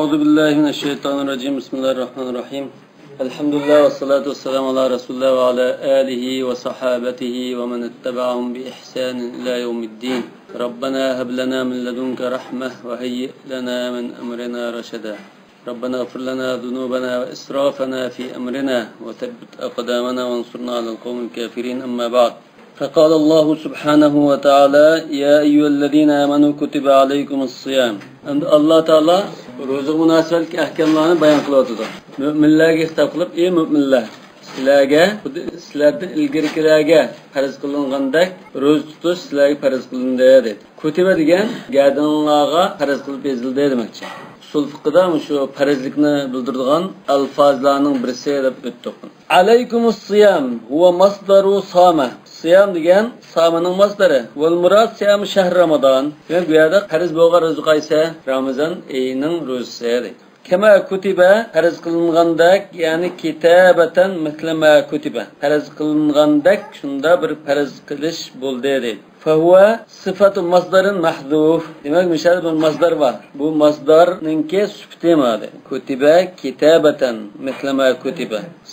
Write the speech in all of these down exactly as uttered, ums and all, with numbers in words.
أعوذ بالله من الشيطان الرجيم. بسم الله الرحمن الرحيم. الحمد لله والصلاة والسلام على رسول الله وعلى آله وصحابته ومن اتبعهم بإحسان إلى يوم الدين. ربنا هب لنا من لدنك رحمة وهيئ لنا من أمرنا رشدا. ربنا اغفر لنا ذنوبنا وإسرافنا في أمرنا وثبت أقدامنا وانصرنا على القوم الكافرين. أما بعد. فقال الله سبحانه وتعالى: يا أيها الذين آمنوا كتب عليكم الصيام. ئەمدى ئاللا تائالا روزىغا مۇناسىۋەتلىك ئەھكاملارنى بايان قىلىۋاتىدۇ. مۆمىنلەرگە خىتاب قىلىپ: ئى مۆمىنلەر، سىلەرگە، خۇددى سىلەردىن ئىلگىرىكىلەرگە پەرز قىلىنغاندەك روزا تۇتۇش سىلەرگە پەرز قىلىندى، دەيدۇ. كۇتىبە دېگەن گەدىنىڭلارغا پەرز قىلىپ يېزىلدى دېمەكچى. ئۇسۇل فىقىدا مۇشۇ پەرزلىكنى بىلدۈرىدىغان ئەلفازلارنىڭ بىرسى دەپ ئۆتتۇق. عليكم الصيام هو مصدر صام. سىيام دېگەن سامىنىڭ ماسدىرى. والمراد صيام شهر رمضان. دېمەك، بۇ يەردە پەرز بولغان روزا قايسى؟ رامىزان ئېيىنىڭ روزىسى دەيدۇ. كما كتب، پەرز قىلىنغاندەك، يەنى كتابة مثل ما كتب، پەرز قىلىنغاندەك شۇنداق بىر پەرز قىلىش بولدى دەيدۇ. فهو صفة مصدر محذوف. دېمەك، مۇشۇ يەردە بىر ماسدار بار. بۇ ماسدارنىڭكى سۈپىتى مانا. كتب كتابة مثل ما كتب.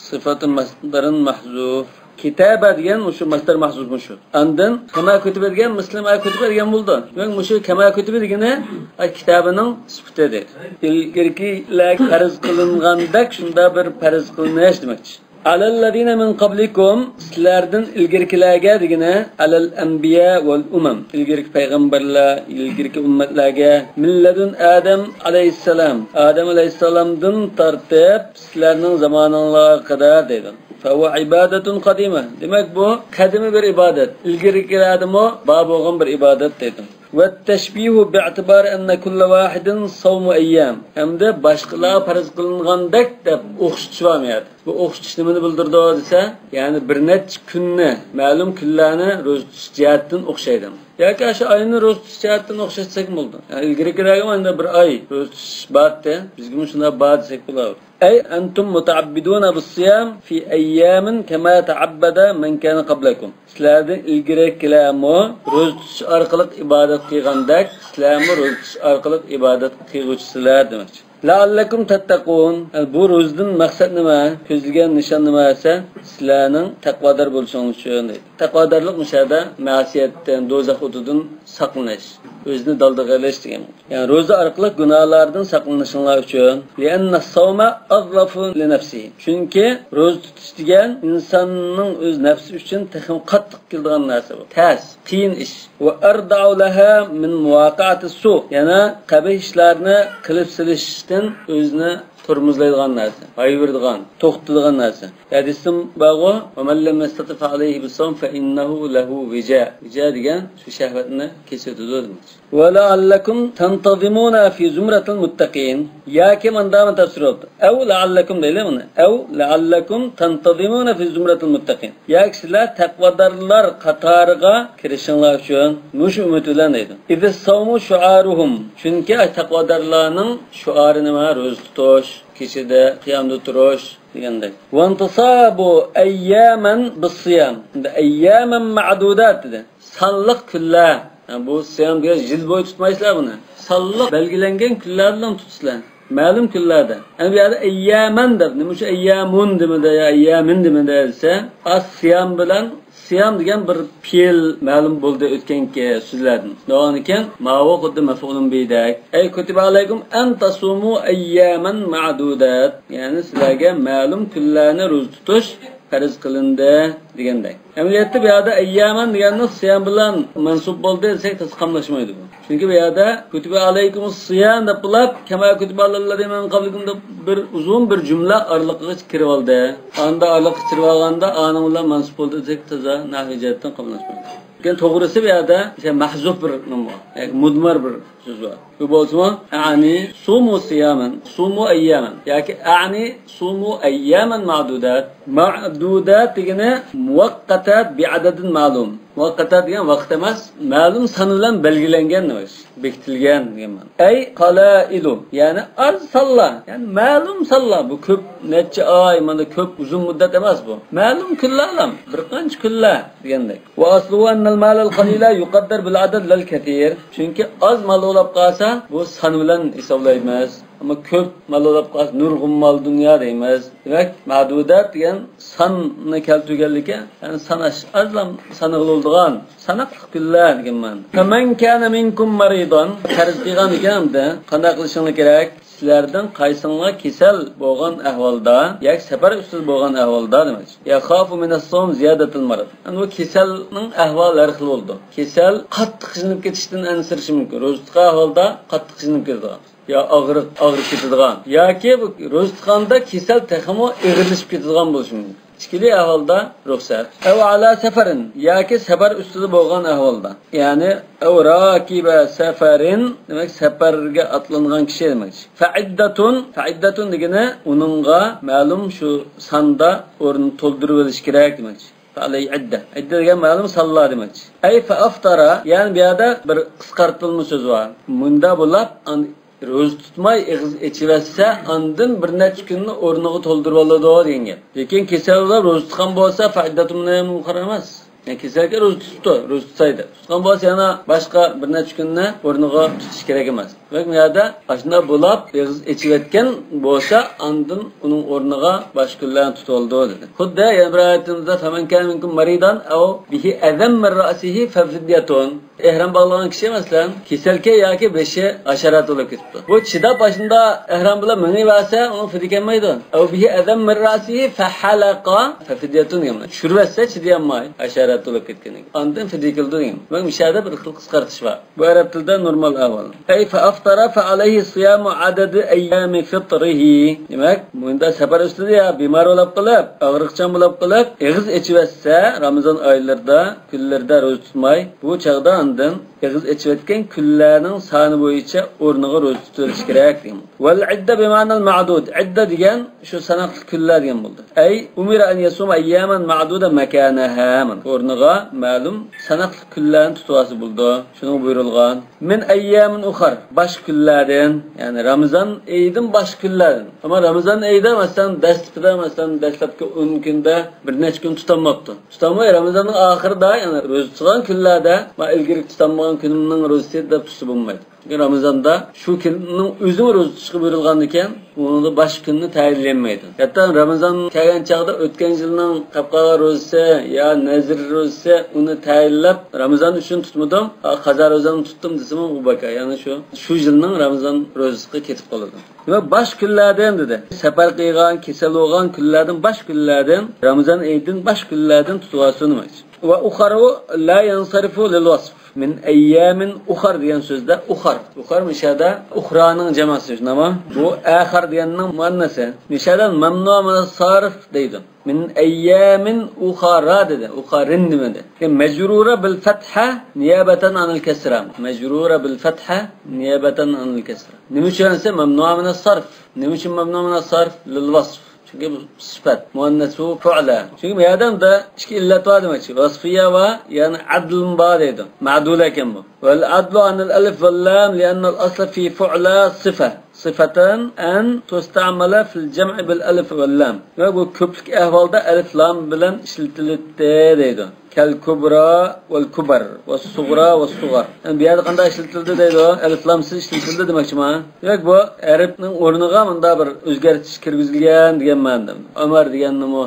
صفة مصدر محذوف. كتابة دېگەن مۇشۇ ماسدار مەھزۇف مۇشۇ. ئاندىن كما كتب دېگەن مىسلى ما كتب دېگەن بولدى. دېمەك، مۇشۇ كما كتب دېگىنى، ئاي، كىتابىنىڭ سۈپىتى دەيدۇ. ئىلگىرىكىلەرگە پەرز قىلىنغاندەك شۇنداق بىر پەرز قىلىنىش دېمەكچى. على الذين من قبلكم، سىلەردىن ئىلگىرىكىلەرگە دېگىنى، على الأنبياء والأمم، ئىلگىرىكى پەيغەمبەرلەر، ئىلگىرىكى ئۈممەتلەرگە، من لدن آدم عليه السلام، ئادەم ئەلەيھىسسالامدىن تارتىپ سىلەرنىڭ زامانىڭلارغا قەدەر دەيدۇ. فهو عبادة قديمة. دېمەك، بۇ قەدىمىي بىر ئىبادەت. ئىلگىرىكىلەردىمۇ بار بولغان بىر ئىبادەت دەيدۇ. والتشبيه باعتبار أن كل واحد صوم أيام. ھەمدە باشقىلارغا پەرز قىلىنغاندەك دەپ ئوخشىتىش بار بۇ يەردە. بۇ ئوخشىتىش نېمىنى بىلدۈرىدۇ دېسە، يەنى بىر نەچچە كۈننى، مەلۇم كۈنلەرنى روزا تۇتۇش جەھەتتىن ئوخشايدۇ. ياكى ئاشۇ ئاينى روزا تۇتۇش جەھەتتىن ئوخشاتساق بولىدۇ. يەنى ئىلگىرىكىلەرگە ئەمدى بىر ئاي روزا تۇتۇش بار ئىدى، بىزگىمۇ شۇنداق بار دېسەك بولىدۇ. أي أنتم متعبدون بالصيام في أيام كما تعبد من كان قبلكم. سىلەردىن ئىلگىرىكىلەرمۇ روزا تۇتۇش ئارقىلىق ئىبادەت قىلغاندەك، سىلەرمۇ روزا تۇتۇش ئارقىلىق ئىبادەت قىلغۇچىسىلەر دېمەكچى. لعلكم تتقون. بۇ روزىدىن مەقسەت نېمە؟ كۆزلىگەن نىشان نېمە دېسە، سىلەرنىڭ تەقۋادار بولۇشىڭلار ئۈچۈن دەيدۇ. تەقۋادارلىق مۇشۇ يەردە مەسىيەتتىن، دوزاخ ئوتىدىن ساقلىنىش، ئۆزىنى دالدىغا ئېلىش دېگەن. يەنى روزا ئارقىلىق گۇناھلاردىن ساقلىنىشىڭلار ئۈچۈن. لأن الصوم أظرف لنفسه. چۈنكى روزا تۇتۇش دېگەن ئىنساننىڭ ئۆز نەپسى ئۈچۈن تېخىمۇ قاتتىق كېلىدىغان نەرسە بۇ. تەس، قىيىن ئىش. وأردع لها من مواقعة السوء. يەنە قەبىھ ئىشلارنى قىلىپ سېلىشتىن ئۆزىنى تورمۇزلايدىغان نەرسە، ھايۋىرىدىغان، توختىتىدىغان نەرسە. ھەدىستە بارغۇ، ومن لم يستطع فعليه بالصوم فإنه له وجاء. ۋىجا دېگەن شۇ شەھۋەتنى كېسىۋېتىدۇ دېمەكچى. ولعلكم تنتظمون في زمرة المتقين. ياكى مانداقمۇ تەپسىر بولۇپتۇ. أو لعلكم دەيلى بۇنى. أو لعلكم تنتظمون في زمرة المتقين. ياكى سىلەر تەقۋادارلار قاتارىغا كىرىشىڭلار ئۈچۈن مۇشۇ ئۈمىد بىلەن دەيدۇ. إذ الصوم شعارهم. چۈنكى تەقۋادارلارنىڭ شوئارى نېمە؟ روزا تۇتۇش، كېچىدە قىيامدا تۇرۇش دېگەندەك. وانتصاب أياما بالصيام. ئەمدى أياما معدودات دېدى. سانلىق كۈنلەر. يەنى بۇ سىيام دېگەن يىل بويى تۇتمايسىلەر بۇنى. سانلىق بەلگىلەنگەن كۈنلەر بىلەن تۇتىسىلەر. مەلۇم كۈنلەردە. ئەمدى بۇ يەردە ئەييامەن دەپ، نېمە ئۈچۈن ئەييامۇن دېمىدى يا ئەييامىن دېمىدى دېسە، ئاس سىيام بىلەن سىيام دېگەن بىر پېئىل مەلۇم بولدى ئۆتكەنكى سۆزلەردىن. دەۋامىدىكەن، ماۋۇ خۇددى مەفئۇلۇن بى دەك. أي كتب عليكم أن تصوموا أياما معدودات. يەنى سىلەرگە مەلۇم كۈنلەرنى روزا تۇتۇش پەرز قىلىندى دېگەندەك. ئەمەلىيەتتە بۇ يەردە ئەييامەن دېگەننى سىيام بىلەن مەنسۇب بولدى دېسەك تازا قاملاشمايدۇ بۇ. چۈنكى بۇ يەردە كتب عليكم الصيام دەپ بولۇپ، كما كتب على الذين من قبلكم دەپ بىر ئۇزۇن بىر جۈملە ئارىلىقىغا كىرىۋالدى. ئاندا ئارىلىققا كىرىۋالغاندا ئانىڭ بىلەن مەنسۇب بولدى دېسەك تازا نەھۋىي جەھەتتىن قاملاشمايدۇ. لېكىن توغرىسى بۇ يەردە مەھزۇف بىر نېمە بار. يەنى مۇدمار بىر سۆز بار. بۇ بولسىمۇ، أعني صوموا صياما، صوموا أياما ياكى أعني صوموا أياما معدودات. مەئدۇدات دېگىنى مۇۋەققەتات بىئەدەدىن مەلۇم. مۇۋەققەتات دېگەن ۋاقىت ئەمەس، مەلۇم سان بىلەن بەلگىلەنگەن دېمەك، بېكىتىلگەن دېگەن مەنا. أي قلائل، يەنى ئاز سانلا، يەنى مەلۇم سانلا. بۇ كۆپ، نەچچە ئاي، مانا كۆپ ئۇزۇن مۇددەت ئەمەس بۇ. مەلۇم كۈنلەرلا، بىر قانچە كۈنلەر دېگەندەك. وأصله أن المال القليل يقدر بالعدد لا الكثير. چۈنكى ئاز مال بولۇپ قالسا، بۇ سان بىلەن ھېسابلايمىز. ئەمما كۆپ مال ئولاپ قالسا، نۇرغۇن مال دۇنيا دەيمىز. دېمەك، مەدۇدات دېگەن ساننى كەلتۈرگەنلىكى، يەنى ساناش، ئازلا سانىغىلى بولىدىغان، ساناقلىق كۈنلەر دېگەن مەنىدە. فَمَنْ كَانَ مِنْكُمْ مَرِيضًا، پەرز قىلغان ئىكەن ئەمدى. قانداق قىلىشىڭلار كېرەك؟ سىلەردىن قايسىڭلار كېسەل بولغان ئەھۋالدا ياكى سەپەر ئۈستىدە بولغان ئەھۋالدا دېمەكچى. يَخَافُ مِنَ الصَّوْمِ زِيَادَةَ الْمَرَضِ. ئەمدى بۇ كېسەلنىڭ ئەھۋالى ھەر خىل بولىدۇ. كېسەل قاتتىق قىينىلىپ كېتىشتىن ئەنسىرىشى مۇمكىن. روزا تۇتقان ئەھۋالدا قاتتىق قىينىلىپ كېتىدىغان. يا ئاغرىق، ئاغرىپ كېتىدىغان. ياكى بۇ روزا تۇتقاندا كېسەل تېخىمۇ ئېغىرلىشىپ كېتىدىغان بولۇشى مۇمكىن. ئىككىلى ئەھۋالدا رۇخسەت. ئەۋ ئالا سەپەرىن، ياكى سەپەر ئۈستىدە بولغان ئەھۋالدا. يەنى ئەۋ راكىبە سەفەرىن، دېمەك، سەپەرگە ئاتلانغان كىشى دېمەكچى. فەئىددەتۇن، فەئىددەتۇن دېگىنى ئۇنىڭغا مەلۇم شۇ ساندا ئورنىنى تولدۇرۇۋېلىش كېرەك دېمەكچى. فەئەلەيھى ئىددە. ئىددە دېگەن مەلۇم سانلار دېمەكچى. ئەي فەئەفتەرە، يەنى بۇ يەردە بىر قىسقارتىلما سۆز بار. مۇندا بولۇپ، ئان-، روزا تۇتماي ئېغىز ئېچىۋەتسە، ئاندىن بىر نەچچە كۈننى ئورنىغا تولدۇرۇۋالىدۇ دېگەن گەپ. لېكىن كېسەل بولۇپ روزا تۇتقان بولسا، فەئىددەتۇن مىن ئەييامىن ئۇخەر ئەمەس. يەنى كېسەلگە روزا تۇتۇپتۇ، روزا تۇتاي دەپ. تۇتقان بولسا، يەنە باشقا بىر نەچچە كۈننى ئورنىغا تۇتۇش كېرەك ئەمەس. دېمەك، بۇ يەردە ئاشۇنداق بولاپ ئېغىز ئېچىۋەتكەن بولسا، ئاندىن ئۇنىڭ ئورنىغا باشقا كۈنلەرنى تۇتۇۋالىدۇ دېدى. خۇددى يەنە بىر ئايىتىمىزدە، فەمەن كانە مىنكۇم مەرىدەن ئەۋ بىھى ئەزەم مىن رەئسىھى فەفىديەتۇن. ئېھرام باغلىغان كىشى، مەسىلەن، كېسەلكەن ياكى بېشى ھاشارات بولۇپ كېتىپتۇ. بۇ چىداپ ئاشۇنداق ئېھرام بىلەن مېڭىۋەرسە، ئۇنىڭ فىدىيە كەلمەيدۇ. ئەۋ بىھى ئەزەم مىن رەئسىھى فەھەلەقە فەفىديەتۇن دېگەن. چۈشۈرۈۋەتسە، چىدىيالماي، ھاشارات بولۇپ كەتكەن ئىكەن. ئاندىن فىدىيە كېلىدۇ دېگەن. مەن مۇشۇ يەردە بىر خىل قىسقارتىش بار. بۇ ئەرەب تىلىدا نورمال ئەھۋال. ئەي فەئەفتەرە فەئەلەيھى سىيامۇ ئەدەدى ئەييامى فىترىھى. دېمەك، مۇندا سەپەر ئۈستىدە يا بىمار بولاپ قېلىپ، ئاغرىقچان بولاپ قېلىپ، ئېغىز ئېچىۋەتسە، رامىزان ئايلىرىدا، كۈنلىرىدە روزا تۇتماي، بۇ چاغدا ئاندىن ئېغىز ئېچىۋەتكەن كۈنلەرنىڭ سانى بويىچە ئورنىغا روزا تۇتۇۋېلىش كېرەك دېگەن. ۋەل ئىددە بىمەنەل مەدۇد. ئىددە دېگەن شۇ ساناقلىق كۈنلەر دېگەن بولدى. ئەي ئۇمىرە ئەن يەسۇمە ئەييامەن مەدۇدە مەكانەھا. مانا ئورنىغا مەلۇم ساناقلىق كۈنلەرنى تۇتۇۋالسا بولىدۇ. شۇنىڭغا بۇيرۇلغان. مىن ئەييامىن ئۇخەر، باشقا كۈنلەردىن، يەنى رامىزان ئېيىدىن باشقا كۈنلەردىن. ئەمما رامىزان ئېيىدا، مەسىلەن، دەسلىپىدە، مەسىلەن، دەسلەپكى ئون كۈندە بىر نەچچە كۈن تۇتالماپتۇ. تۇتالماي، رامىزاننىڭ ئاخىرىدا، يەنى روزا تۇتقان كۈنلەردە، ما ئىلگىرى تۇتالمىغان كۈنۈمنىڭ روزىسى دەپ تۇتسا بولمايدۇ. چۈنكى رامىزاندا شۇ كۈننىڭ ئۆزىمۇ روزا تۇتۇشقا بۇيرۇلغاندىكىن، ئۇنىڭدا باشقا كۈننى تەيىنلىيەلمەيدۇ. ھەتتا رامىزان كەلگەن چاغدا ئۆتكەن يىلنىڭ قاپقارا روزىسى يا نەزىر روزىسى، ئۇنى تەيىنلەپ، رامىزان ئۈچۈن تۇتمىدىم، قازا روزامنى تۇتتۇم دېسىمۇ، ئۇ بىكار. يەنى شۇ، شۇ يىلنىڭ رامىزان روزىسىغا كېتىپ قالىدۇ. دېمەك، باشقا كۈنلەردىن دېدى. سەپەر قىلغان، كېسەل بولغان كۈنلەردىن، باشقا كۈنلەردىن رامىزان ئېيىدىن باشقا كۈنلەردىن تۇتۇۋالسۇن دېمەكچى. ۋە ئۇخەرۇ لا يەنسەرىفۇ لىل ۋەسف. مىن ئەييامىن ئۇخەر دېگەن سۆزدە ئۇخەر. ئۇخەر مۇشۇ يەردە ئۇخرانىڭ جەمئىسى، شۇنداقمۇ؟ بۇ ئەخەر دېگەننىڭ مۇئەننەسى. مۇشۇ يەردە مەمنۇ مىنەس سارف دەيدۇ. مىن ئەييامىن ئۇخەرا دېدى. ئۇخەرىن دېمىدى. مەجرۇرە بىل فەتھە نىيابەتەن ئانىل كەسرە. مەجرۇرە بىل فەتھە نىيابەتەن ئانىل كەسرە. نېمە ئۈچۈن دېسە، مەمنۇ مىنەس سارف. نېمە ئۈچۈن مەمنۇ مىنەس سارف؟ لىل ۋەسف. چۈنكى بۇ سۈپەت. مۇئەننەسۇ فۇئلە. چۈنكى بۇ يەردە ئىككى ئىللەت بار دېمەكچى. ۋەسفىيە بار، يەنى ئەدلىم بار دەيدۇ. مەدۇلە ئىكەن بۇ. ۋەل ئەدلۇ ئانىل ئەلىف ۋەل لام لىئەننەل ئەسلە فى فۇئلە سىفە. سىفەتەن ئەن تۇستەمەلە فىل جەمئى بىل ئەلىف ۋەل لام. ۋە بۇ كۆپلۈك ئەھۋالدا ئەلىف لام بىلەن ئىشلىتىلىتتى دەيدۇ. كەل كۇبرا ۋەل كۇبەر ۋە سۇغرا ۋە سۇغار. يەنى بۇ يەردە قانداق ئىشلىتىلدى دەيدۇ؟ ئەلىف لامسىز ئىشلىتىلدى دېمەكچىما؟ دېمەك، بۇ ئەرەبنىڭ ئورنىغا مۇنداق بىر ئۆزگەرتىش كىرگۈزۈلگەن دېگەن مەنىدە. ئۆمەر دېگەننىمۇ،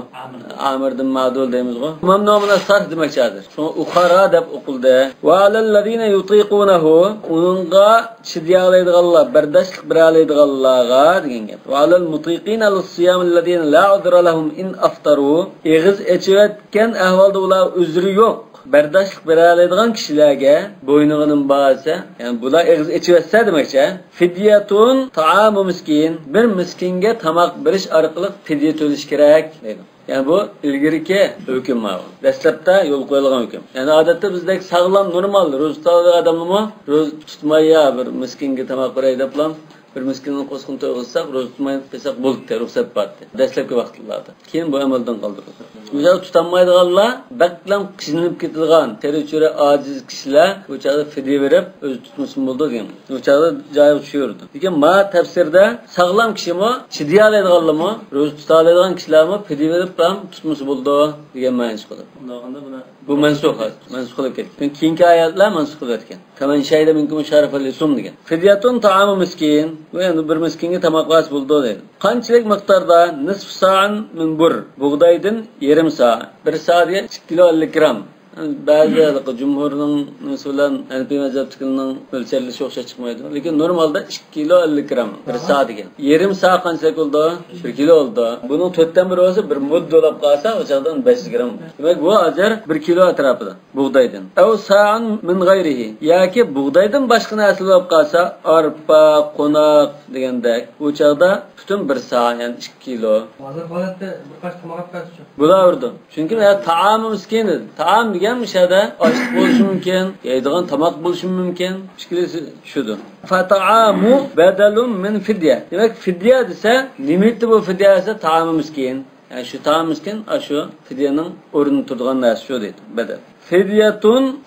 ئامىردىن مەدۇل دەيمىزغۇ. مەمنۇ مىنەس سارف دېمەكچى ھازىر. شۇڭا ئۇخەرا دەپ ئوقۇلدى. ۋە ئەلەللەزىنە يۇتىقۇنەھۇ، ئۇنىڭغا چىدىيالايدىغانلار، بەرداشلىق بېرەلەيدىغانلارغا دېگەن گەپ. ۋە ئەلەل مۇتىقىنە لىسسىيامىللەزىنە لا ئۇزرە لەھۇم ئىن ئەفتەرۇ. ئېغىز ئېچىۋەتكەن ئەھۋالدا ئۇلار ئۆزرى يوق. بەرداشلىق بېرەلەيدىغان كىشىلەرگە بوينىغا نېمە بار دېسە، يەنى بۇلار ئېغىز ئېچىۋەتسە دېمەكچى، فىدىيەتۇن تائامۇ مىسكىن، بىر مىسكىنگە تاماق بېرىش ئارقىلىق فىدىيە تۆلىشى كېرەك دەيدۇ. يەنى بۇ ئىلگىرىكى ھۆكۈم ماۋۇ. دەسلەپتە يولغا قويۇلغان ھۆكۈم. يەنى ئادەتتە بىزدەك ساغلام، نورمال روزا تۇتىدىغان ئادەملىمۇ روزا تۇتماي يا بىر مىسكىنگە تاماق بېرەي دەپلا بىر مىسكىننىڭ قورسىقىنى تويغۇزساق، روزا تۇتماي قىلساق بولدى، رۇخسەت بارتى. دەسلەپكى ۋاقىتلاردا. كېيىن بۇ ئەمەلدىن قالدۇرۇلدى. مۇشۇ تۇتالمايدىغانلار، بەكلا قىينىلىپ كېتىدىغان، تېرە چۆرە ئاجىز كىشىلەر بۇ چاغدا فىدىيە بېرىپ، ئۆزى تۇتمىسىمۇ بولىدۇ دېگەن. بۇ چاغدا جايىغا چۈشۈرىدۇ. لېكىن ما تەپسىردە ساغلام كىشىمۇ، چىدىيالايدىغانلارمۇ، روزا تۇتالايدىغان كىشىلەرمۇ فىدىيە بېرىپ ھەم تۇتمىسا بولىدۇ دېگەن مەنىسى قىلىدۇ. ئۇنداق بولغاندا بۇنى بۇ مەنسۇخ، مەنسۇخ قىلىپ كەتكەن. كېيىنكى ئايەتلەر مەنسۇخ قىلىۋەتكەن. فەمەن شەھىدە مىنكۇمۇش شەھرە فەليەسۇم دېگەن. فىدىيەتۇن تائامۇ مىسكىن. بۇ ئەمدى بىر مىسكىنگە تاماق بەرسە بولىدۇ دەيدۇ. قانچىلىك مىقداردا؟ نىسفۇ سائىن مىن بۇر. بۇغدايدىن يېرىم سائە. بىر سائە دېگەن ئىككى كىلو ئەللىك گرام. بەزى ھېلىقى جۇمھۇرنىڭ نېمىسى بىلەن ھەنىپىي مەزھەپتىكىلەرنىڭ ئۆلچەرلىشى ئوخشاش چىقمايدۇ. لېكىن نورمالدا ئىككى كىلو ئەللىك گرام بىر سائە دېگەن. يېرىم سائە قانچىلىك بولىدۇ؟ بىر كىلو بولىدۇ. بۇنىڭ تۆتتىن بىرى بولسا بىر مۇد بولۇپ قالسا، ئۇ چاغدا بەش يۈز گرام. دېمەك، بۇ ھازىر بىر كىلو ئەتراپىدا بۇغدايدىن. ئەۋ سائىن مىن غەيرىھى. ياكى بۇغدايدىن باشقا نەرسە بولۇپ قالسا، ئارپا، قوناق دېگەندەك، ئۇ چاغدا پۈتۈن بىر سائە، يەنى ئىككى كىلو. ھازىر ھالەتتە بىر قاچا تاماق ئەپ بەرسىچۇ؟ بۇلار ئۇرىدۇ. چۈنكى مەن تائامۇ مىسكىن دېدى. تائام دېگەن مۇشۇ يەردە ئاشلىق بولۇشى مۇمكىن، يەيدىغان تاماق بولۇشى مۇمكىن. ئىككىلىسى شۇدۇر. فَطَعَامُ بَدَلٌ مِنْ فِدْيَةٍ. دېمەك، فىديە دېسە، نېمە ئىدى بۇ فىديە دېسە، تائامۇ مىسكىن. يەنى شۇ تائامۇ مىسكىن، ئاشۇ فىديەنىڭ ئورنىدا تۇرىدىغان نەرسە شۇ دەيدۇ، بەدەل. فِدْيَةٌ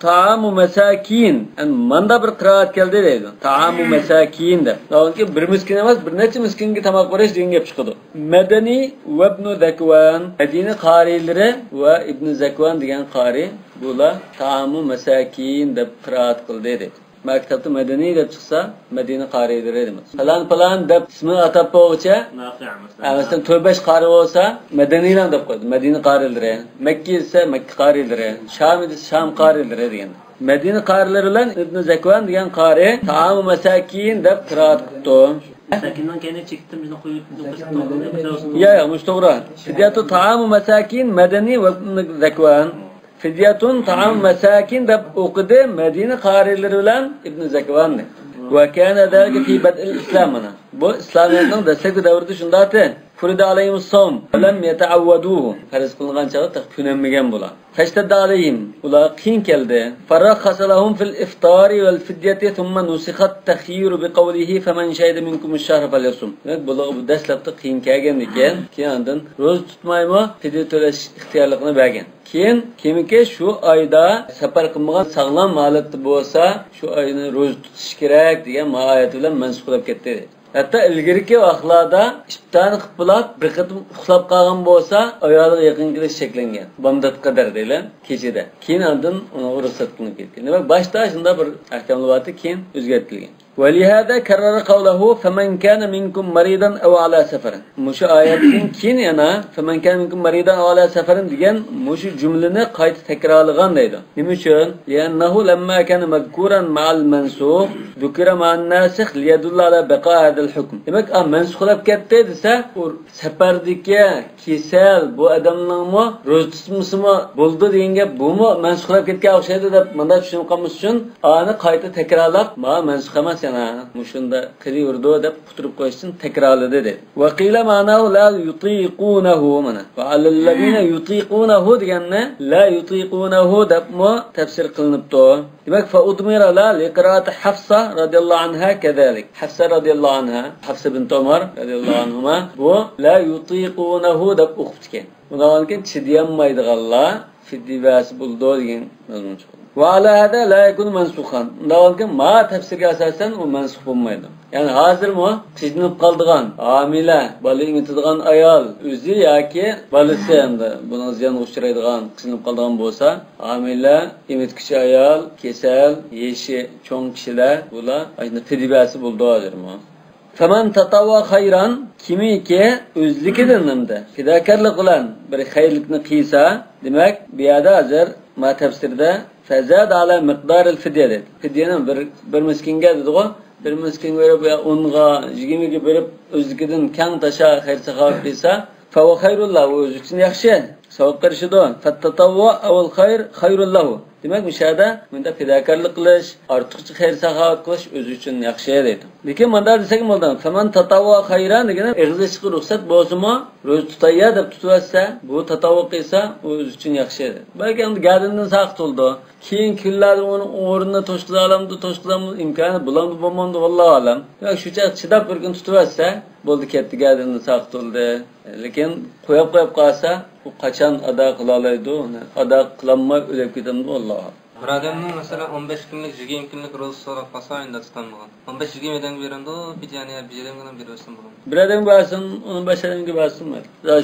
طَعَامُ مَسَاكِينَ. يەنى ماندا بىر قىرائەت كەلدى دەيدۇ. تائامۇ مەساكىن دەپ. چۈنكى بىر مىسكىن ئەمەس، بىر نەچچە مىسكىنگە تاماق بېرىش دېگەن گەپ چىقىدۇ. مەدەنى ۋە ئىبنۇ زەكۋان. مەدىنە قارىيلىرى ۋە ئىبنۇ زەكۋان دېگەن قارىي. بۇلار تائامۇ مەساكىن دەپ قىرائەت قىلدى دەيدۇ. مەكتەپتە مەدەنىي دەپ چىقسا، مەدىنە قارىيلىرى دېمەس. پالان پالان دەپ ئىسمىنى ئاتاپ بولغۇچە، نافىئ مەسىلەن. ئە، مەسىلەن، تۆت بەش قارى بولسا، مەدەنىيلەر دەپ قويدى. مەدىنە قارىيلىرى. مەككە دېسە، مەككە قارىيلىرى. شام دېسە، شام قارىيلىرى دېگەن. مەدىنە قارىيلىرى بىلەن ئىبنى زەكۋان دېگەن قارى تائامۇ مەساكىن دەپ قىرائەت قىپتۇ. مەساكىننىڭ كەينىگە چېكىتتىم، بىزنى قويۇپ، يا، يا، مۇشۇ توغرا. فىديەتۇ تائامۇ مەساكىن مەدەنى ۋە ئىبنى زەكۋان. فىديەتۇن تائامۇ مەساكىن دەپ ئوقۇدى مەدىنە قارىيلىرى بىلەن ئىبنى زەكۋاننى. ۋە كانە زالىكە فى بەدئىل ئىسلام، مانا. بۇ ئىسلامىيەتنىڭ دەسلەپكى دەۋرىدە شۇنداقتى. فۇرىدە ئەلەيھىمۇس سوم فەلەم يەتەئەۋۋەدۇھۇ. پەرز قىلىنغان چاغدا تېخى كۆنەلمىگەن بۇلار. فەشتەددە ئەلەيھىم. ئۇلارغا قىيىن كەلدى. فەرەخخەسە لەھۇم فىل ئىفتارى ۋەل فىديەتى ثم نسخت التخيير بقوله فمن شهد منكم الشهر فليصمه. دېمەك، بۇلارغا بۇ دەسلەپتە قىيىن كەلگەندىكىن، كېيىن ئاندىن روزا تۇتمايمۇ، فىديە تۆلەش ئىختىيارلىقىنى بەرگەن. كېيىن كىمكى شۇ ئايدا سەپەر قىلمىغان ساغلام ھالەتتە بولسا، شۇ ئاينى روزا تۇتۇش كېرەك دېگەن ما ئايەت بىلەن مەنسۇخ بولۇپ كەتتى. ھەتتا ئىلگىرىكى ۋاقىتلاردا ئىپتارنى قىلىپ بولاپ، بىر قېتىم ئۇخلاپ قالغان بولسا، ئايالىغا يېقىن كېلىش چەكلەنگەن. بامدات قەدەر دەيلى، كېچىدە. كېيىن ئاندىن ئۇنىڭغا رۇخسەت قىلىنىپ كەتكەن. دېمەك، باشتا شۇنداق بىر ئەھكاملار بارتى، كېيىن ئۆزگەرتىلگەن. ولهذا كرر قوله فمن كان منكم مريضا أو على سفر. مۇشۇ ئايەتتىن كېيىن يەنە فمن كان منكم مريضا أو على سفر دېگەن مۇشۇ جۈملىنى قايتا تەكرارلىغان دەيدۇ. نېمە ئۈچۈن؟ لأنه لما كان مذكورا مع المنسوخ ذكر مع الناسخ ليدل على بقاء هذا الحكم. دېمەك، ئا، مەنسۇخ بولۇپ كەتتى دېسە، ئۇ سەپەردىكى كېسەل بۇ ئادەمنىڭمۇ روزا تۇتمىسىمۇ بولىدۇ دېگەن گەپ، بۇمۇ مەنسۇخ بولۇپ كەتكەن ئوخشايدۇ دەپ مۇنداق چۈشىنىپ قالمىسۇن ئۈچۈن، ئانى قايتا تەكرارلاپ، ما مەنسۇخ ئەمەس يەنە، مۇشۇنداق قىلىۋېرىدۇ دەپ قۇتۇرۇپ قويۇش ئۈچۈن تەكرارلىدى دەيدۇ. وقيل معناه لا يطيقونه، مانا. وعلى الذين يطيقونه دېگەننى لا يطيقونه دەپمۇ تەپسىر قىلىنىپتۇ. دېمەك، فأضمر لا لقراءة حفصة رضي الله عنها كذلك. ھەفسە رەزىياللاھۇ ئەنھا، ھەفسە بىنت ئۆمەر رەزىياللاھۇ ئەنھۇما بۇ لا يطيقونه دەپ ئوقۇپتىكەن. بۇنداق بولغاندىكىن چىدىيالمايدىغانلار فىديە بەرسە بولىدۇ دېگەن مەزمۇن چىقىدۇ. وعلى هذا لا يكون منسوخا. بۇنداق بولغاندىكىن ما تەپسىرگە ئاساسەن ئۇ مەنسۇخ بولمايدۇ. يەنى ھازىرمۇ قىينىلىپ قالىدىغان ھامىلە، بالا ئېمىتىدىغان ئايال ئۆزى ياكى بالىسى، ئەمدى بۇنىڭ زىيانغا ئۇچرايدىغان، قىينىلىپ قالىدىغان بولسا، ھامىلە، ئېمىتكۈچى ئايال، كېسەل، يېشى چوڭ كىشىلەر، بۇلار ئاشۇنداق فىديە بەرسە بولىدۇ ھازىرمۇ. فمن تطوع خيرا، كىمكى ئۆزلۈكىدىن ئەمدى پىداكارلىق بىلەن بىر خەيرلىكنى قىلسا، دېمەك، بۇ يەردە ھازىر ما تەپسىردە فزاد على مقدار الفدية دېدى. فىديەنى بىر، بىر مىسكىنگە دېدىغۇ، بىر مىسكىنگە بېرىپ، يا ئونغا، يىگىرمىگە بېرىپ، ئۆزلۈكىدىن كەڭ تاشا خەير ساخاۋەت قىلسا، فهو خير له، ئۇ ئۆزى ئۈچۈن ياخشى، ساۋابقا ئېرىشىدۇ. فالتطوع أو الخير خير له. دېمەك، مۇشۇ يەردە مۇنداق پىداكارلىق قىلىش، ئارتۇقچە خەير ساخاۋەت قىلىش ئۆزى ئۈچۈن ياخشى دەيدۇ. لېكىن مۇنداق دېسەك بولىدۇ، فمن تطوع خيرا دېگىنى ئېغىز ئېچىشقا رۇخسەت بولسىمۇ، روزا تۇتاي يا دەپ تۇتۇۋەتسە، بۇ تاتاۋۋۇ قىلسا، ئۇ ئۆزى ئۈچۈن ياخشى. بەلكى ئەمدى گەدىنىدىن ساقىت بولىدۇ. كېيىنكى كۈنلەردە ئۇنىڭ ئورنىنى توشقۇزالامدۇ، توشقۇزالمامدۇ، ئىمكانى بولامدۇ، بولمامدۇ، ۋاللاھۇ ئەلەم. دېمەك، شۇ چاغ چىداپ بىر كۈن تۇتۇۋەتسە، بولدى، كەتتى، گەدىنىدىن ساقىت بولدى. لېكىن قويۇپ، قويۇپ قالسا، ئۇ قاچان ئادا قىلالايدۇ؟ ئۇنى ئادا قىلالماي ئۆلۈپ كېتەمدۇ؟ ۋاللاھۇ ئەلەم. بىر ئادەمنىڭ، مەسىلەن، ئون بەش كۈنلۈك، يىگىرمە كۈنلۈك روزىسى سوراپ قالسا، ئەمدى تۇتالمىغان. ئون بەش، يىگىرمە ئادەمگە بېرەمدۇ، پىديەنى بىر ئادەمگە بېرىۋەتسەم بولامدۇ؟ بىر ئادەمگە بەرسۇن، ئۇنى بەش ئادەمگە بەرسۇن.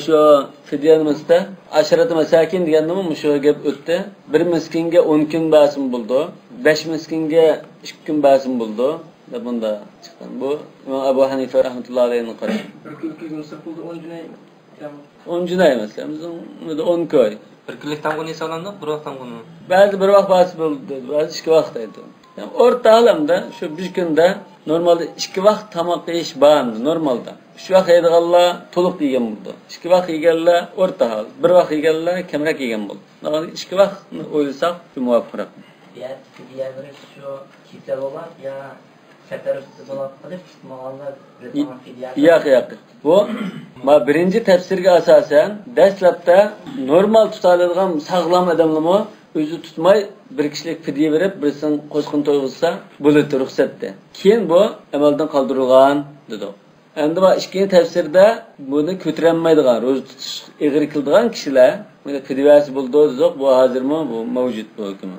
شۇ پىديەنى مەسىلەن، ئەشرەتۇ مەساكىن دېگەندىمۇ مۇشۇ گەپ ئۆتتى. بىر مىسكىنگە ئون كۈن بەرسىمۇ بولىدۇ. بەش مىسكىنگە ئىككى كۈن بەرسىمۇ بولىدۇ. دەپ مۇنداق چىققان. بۇ ئىمام ئەبۇ ھەنىفە رەھمەتۇللا ئەلەيھىنىڭ قارىشى. بىر كۈنلۈك يېگەن بولسا بولدى، ئون جۈنەي. ئون جۈنەي مەسىلەن، بىزنىڭ ئون كوي. بىر كۈنلۈك تامغىنى ھېسابلاندۇق، بىر ۋاق تامغىنى. بەزى بىر ۋاق بارسا بولدى، بەزى ئىككى ۋاق دەيدۇ. يەنى ئورتا ھال ئەمدى شۇ بىر كۈندە نورمالدا ئىككى ۋاق تاماق يېيىش بار ئەمدى نورمالدا. ئۈچ ۋاق يەيدىغانلار تولۇق يېگەن بولىدۇ. ئىككى ۋاق يېگەنلەر ئورتا ھال، بىر ۋاق يېگەنلەر كەمرەك يېگەن بولىدۇ. ئىككى ۋاقنى ئويلىساق شۇ مۇۋاپىقراق. يا پىدىيە بېرىش شۇ كېسەل بولغان يا سەپەر ئۈستىدە بولۇپ قېلىپ تۇتمىغانلار بىر تاماق پىدىيە. ياق، ياق. بۇ ما بىرىنچى تەپسىرگە ئاساسەن، دەسلەپتە نورمال تۇتالايدىغان ساغلام ئادەملىمۇ ئۆزى تۇتماي بىر كىشىلىك پىدىيە بېرىپ، بىرسىنىڭ قوسىقىنى تويغۇزسا بولىدۇ، رۇخسەتتە. كېيىن بۇ ئەمەلدىن قالدۇرۇلغان دېدۇق. ئەمدى ما ئىككىنچى تەپسىردە بۇنى كۆتۈرەلمەيدىغان، روزا تۇتۇش ئېغىر كېلىدىغان كىشىلەر بۇنى پىدىيە بەرسە بولىدۇ دېدۇق. بۇ ھازىرمۇ بۇ مەۋجۇت بۇ ھۆكۈم.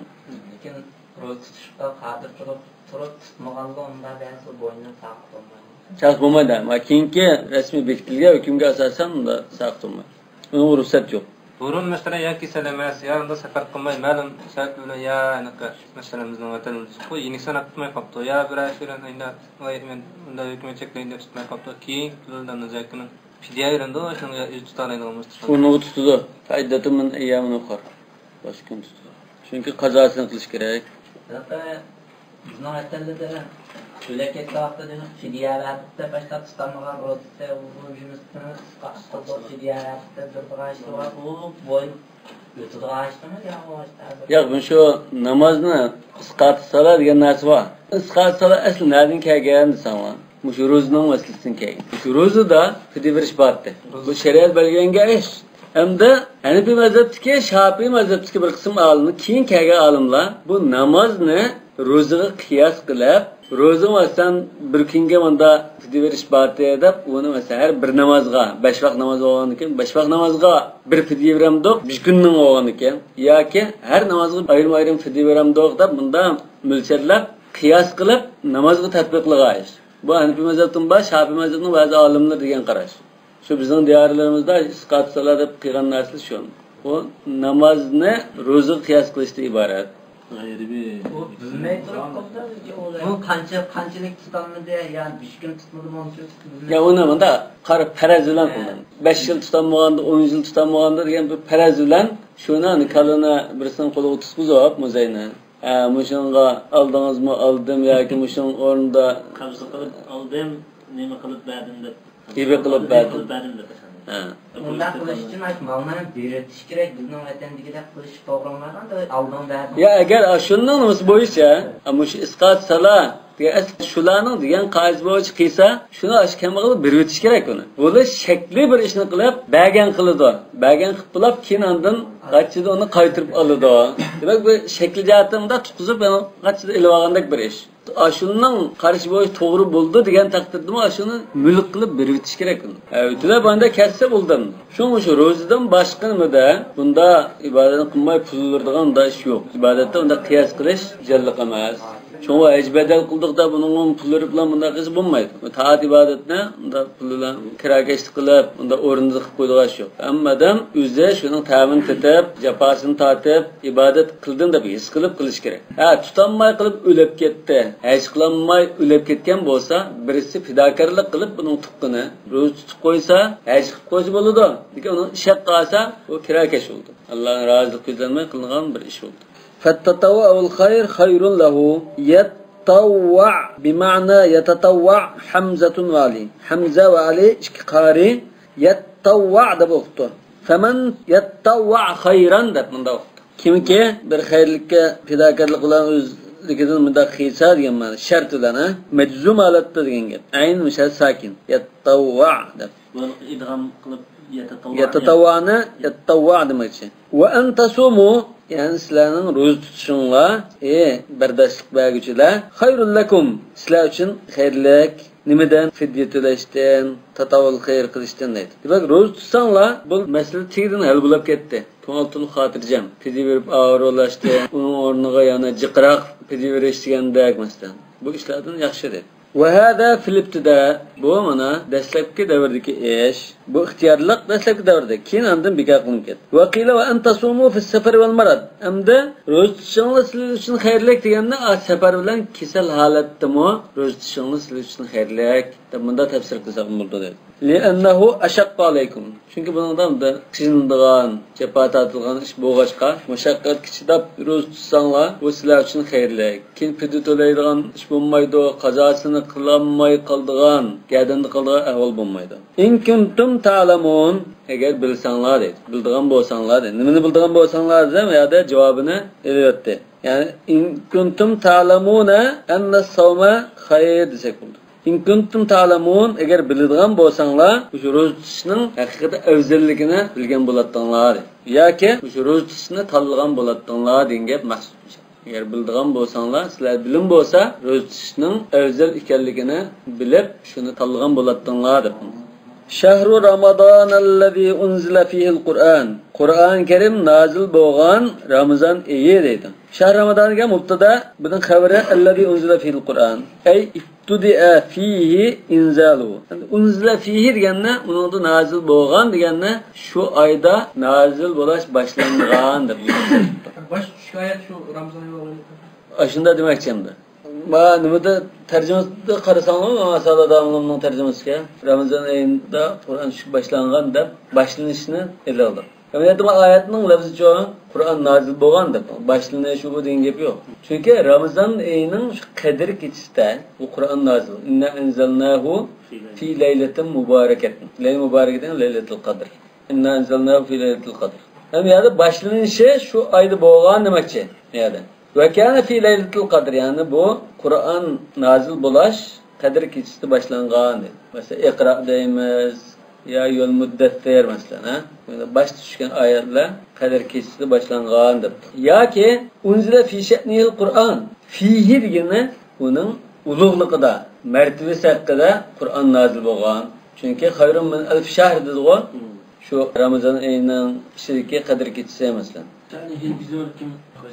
لېكىن روزا تۇتۇشقا قادىر تۇرۇپ، تۇرۇپ تۇتمىغاندا ئۇنداق بەزى بوينىدىن ساقىت بولمايدۇ. ساقىت بولمايدۇ. ما كېيىنكى رەسمىي بېكىتىلگەن ھۆكۈمگە ئاساسەن ئۇنداق ساقىت بولمايدۇ. ئۇنىڭغا رۇخسەت يوق. بۇرۇن مەسىلەن يا كېسەل ئەمەس، يا ئۇنداق سەپەر قىلماي مەلۇم سەۋەب بىلەن يا ھېلىقى مەسىلەن بىزنىڭ ۋەتەنىمىزدىكى يېنىك ساناپ تۇتماي قاپتۇ، يا بىرەر ئىش بىلەن ئايدا ۋاي مەن ئۇنداق ھۆكۈمەت چەكلەيدۇ دەپ تۇتماي قاپتۇ. كېيىنكى كۈنلەردە ئاندىن زاكىنىڭ پىدىيە بېرىدۇ، شۇنىڭغا ئۆزى تۇتالايدىغان بولسا تۇتىدۇ. ئۇنىڭغا تۇتىدۇ. فەئىددەتۇ مىن ئەييامىن ئۇخەر. باشقا كۈن تۇتىدۇ. چۈنكى قازاسىنى قىلىش كېرەك. ھېلىقى بىزنىڭ ۋەتەنلەردە ئۆلۈپ كەتكەن ۋاقتىدا پىدىيە بەردۇق دەپ باشلاپ تۇتالمىغان روزىسى، ئۇ جۈمىسىنى ئىسقات قىلدۇق، پىدىيە بەردۇق دەپ تۇرىدىغان ئىشلار بار. ئۇ بويۇن ئۆتىدىغان ئىشلىمۇ يا ئۇ ئىشلار؟ ياق، مۇشۇ نامازنى ئىسقات سالا دېگەن نەرسە بار. ئىسقات سالا ئەسلى نەدىن كەلگەن دېسەڭلار، مۇشۇ روزىنىڭ مەسىلىسىدىن كەلگەن. مۇشۇ روزىدا پىدىيە بېرىش بارتى. بۇ شەرىئەت بەلگىلەنگەن ئىش. ئەمدى ھەنىپىي مەزھەپتىكى، شاپىئىي مەزھەپتىكى بىر قىسىم ئالىملار، كېيىن كەلگەن ئالىملار بۇ نامازنى روزىغا قىياس قىلىپ، روزىغا مەسىلەن بىر كۈنگە مۇندا پىدىيە بېرىش بارتى دەپ، ئۇنى مەسىلەن ھەر بىر نامازغا، بەش ۋاق ناماز بولغاندىكىن، بەش ۋاق نامازغا بىر پىدىيە بېرەمدۇق، بىر كۈننىڭ بولغاندىكىن، ياكى ھەر نامازغا ئايرىم-ئايرىم پىدىيە بېرەمدۇق دەپ، مۇندا مۆلچەرلەپ، قىياس قىلىپ، نامازغا تەتبىقلىغان ئىش. بۇ ھەنىپىي مەزھەپتىن بار، شاپىئىي مەزھەپنىڭ بەزى ئالىملىرى دېگەن قاراش. شۇ بىزنىڭ دىيارلىرىمىزدا ئىسقات سالا دەپ قىلغان نەرسىلەر شۇ. ئۇ نامازنى روزىغا قىياس قىلىشتىن ئىبارەت. ئۇ بىلمەي تۇرۇپ قىلدى. ئۇ قانچە، قانچىلىك تۇتالمىدى، يا بىر كۈن تۇتمىدىمۇ، ئۇنچىلىك تۇتمىدى. يا ئۇنى مۇنداق قارا پەرەز بىلەن قىلدى. بەش يىل تۇتالمىغاندا، ئون يىل تۇتالمىغاندا دېگەن بىر پەرەز بىلەن شۇنى كاللىنى بىرسىنىڭ قولىغا تۇتقۇزۇپ، مۇزەينى. ھە، مۇشۇنىڭغا ئالدىڭىزمۇ؟ ئالدىم. ياكى مۇشۇنىڭ ئورنىدا قەبزە قىلىپ ئالدىم، نېمە قىلىپ بەردىم دەپ. ھىبە قىلىپ بەردىم. ھىبە قىلىپ بەردىم دەپ. ھە. ئۇنداق قىلىش ئۈچۈن مانا مالنى بېرىۋېتىش كېرەك. بىزنىڭ ۋەتەندىكىدەك قىلىش توغرا بولمايدۇ. ئالدىڭ بەردىڭ. يا ئەگەر شۇنىڭ نېمىسى بويىچە، مۇشۇ ئىسقات سالا دېگەن ئەسلى شۇلارنىڭ دېگەن قائىدىسى بويىچە قىلسا، شۇنى ئاشۇ كەمبەغەلگە بېرىۋېتىش كېرەك ئۇنى. بۇلار شەكلى بىر ئىشنى قىلىپ، بەرگەن قىلىدۇ. بەرگەن قىلىپ بولاپ، كېيىن ئاندىن قاچىدا ئۇنى قايتۇرۇپ ئالىدۇ. دېمەك، بۇ شەكلى جەھەتتىن مۇنداق تۇتقۇزۇپ، يەنە قاچىدا ئېلىۋالغاندەك بىر ئىش. ئاشۇنىڭ قارىشى بويىچە توغرا بولىدۇ دېگەن تەقدىردىمۇ ئاشۇنى مۈلۈك قىلىپ بېرىۋېتىش كېرەك ئۇنى. ئەۋېتىلەپ ئاندا كەتسە بولدى. شۇڭا شۇ روزىدىن باشقا نېمىدە بۇندا ئىبادەتنى قىلماي پۇل ئالىدىغان ئۇنداق ئىش يوق. ئىبادەتتە ئۇنداق قىياس قىلىش جانلىق ئەمەس. شۇڭا ھەج بەدەل قىلدۇق دەپ ئۇنىڭغا پۇل بېرىپلا مۇنداق قىلسا بولمايدۇ. تائەت ئىبادەتنى ئۇنداق پۇل بىلەن كىراكەشلىك قىلىپ، ئۇنداق ئورنىدا قىلىپ قويىدىغان ئىش يوق. ھەممە ئادەم ئۆزى شۇنىڭ تەمىنى تېتىپ، جاپاسىنى تارتىپ، ئىبادەت قىلدىم دەپ ھېس قىلىپ قىلىش كېرەك. ھە، تۇتالماي قىلىپ ئۆلۈپ كەتتى. ھەج قىلالماي ئۆلۈپ كەتكەن بولسا، بىرسى پىداكارلىق قىلىپ بۇنىڭ تۇغقىنى روزا تۇتۇپ قويسا، ھەج قىلىپ قويسا بولىدۇ. لېكىن ئۇنىڭ ئىشەك قالسا، ئۇ كىراكەش بولىدۇ. ئاللانىڭ رازىلىقى كۆزلەنمەي قىلىنغان بىر ئىش بولىدۇ. فالتطوع خير له. يتطوع بمعنى يتطوع، ھەمزەتۇن ۋە ئەلى. ھەمزە ۋە ئەلى ئىككى قارى يتطوع دەپ ئوقۇپتۇ. فمن يتطوع خيرا دەپ مۇنداق ئوقۇپتۇ. كىمكى بىر خەيرلىككە پىداكارلىق بىلەن ئۆزلۈكىدىن مۇنداق قىلسا دېگەن مەنە، شەرت بىلەن، ھە؟ مەجزۇم ھالەتتە دېگەن گەپ. ئەين مۇشەددەد ساكىن. يتطوع دەپ. بۇنى ئىدغام قىلىپ يتطوع. يتطوعنى يتطوع دېمەكچى. وأن تصوموا، يەنى سىلەرنىڭ روزا تۇتۇشۇڭلار، ئى بەرداشلىق بەرگۈچىلەر، خير لكم، سىلەر ئۈچۈن خەيرلىك. نېمىدىن؟ فىدىيە تۆلەشتىن، تاتاۋۇل خەير قىلىشتىن دەيدۇ. دېمەك، روزا تۇتساڭلار، بۇ مەسىلە تېگىدىن ھەل بولۇپ كەتتى. كۆڭۈل تولۇق خاتىرجەم. پىدىيە بېرىپ ئاغرىۋالاشتىن، ئۇنىڭ ئورنىغا يەنە جىقراق پىدىيە بېرىش دېگەندەك مەسىلەن. بۇ ئىشلاردىن ياخشى دەيدۇ. وهذا في الابتداء، بۇ مانا دەسلەپكى دەۋردىكى ئىش. بۇ ئىختىيارلىق دەسلەپكى دەۋردە، كېيىن ئاندىن بىكار قىلىنىپ كەتتى. وقيل وأن تصوموا في السفر والمرض. ئەمدى روزا تۇتۇشىڭلار سىلەر ئۈچۈن خەيرلىك دېگەندە، ئا، سەپەر بىلەن كېسەل ھالەتتىمۇ روزا تۇتۇشىڭلار سىلەر ئۈچۈن خەيرلىك دەپ مۇنداق تەپسىر قىلساق بولىدۇ دەيدۇ. لأنه أشق عليكم. چۈنكى بۇنىڭدا بىر قىينىلىدىغان، جاپا تارتىدىغان ئىش بولغاچقا، مۇشەققەتكە چىداپ روزا تۇتساڭلار، بۇ سىلەر ئۈچۈن خەيرلىك. كېيىن پىدىيە تۆلەيدىغان ئىش بولمايدۇ، قازاسىنى قىلالماي قالىدىغان، گەردەندە قالىدىغان ئەھۋال بولمايدۇ. إن كنتم تعلمون، ئەگەر بىلسەڭلار دەيدۇ. بىلىدىغان بولساڭلار دەيدۇ. نېمىنى بىلىدىغان بولساڭلار دېسە، بۇ يەردە جاۋابىنى ئېلىۋەتتى. يەنى، إن كنتم تعلمون أن الصوم خير دېسەك بولىدۇ. إن كنتم تعلمون، ئەگەر بىلىدىغان بولساڭلار، مۇشۇ روزا تۇتۇشنىڭ ھەقىقەتەن ئەۋزەللىكىنى بىلگەن بولاتتىڭلار، ياكى مۇشۇ روزا تۇتۇشنى تاللىغان بولاتتىڭلار دېگەن گەپ مەخسۇس. ئەگەر بىلىدىغان بولساڭلار، سىلەر بىلىم بولسا، روزا تۇتۇشنىڭ ئەۋزەل ئىكەنلىكىنى بىلىپ، شۇنى تاللىغان بولاتتىڭلار دەپ. شەھرۇ رامازانەللەزى ئۇنزىلە فىھىل قۇرئان. قۇرئان كەرىم نازىل بولغان رامىزان ئېيى دەيدۇ. شەھر رامازان دېگەن مۇبتەدا، بۇنىڭ خەۋىرى ئەللەزى ئۇنزىلە فىھىل قۇرئان. ئەي ئىبتۇدىئە فىھى ئىنزالۇ. ئۇنزىلە فىھى دېگەندە، ئۇنىڭدا نازىل بولغان دېگەندە، شۇ ئايدا نازىل بولاش باشلانغان دەپ. باش چۈشكەن ئايەت شۇ رامىزان ئېيى بولغان. ئاشۇنداق دېمەكچى ئەمدى. ما نېمىدە تەرجىمىسىدە قارىساڭلار، مانا سادات ئالىمنىڭ تەرجىمىسىگە رامىزان ئېيىدا قۇرئان چۈشۈپ باشلانغان دەپ باشلىنىشنى ئېلىۋالدى. ئەمەلىيەتتە بۇ ئايەتنىڭ لەپزىچۇ، قۇرئان نازىل بولغان دەپ باشلىنىشى بۇ دېگەن گەپ يوق. چۈنكى رامىزان ئېيىنىڭ شۇ قەدىر كېچىسىدە بۇ قۇرئان نازىل. إنا أنزلناه في ليلة مباركة. لەيلە مۇبارەك دېگەن لەيلەتۇل قەدىر. إنا أنزلناه في ليلة القدر. ھەم يەردە باشلىنىشى شۇ ئايدا بولغان دېمەكچى. يەردە. وكان في ليلة القدر، يەنى بۇ قۇرئان نازىل بولاش قەدىر كېچىسىدە باشلانغان دەيدۇ. مەسىلەن، ئىقرا دەيمىز، يا يول مۇددەسسىر، مەسىلەن، ھە؟ باشتا چۈشكەن ئايەتلەر قەدىر كېچىسىدە باشلانغان دەپتۇ. ياكى أنزل في شأنه القرآن. فيه دېگىنى ئۇنىڭ ئۇلۇغلۇقىدا، مەرتىۋىسى ھەققىدە قۇرئان نازىل بولغان. چۈنكى خير من ألف شهر دېدىغۇ. شۇ رامىزان ئېيىنىڭ ئىچىدىكى قەدىر كېچىسى، مەسىلەن.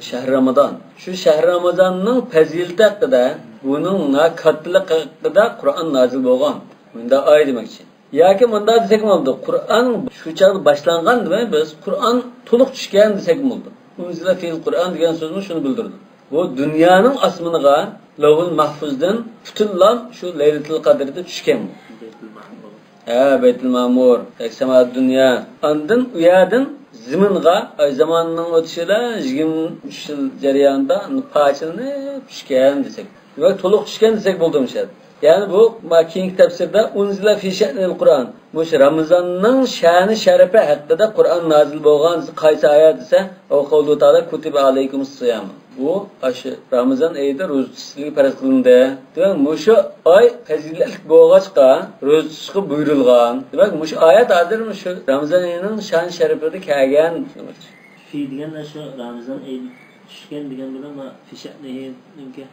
شەھر رامىزان. شۇ شەھر رامىزاننىڭ پەزىلىتى ھەققىدە، بۇنىڭ كاتتىلىقى ھەققىدە قۇرئان نازىل بولغان. مۇنداق ئاي دېمەكچى. ياكى مۇنداق دېسەكمۇ بولىدۇ. قۇرئان شۇ چاغدا باشلانغان دېمەي، بىز قۇرئان تولۇق چۈشكەن دېسەكمۇ بولىدۇ. ئۇنزىلە فىھىل قۇرئان دېگەن سۆزمۇ شۇنى بىلدۈرىدۇ. بۇ دۇنيانىڭ ئاسمىنىغا لەۋھۇل مەھفۇزدىن پۈتۈنلا شۇ لەيلىتۇل قەدىردە چۈشكەن. ھە، بەيتۇل مەمۇر، سەما دۇنيا. ئاندىن ئۇ يەردىن زېمىنغا، ئاي زاماننىڭ ئۆتۈشى بىلەن يىگىرمە ئۈچ يىل جەريانىدا پارچىلىنىپ چۈشكەن دېسەك. دېمەك، تولۇق چۈشكەن دېسەك بولىدۇ مۇشۇ يەردە. يەنى بۇ، ما، كېيىنكى تەپسىردە ئۇنزىلە فى شەنىل قۇرئان. مۇشۇ رامىزاننىڭ شەنى شەرىپى ھەققىدە قۇرئان نازىل بولغان قايسى ئايەت دېسە، ئەۋ قەۋلۇ تەئالا كۇتىبە ئەلەيكۇمۇس سىيام. بۇ ئاشۇ رامىزان ئېيىدا روزا تۇتۇشلىرى پەرز قىلىندى. دېمەك، مۇشۇ ئاي پەزىلەتلىك بولغاچقا، روزا تۇتۇشقا بۇيرۇلغان. دېمەك، مۇشۇ ئايەت ھازىر مۇشۇ رامىزان ئېيىنىڭ شان شەرىپىدە كەلگەن. فى دېگەن شۇ رامىزان ئېيى چۈشكەن دېگەن بىلەن، ما، فى شەنىھىنىڭكى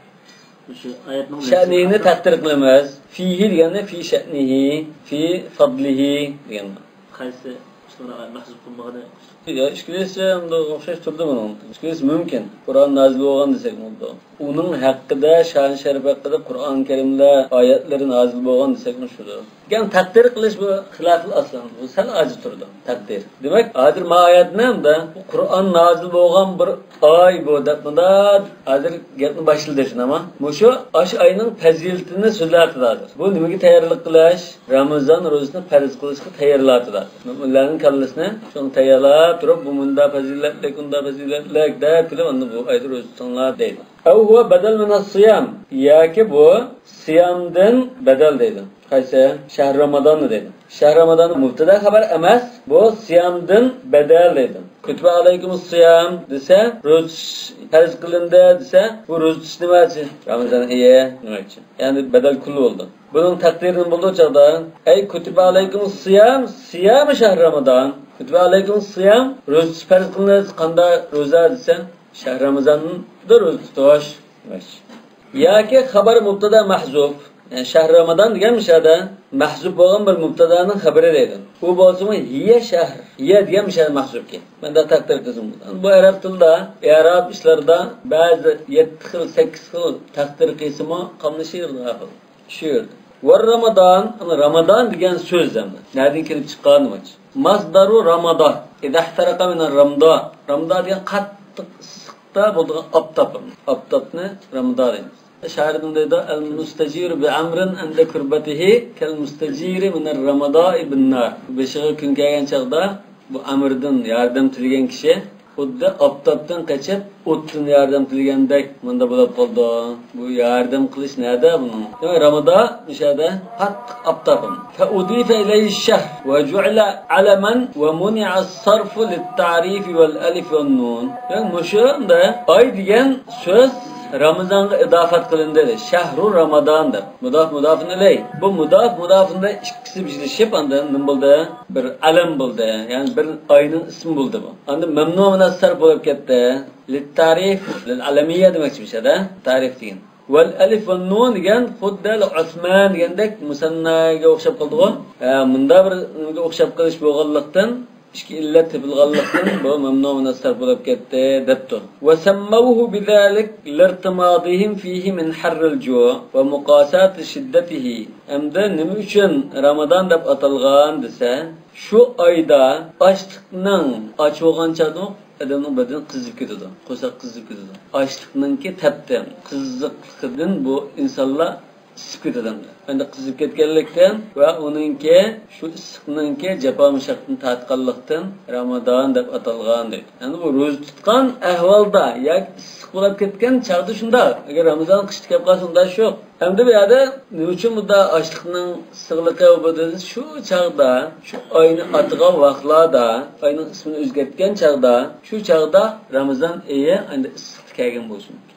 مۇشۇ ئايەتنىڭ شەنىھىنى تەقدىر قىلىمىز. فىھى دېگەندە فى شەنىھى، فى فەدلىھى دېگەن. قايسى ئىشلاردا مەھزۇپ قىلمىغىنى؟ يا، ئىككىلىسى ئەمدى ئوخشاش تۇرىدۇ بۇنىڭ. ئىككىلىسى مۇمكىن. قۇرئان نازىل بولغان دېسەك بولىدۇ. ئۇنىڭ ھەققىدە، شان شەرىپ ھەققىدە قۇرئان كەرىمدە ئايەتلىرى نازىل بولغان دېسەكمۇ شۇدۇر. يەنى تەقدىر قىلىش بۇ خىلاپىل ئەسلى. بۇ سەل ئاجىز تۇرىدۇ، تەقدىر. دېمەك، ھازىر ما ئايەتنى ئەمدى قۇرئان نازىل بولغان بىر ئاي بۇ دەپ مۇنداق ھازىر گەپنى باشلىدى، شۇنداقمۇ؟ مۇشۇ ئاشۇ ئاينىڭ پەزىلىتىنى سۆزلەۋاتىدۇ ھازىر. بۇ نېمىگە تەييارلىق قىلىش؟ رامىزان روزىسىنى پەرز قىلىشقا تەييارلاۋاتىدۇ. مۆمىنلەرنىڭ كاللىسىنى شۇڭا تەييارلاپ تۇرۇپ، بۇ مۇنداق پەزىلەتلىك، ئۇنداق پەزىلەتلىك دەپ كېلىپ، ئاندىن بۇ ئايدا روزا تۇتۇڭلار دەيدۇ. ئەۋ ھۇۋە بەدەل مىنەس سىيام. ياكى بۇ سىيامدىن بەدەل دەيدۇ. قايسى؟ شەھر رامازاننى دەيدۇ. شەھر رامازان مۇبتەدا خەۋەر ئەمەس، بۇ سىيامدىن بەدەل دەيدۇ. كۇتىبە ئەلەيكۇمۇس سىيام دېسە، روزا تۇتۇش پەرز قىلىندى دېسە، بۇ روزا تۇتۇش نېمە ئۈچۈن؟ رامازان ئېيى دېمەكچى. يەنى بەدەل كۈل بولدى. بۇنىڭ تەقدىرى نېمە بولىدۇ ئۇ چاغدا؟ ئەي كۇتىبە ئەلەيكۇمۇس سىيام، سىيامى شەھر رامازان. كۇتىبە ئەلەيكۇمۇس سىيام، روزا تۇتۇش پەرز قىلىندى، قانداق روزا دېسە، شەھر رامازاندا روزا تۇتۇش. ياكى خەبەر مۇبتەدا مەھزۇپ. يەنى شەھر رامازان دېگەن مۇشۇ يەردە مەھزۇپ بولغان بىر مۇبتەدانىڭ خەبىرى دەيدۇ. ئۇ بولسىمۇ ھىيە شەھر. ھىيە دېگەن مۇشۇ يەردە مەھزۇپكەن. مەندە تەقدىر قىلسىمۇ. بۇ ئەرەب تىلىدا ئىئراب ئىشلىرىدا بەزى يەتتە خىل، سەككىز خىل تەقدىر قىلسىمۇ قاملىشىۋېرىدۇ ھەر خىل. شۇ يەردە. ۋە رامادان، ئەنە رامادان دېگەن سۆز ئەمدى نەدىن كېلىپ چىققان دېمەكچى. مەسدەرۇ رامادا، ئىزەھتەرەقە مىنەر رامدا. رامدا دېگەن قاتتىق ئىسسىقتا بولىدىغان ئاپتاپ. ئاپتاپنى رامادا دەيمىز. شائىرىمىز دەيدۇ، ئەل مۇستەجىرۇ بىئەمرىن ئەندە كۇربەتىھى كەل مۇستەجىرى مىنەر رامادائى بىننار. بېشىغا كۈن كەلگەن چاغدا بۇ ئەمىردىن ياردەم تىلىگەن كىشى خۇددى ئاپتاپتىن قېچىپ، ئوتتىن ياردەم تىلىگەندەك مۇندا بولۇپ قالىدۇ. بۇ ياردەم قىلىش نەدە بۇنىڭ؟ دېمەك، رامادا مۇشۇ يەردە قاتتىق ئاپتاپ. فأضيف إليه الشهر وجعل علما ومنع الصرف للتعريف والألف والنون. دېمەك، مۇشۇندا ئاي دېگەن سۆز رامىزانغا ئىزاپەت قىلىندى. شەھرۇ رامادان دەپ. مۇداف مۇدافىن ئىلەي. بۇ مۇداف مۇدافىن ئىلەي ئىككىسى بىرلىشىپ ئاندىن نېمە بولدى؟ بىر ئەلەم بولدى. يەنى بىر ئاينىڭ ئىسمى بولدى بۇ. ئاندىن مەمنۇ مىنەس سەرف بولۇپ كەتتى. لىتتارىف، لىلئەلەمىيە دېمەكچى مۇشۇ يەردە. تارىف دېگەن. ۋەل ئەلىف ۋەن نۇن دېگەن خۇددى ھېلى ئۇسمان دېگەندەك مۇسەنناگە ئوخشاپ قالدىغۇ. ھە، مۇندا بىر نېمىگە ئوخشاپ قېلىش بولغانلىقتىن، ئىككى ئىللەت تېپىلغانلىقتىن بۇ مەمنۇ مىنەس سەرف بولۇپ كەتتى دەپتۇ. وسموه بذلك لارتماضهم فيه من حر الجوع ومقاساة شدته. ئەمدى نېمە ئۈچۈن رامادان دەپ ئاتالغان دېسە، شۇ ئايدا ئاچلىقنىڭ، ئاچ بولغان چاغدىمۇ ئادەمنىڭ بەدىنى قىزىپ كېتىدۇ، قورساق قىزىپ كېتىدۇ. ئاچلىقنىڭكى تەپتى، قىزىقلىقىدىن بۇ ئىنسانلار ئىسسىپ كېتىدۇ. ئەمدى قىزىپ كەتكەنلىكتىن ۋە ئۇنىڭكى شۇ ئىسسىقنىڭكى جاپا مۇشەققىتىنى تارتقانلىقتىن رامادان دەپ ئاتالغان دەيدۇ. ئەمدى بۇ روزا تۇتقان ئەھۋالدا ياكى ئىسسىق بولۇپ كەتكەن چاغدا شۇنداق. ئەگەر رامىزان قىشتا كەپ قالسا ئۇنداق شوق. ئەمدى بۇ يەردە نېمە ئۈچۈن بۇنداق ئاچلىقنىڭ ئىسسىقلىقى بۇ دېسە، شۇ چاغدا، شۇ ئاينى ئاتىغان ۋاقىتلاردا، ئاينىڭ ئىسمىنى ئۆزگەرتكەن چاغدا، شۇ چاغدا رامىزان ئېيى ئەمدى ئىسسىقتا كەلگەن بولۇشى مۇمكىن.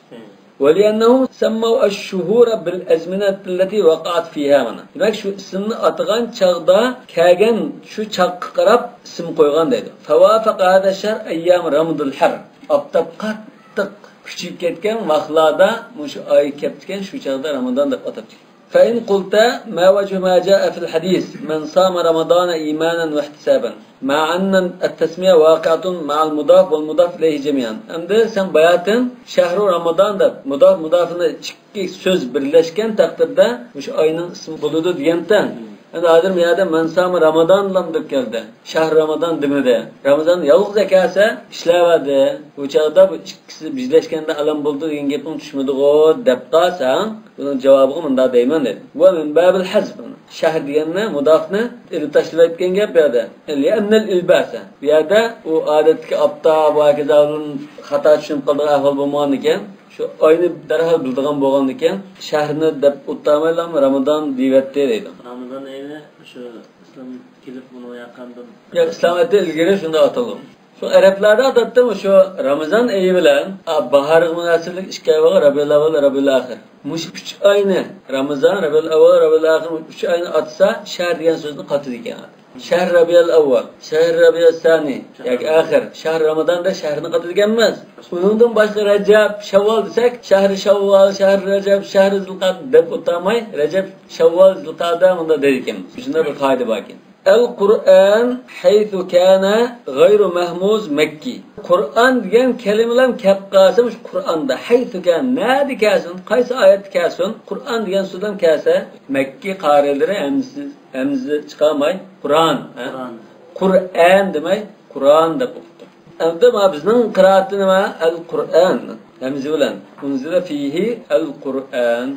ولأنهم سموا الشهور بالأزمنة التي وقعت فيها، مانا. دېمەك، شۇ ئىسىمنى ئاتىغان چاغدا كەلگەن شۇ چاغقا قاراپ ئىسىم قويغان دەيدۇ. فوافق هذا الشهر أيام رمض الحر. ئاپتاپ قاتتىق كۈچىيىپ كەتكەن ۋاقىتلاردا مۇشۇ ئاي كەپتىكەن، شۇ چاغدا رامىزان دەپ ئاتاپتىكەن. فإن قلت ما وجه ما جاء في الحديث من صام رمضان إيمانا واحتسابا مع أن التسمية واقعة مع المضاف والمضاف إليه جميعا. ئەمدى سەن باياتىن شەھرۇ رامىزان دەپ مۇداف مۇدافىنى ئىككى سۆز بىرلەشكەن تەقدىردە مۇشۇ ئاينىڭ ئىسمى بولىدۇ دېگەنتەن. ئەمدى ھازىر بۇ يەردە مەن سامە رامىزان دەپ كەلدى. شەھر رامىزان دېمىدى. رامىزان يالغۇز ئەكەلسە ئىشلەۋەردى. بۇ چاغدا بۇ ئىككىسى بىرلەشكەندە ئالام بولىدۇ دېگەن گېپىڭ چۈشمىدىغۇ دەپ قالساڭ، بۇنىڭ جاۋابىغا مۇنداق دەيمەن دېدى. ۋە مىن بابىل ھەزف. شەھر دېگەننى، مۇدافنى ئېلىپ تاشلىۋەتكەن گەپ بۇ يەردە. لىئەننەل ئىلباسە. بۇ يەردە ئۇ ئادەتتىكى ئاپتاپ ۋە ھاكازا بىلەن خاتا چۈشىنىپ قالىدىغان ئەھۋال بولمىغاندىكىن، شۇ ئاينى دەرھال بىلىدىغان بولغاندىكىن، شەھرنى دەپ ئوتتامايلا رامىزان دېيىۋەتتى دەيدۇ. رامىزان ئېيىنى شۇ ئىسلام كېلىپ بۇنى ياققاندىن ياق، ئىسلام ئەتتى ئىلگىرى شۇنداق ئاتالغان. شۇ ئەرەبلەردە ئادەتتە مۇشۇ رامىزان ئېيى بىلەن، ئا، باھارغا مۇناسىۋەتلىك ئىككى ئاي بولغان رەبىئۇل ئەۋۋەل، رەبىئۇل ئاخىر. مۇشۇ ئۈچ ئاينى، رامىزان، رەبىئۇل ئەۋۋەل، رەبىئۇل ئاخىر، مۇشۇ ئۈچ ئاينى ئاتىسا، شەھر دېگەن سۆزنى قاتىدىكەن. شەھر رەبىئۇل ئەۋۋەل، شەھر رەبىئۇل سانى ياكى ئاخىر، شەھر رامىزان دەپ شەھرنى قاتىدىكەن ئەمەس. ئۇنىڭدىن باشقا رەجەب، شەۋۋال دېسەك، شەھر شەۋۋال، شەھر رەجەب، شەھر زۇلقەئدە دەپ ئۆتەلمەي، رەجەب، شەۋۋال، زۇلقەئدە مۇنداق دەيدىكەنمىز. شۇنداق بىر قائىدە باركەن. ئەل قۇرئان ھەيسۇ كانە غەيرۇ مەھمۇز مەككى. قۇرئان دېگەن كەلىمىلەم كەپ قالسا، مۇشۇ قۇرئاندا، ھەيسۇ كان، نەدە كەلسۇن، قايسى ئايەتتە كەلسۇن، قۇرئان دېگەن سۆزلەم كەلسە، مەككى قارىلىرى ھەمزە، ھەمزە چىقارماي، قۇرئان، ھە؟ قۇرئان. قۇرئان دېمەي، قۇرئان دەپ ئوقۇپتۇ. ئەمدى ما بىزنىڭ قىرائەتتە نېمە؟ ئەل قۇرئان. ھەمزە بىلەن. ئۇنزىلە فىھى ئەل قۇرئان.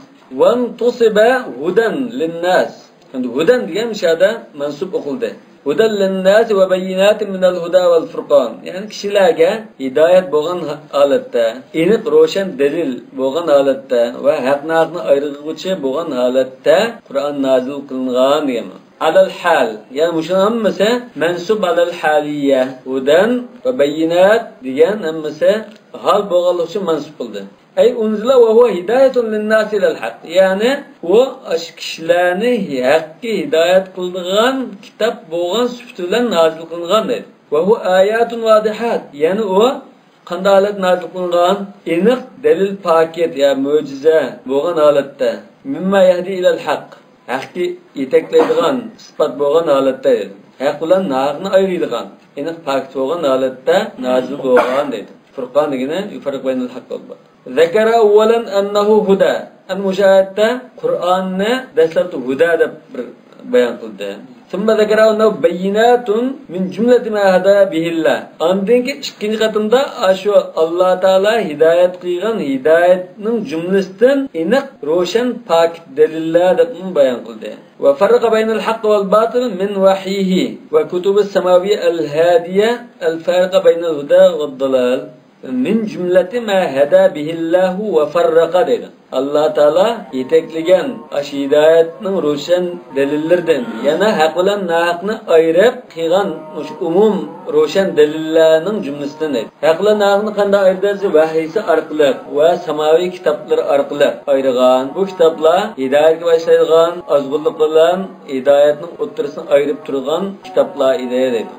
ۋەنتۇسىبە ھۇدەن لىنناس. ئەمدى ھۇدەن دېگەن مۇشۇ يەردە مەنسۇب ئوقۇلدى. ھۇدەن لىنناس ۋە بەييىناتىن مىنەل ھۇدە ۋەل فۇرقان. يەنى كىشىلەرگە ھىدايەت بولغان ھالەتتە، ئېنىق روشەن دەلىل بولغان ھالەتتە ۋە ھەقنى ناھەقنى ئايرىغۇچى بولغان ھالەتتە قۇرئان نازىل قىلىنغان دېگەن. ئەلەل ھال. يەنى مۇشۇنىڭ ھەممىسى مەنسۇب ئەلەل ھالىيە. ھۇدەن ۋە بەييىنات دېگەن ھەممىسى ھال بولغانلىقى ئۈچۈن مەنسۇب قىلدى. ئەي ئۇنزىلە ۋە ھۇۋە ھىدايەتۇن لىنناسى ئىلەل ھەق. يەنى ئۇ ئاشۇ كىشىلەرنى ھەققە ھىدايەت قىلىدىغان كىتاب بولغان سۈپىتى بىلەن نازىل قىلىنغان دەيدۇ. ۋە ھۇۋە ئاياتۇن ۋازىھات. يەنى ئۇ قانداق ھالەتتە نازىل قىلىنغان؟ ئېنىق دەلىل پاكىت يا مۆجىزە بولغان ھالەتتە. مىمما يەھدى ئىلەل ھەق. ھەققە يېتەكلەيدىغان ئىسپات بولغان ھالەتتە. ھەق بىلەن ناھەقنى ئايرىيدىغان، ئېنىق پاكىت بولغان ھالەتتە نازىل بولغان دەيدۇ. فۇرقان دېگىنى يۇفەررىقۇ بەينەل ھەق ۋەل باطىل. ذكر أولا أنه هدى. ئەنە مۇشۇ ئايەتتە قۇرئاننى دەسلەپتە ھۇدە دەپ بىر بايان قىلدى. ثم ذكر أنه بينات من جملة ما هدى به الله. ئاندىن كېيىن ئىككىنچى قېتىمدا ئاشۇ ئاللا تائالا ھىدايەت قىلغان ھىدايەتنىڭ جۈملىسىدىن ئېنىق، روشەن، پاكىت دەلىللەر دەپمۇ بايان قىلدى. وفرق بين الحق والباطل من وحيه وكتب السماوية الهادية الفارقة بين الهدى والضلال. من جملة ما هدى به الله وفرق دەيدۇ. ئاللا تائالا يېتەكلىگەن ئاشۇ ھىدايەتنىڭ روشەن دەلىللىرىدىن، يەنە ھەق بىلەن ناھەقنى ئايرىپ قىلغان مۇشۇ ئومۇم روشەن دەلىللەرنىڭ جۈملىسىدىن دەيدۇ. ھەق بىلەن ناھەقنى قانداق ئايرىدى دېسە، ۋەھىيسى ئارقىلىق ۋە ساماۋىي كىتابلىرى ئارقىلىق ئايرىغان. بۇ كىتابلار ھىدايەتكە باشلايدىغان، ئازغۇنلۇق بىلەن ھىدايەتنىڭ ئوتتۇرىسىنى ئايرىپ تۇرغان كىتابلار ئىدى دەيدۇ.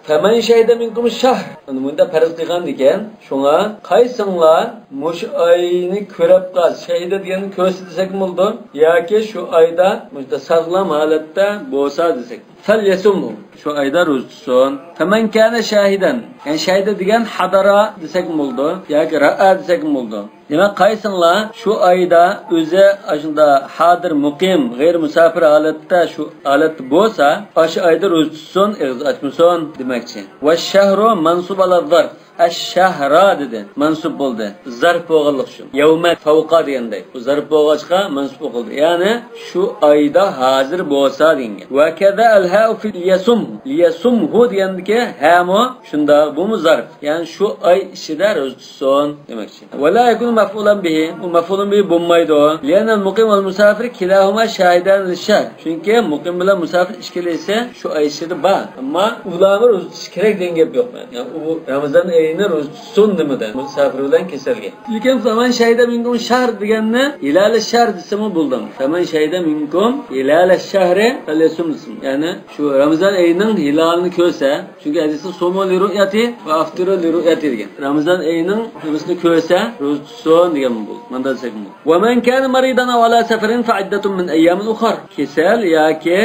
فمن شهد منكم الشهر. ئەنە مۇنداق پەرز قىلغان ئىكەن، شۇڭا قايسىڭلار مۇشۇ ئاينى كۆرۈپ قالسا، شەھىدە دېگەننى كۆرسە دېسەكمۇ بولىدۇ، ياكى شۇ ئايدا مۇشۇنداق ساغلام ھالەتتە بولسا دېسەك. فليصمه. شۇ ئايدا روزا تۇتسۇن. فمن كان شاهدا. يەنى شاھىدە دېگەن حضر دېسەكمۇ بولىدۇ، ياكى رأى دېسەكمۇ بولىدۇ. دېمەك، قايسىڭلار شۇ ئايدا ئۆزى ئاشۇنداق ھازىر مۇقىم، غەيرىي مۇساپىر ھالەتتە، شۇ ھالەتتە بولسا، ئاشۇ ئايدا روزا تۇتسۇن، ئېغىز ئاچمىسۇن دېمەكچى. والشهر منصوب على الظرف. الشهر دېدى، مەنسۇب بولدى. زەرپ بولغانلىقى ئۈچۈن. يوم فوق دېگەندەك. بۇ زەرپ بولغاچقا مەنسۇب قىلدى. يەنى شۇ ئايدا ھازىر بولسا دېگەن گەپ. وكذا الهاء في ليصمه. ليصمه دېگەندىكى ھەمۇ شۇنداق، بۇمۇ زەرپ. يەنى شۇ ئاي ئىچىدە روزا تۇتسۇن دېمەكچى. ولا يكون مفعولا به. بۇ مفعولۇن به بولمايدۇ. لأن المقيم والمسافر كلاهما شاهدان للشهر. چۈنكى مۇقىم بىلەن مۇساپىر ئىككىلىسى شۇ ئاي ئىچىدە بار. ئەمما ئۇلارمۇ روزا تۇتۇش كېرەك دېگەن گەپ يوق. يەنى ئۇ رامىزان ئېيىنى روزا تۇتسۇن دېمىدى مۇساپىر بىلەن كېسەلگە. لېكىن فمن شهد منكم الشهر دېگەننى هلال الشهر دېسىمۇ بولىدۇ. فمن شهد منكم هلال الشهر فليصمه دېسىمۇ. يەنى شۇ رامىزان ئېيىنىڭ ھىلالىنى كۆرسە، چۈنكى ھەدىستە صوموا لرؤيته وأفطروا لرؤيته دېگەن. رامىزان ئېيىنىڭ ھىلالىنى كۆرسە، روزا تۇتسۇن دېگەن بولىدۇ. مۇنداق دېسەكمۇ. ومن كان مريضا أو على سفر فعدة من أيام أخر. كېسەل ياكى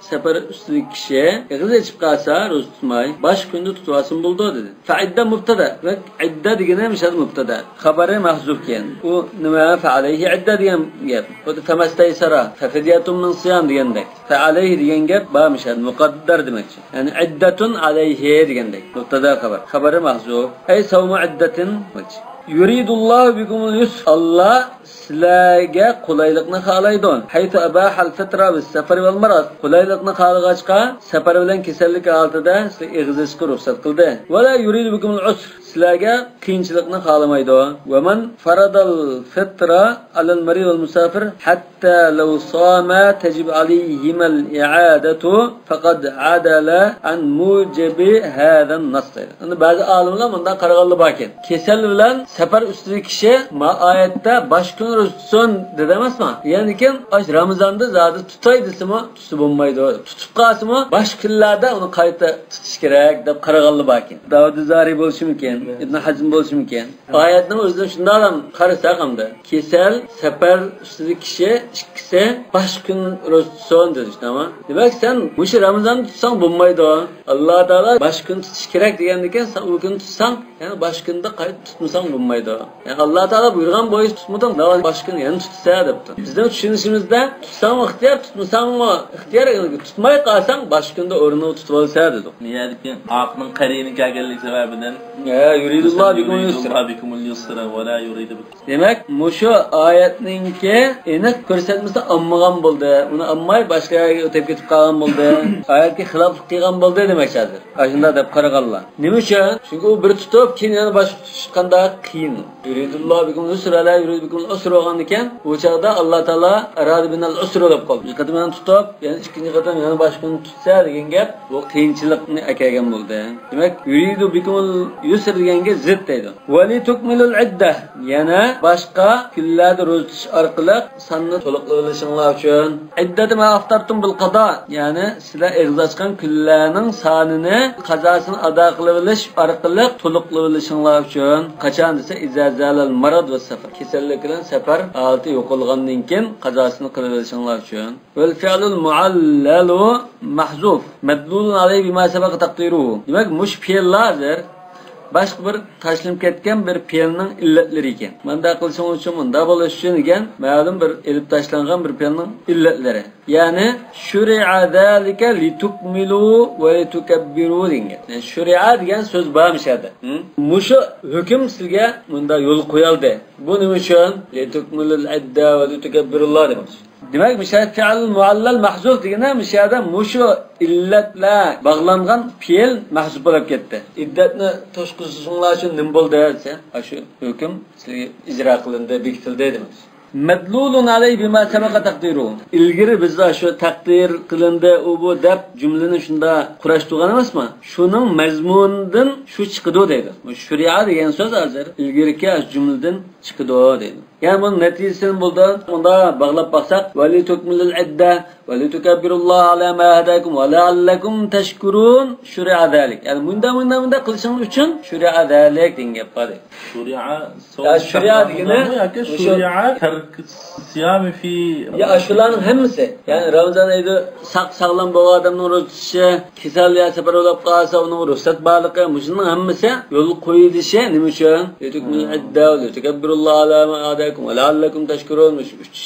سەپەر ئۈستىدىكى كىشى ئېغىز ئېچىپ قالسا، روزا تۇتماي، باشقا كۈندە تۇتۇۋالسىمۇ بولىدۇ، دېدى. فعدة مبتدأ. دېمەك، عدة دېگىنى مۇشۇ يەردە مۇبتەدا. خەۋىرى مەھزۇفكەن. ئۇ نېمە؟ فعليه عدة دېگەن گەپ. خۇددى فما استيسر، ففدية من صيام دېگەندەك. فعليه دېگەن گەپ بار مۇشۇ يەردە، مۇقەددەر دېمەكچى. يەنى عدة عليه دېگەندەك. مۇبتەدا خەۋەر. خەۋىرى مەھزۇف. أي صوم عدة دېمەكچى. يريد الله بكم اليسر. ئاللا سىلەرگە قولايلىقنى خالايدۇ. حيث أباح الفطر بالسفر والمرض. قولايلىقنى خالىغاچقا، سەپەر بىلەن كېسەللىك ھالىتىدە سىلەرگە ئېغىز ئېچىشقا رۇخسەت قىلدى. ولا يريد بكم العسر. سىلەرگە قىيىنچىلىقنى خالىمايدۇ. ومن فرض الفطر على المريض والمسافر حتى لو صاما تجب عليهما الإعادة فقد عدل عن موجب هذا النص. ئەمدى بەزى ئالىملار مۇنداق قارىغانلار باركەن. كېسەل بىلەن سەپەر ئۈستىدىكى كىشى ما ئايەتتە باش كۈن روزا تۇتسۇن دېدى ئەمەسمۇ؟ يەنى كېيىن ئاشۇ رامىزاندا زادى تۇتاي دېسىمۇ تۇتسا بولمايدۇ. تۇتۇپ قالسىمۇ باشقا كۈنلەردە ئۇنى قايتا تۇتۇش كېرەك دەپ قارىغانلار باركەن. داۋۇد زارى بولۇشى مۇمكىن، ئىبن ھەزم بولۇشى مۇمكىن. ئايەتنىڭ ئۆزىدىن شۇنداقلا قارىساق ئەمدى. كېسەل، سەپەر ئۈستىدىكى كىشى ئىككىسى باش كۈن روزا تۇتسۇن دېدى، شۇنداقمۇ؟ دېمەك، سەن مۇشۇ رامىزاندا تۇتساڭ بولمايدۇ. ئاللا تائالا باش كۈن تۇتۇش كېرەك دېگەندىكىن، سەن ئۇ كۈنى تۇتساڭ، يەنە باش كۈندە قايتا تۇتمىساڭ بولمايدۇ. يەنى ئاللا تائالا بۇيرۇغان بويىچە تۇتمىدىڭ، داۋا باش كۈنى يەنە تۇتىسەن دەپتۇ. بىزنىڭ چۈشىنىشىمىزدە تۇتساڭمۇ ئىختىيار، تۇتمىساڭمۇ ئىختىيار، يەنى تۇتماي قالساڭ باش كۈندە ئورنىنى تۇتۇۋالىسەن دېدۇق. نىيەتكە ئاقنىڭ قەرىنى كەلگەنلىكى سەۋەبىدىن. ھە، يريد الله بكم اليسر. يريد الله بكم اليسر ولا يريد بكم. دېمەك، مۇشۇ ئايەتنىڭكى ئېنىق كۆرسەتمىسى ئالمىغان بولدى. ئۇنى ئالماي باشقا يەرگە ئۆتۈپ كېتىپ قالغان بولدى. ئايەتكە خىلاپلىق قىلغان بولدى دېمەكچى ھازىر. ئاشۇنداق دەپ قارىغانلار. نېمە ئۈچۈن؟ چۈنكى ئۇ بىر تۇتۇپ، كېيىن يەنە باشقا تۇتۇش قانداق قىيىن. يريد الله بكم اليسر ولا يريد بكم العسر بولغاندىكىن، ئۇ چاغدا ئاللا تائالا أراد بنا العسر دەپ قالدى. بىر قېتىم يەنە تۇتۇپ، يەنە ئىككىنچى قېتىم يەنە باشقا كۈنى تۇتسا دېگەن گەپ، بۇ قىيىنچىلىقنى ئەكەلگەن بولدى. دېمەك، يريد بكم اليسر دېگەنگە زىت دەيدۇ. ولتكملوا العدة، يەنە باشقا كۈنلەردە روزا تۇتۇش ئارقىلىق ساننى تولۇقلىۋېلىشىڭلار ئۈچۈن. عدة ما أفطرتم بالقضاء، يەنى سىلەر ئېغىز ئاچقان كۈنلەرنىڭ سانىنى، قازاسىنى ئادا قىلىۋېلىش ئارقىلىق تولۇقلىۋېلىشىڭلار ئۈچۈن. قاچان دېسە، إذا زال المرض والسفر، كېسەللىك بىلەن سەپەر ھالىتى يوقالغاندىن كېيىن قازاسىنى قىلىۋېلىشىڭلار ئۈچۈن. والفعل المعلل محذوف مدلول عليه بما سبق تقديره. دېمەك، مۇشۇ پېئىللار ھازىر باشقا بىر تاشلىنىپ كەتكەن بىر پېئىلنىڭ ئىللەتلىرى ئىكەن. مۇنداق قىلىشىڭ ئۈچۈن، مۇنداق بولۇش ئۈچۈن دېگەن مەلۇم بىر ئېلىپ تاشلانغان بىر پېئىلنىڭ ئىللەتلىرى. يەنى، شۇرىئە زالىكە لىتۇكمىلۇ ۋە لىتۇكەببىرۇ دېگەن گەپ. يەنى، شۇرىئە دېگەن سۆز بار مۇشۇ يەردە. ھە؟ مۇشۇ ھۆكۈم سىزگە مۇندا يول قويۇلدى. بۇ نېمە ئۈچۈن؟ لىتۇكمىلۇل ئىددە ۋە لىتۇكەببىرۇللا دېمەكچى. دېمەك، مۇشۇ يەردە فېئىل مۇئەللەل مەھزۇف دېگىنى مۇشۇ يەردە مۇشۇ ئىللەتلەر باغلانغان پېئىل مەھزۇپ بولۇپ كەتتى. ئىددەتنى توشقۇزۇشۇڭلار ئۈچۈن نېمە بولدى دېسە، ئاشۇ ھۆكۈم سىزگە ئىجرا قىلىندى، بېكىتىلدى دېمەكچى. مەدلۇلۇن ئەلەيھى بىما سەبەقە تەقدىرۇ. ئىلگىرى بىز ئاشۇ تەقدىر قىلىندى، ئۇ بۇ دەپ جۈملىنى شۇنداق قۇراشتۇرغان ئەمەسمۇ؟ شۇنىڭ مەزمۇنىدىن شۇ چىقىدۇ دەيدۇ. شۇرىئە دېگەن سۆز ھازىر ئىلگىرىكى ئاشۇ جۈملىدىن چىقىدۇ دەيدۇ. يەنى بۇنىڭ نەتىجىسىنى بولدى، ئۇندا باغلاپ باقساق، ۋەلىتۇكمىلۇل ئىددە ۋەلىتۇكەببىرۇللاھە ئەلا ما ھەداكۇم ۋەلەئەللەكۇم تەشكۇرۇن شۇرىئە زالىك. يەنى مۇنداق، مۇنداق، مۇنداق قىلىشىڭ ئۈچۈن شۇرىئە زالىك دېگەن گەپ بار. شۇرىئە يا، شۇرىئە دېگىنى ياكى مۇشۇ شۇرىئە تەرك سىيامى في يا، ئاشۇلارنىڭ ھەممىسى. يەنى رامىزان ئېيىدا ساق ساغلام بولغان ئادەمنىڭ روزا تۇتۇشى، كېسەل يا سەپەر بولۇپ قالسا ئۇنىڭ رۇخسەت بارلىقى، مۇشۇنىڭ ھەممىسى يول قويۇلۇشى نېمە ئۈچۈن؟ لىتۇكمىلۇل ئىددە ۋە لىتۇكەببىرۇللاھە ئەلا ما ھەداكۇم ۋە لەئەللەكۇم تەشكۇرۇن. مۇشۇ ئۈچ،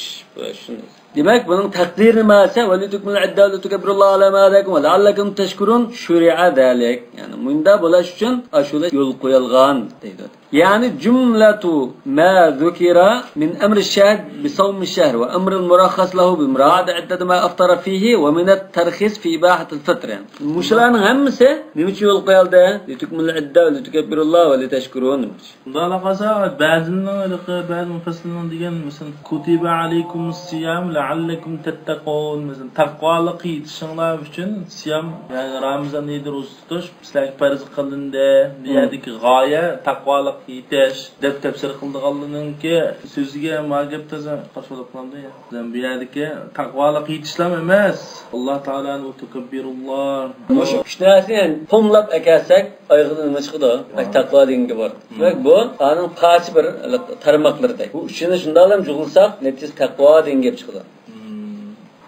شۇنداق. دېمەك، بۇنىڭ تەقدىرى نېمە دېسە، ۋەلىتۇكمىلۇل ئىددە ۋەلىتۇكەببىرۇللاھە ئەلا ما ھەداكۇم ۋەلەئەللەكۇم تەشكۇرۇن شۇرىئە زالىك. يەنى مۇنداق بولۇش ئۈچۈن ئاشۇلار يول قويۇلغان دەيدۇ. يەنى جۈملەتۇ ما زۇكىرە مىن ئەمرىش شاھىد بىسەۋمىش شەھر ۋە ئەمرىل مۇرەخخەس لەھۇ بىمۇرائەتى ئىددەتى ما ئەفتەرە فىھى ۋە مىنەت تەرخىس فى ئىباھەتىل فىتر. يەنى مۇشۇلارنىڭ ھەممىسى نېمە ئۈچۈن يول قويۇلدى؟ لىتۇكمىلۇل ئىددە ۋە لىتۇكەببىرۇللاھ ۋە لىتەشكۇرۇن دېمەكچى. شۇنداقلا قالسا، بەزىلىرىنىڭ ھېلىقى، بەزى مۇپەسسىرلەرنىڭ دېگەن، مەسىلەن، كۇتىبە ئەلەيكۇمۇس سىيام لەئەللەكۇم تەتتەقۇن، مەسىلەن، تەقۋالىققا يېتىشىڭلار ئۈچۈن سىيام، يەنى رامىزان ئېيىدا روزا تۇتۇش سىلەرگە پەرز قىلىندى. بۇ يەردىكى غايە تەقۋالىققا يېتىش دەپ تەپسىر قىلىدىغانلارنىڭكى سۆزىگە ما گەپ تازا قارشى بولۇپ قالدى. بۇ يەردىكى تەقۋالىققا يېتىشلام ئەمەس، ئاللا تائالانى ۋە تۇكەببىرۇللا. مۇشۇ ئۈچ نەرسىنى پوملاپ ئەكەلسەك، ئايىغىدىن نېمە چىقىدۇ؟ ئاي، تەقۋا دېگەن گەپ بار. دېمەك، بۇ ئانىڭ پارچە بىر تارماقلىرىدەك. بۇ ئۈچىنى شۇنداقلا جۇغلىساق، نەتىجىسى تەقۋا دېگەن گەپ چىقىدۇ.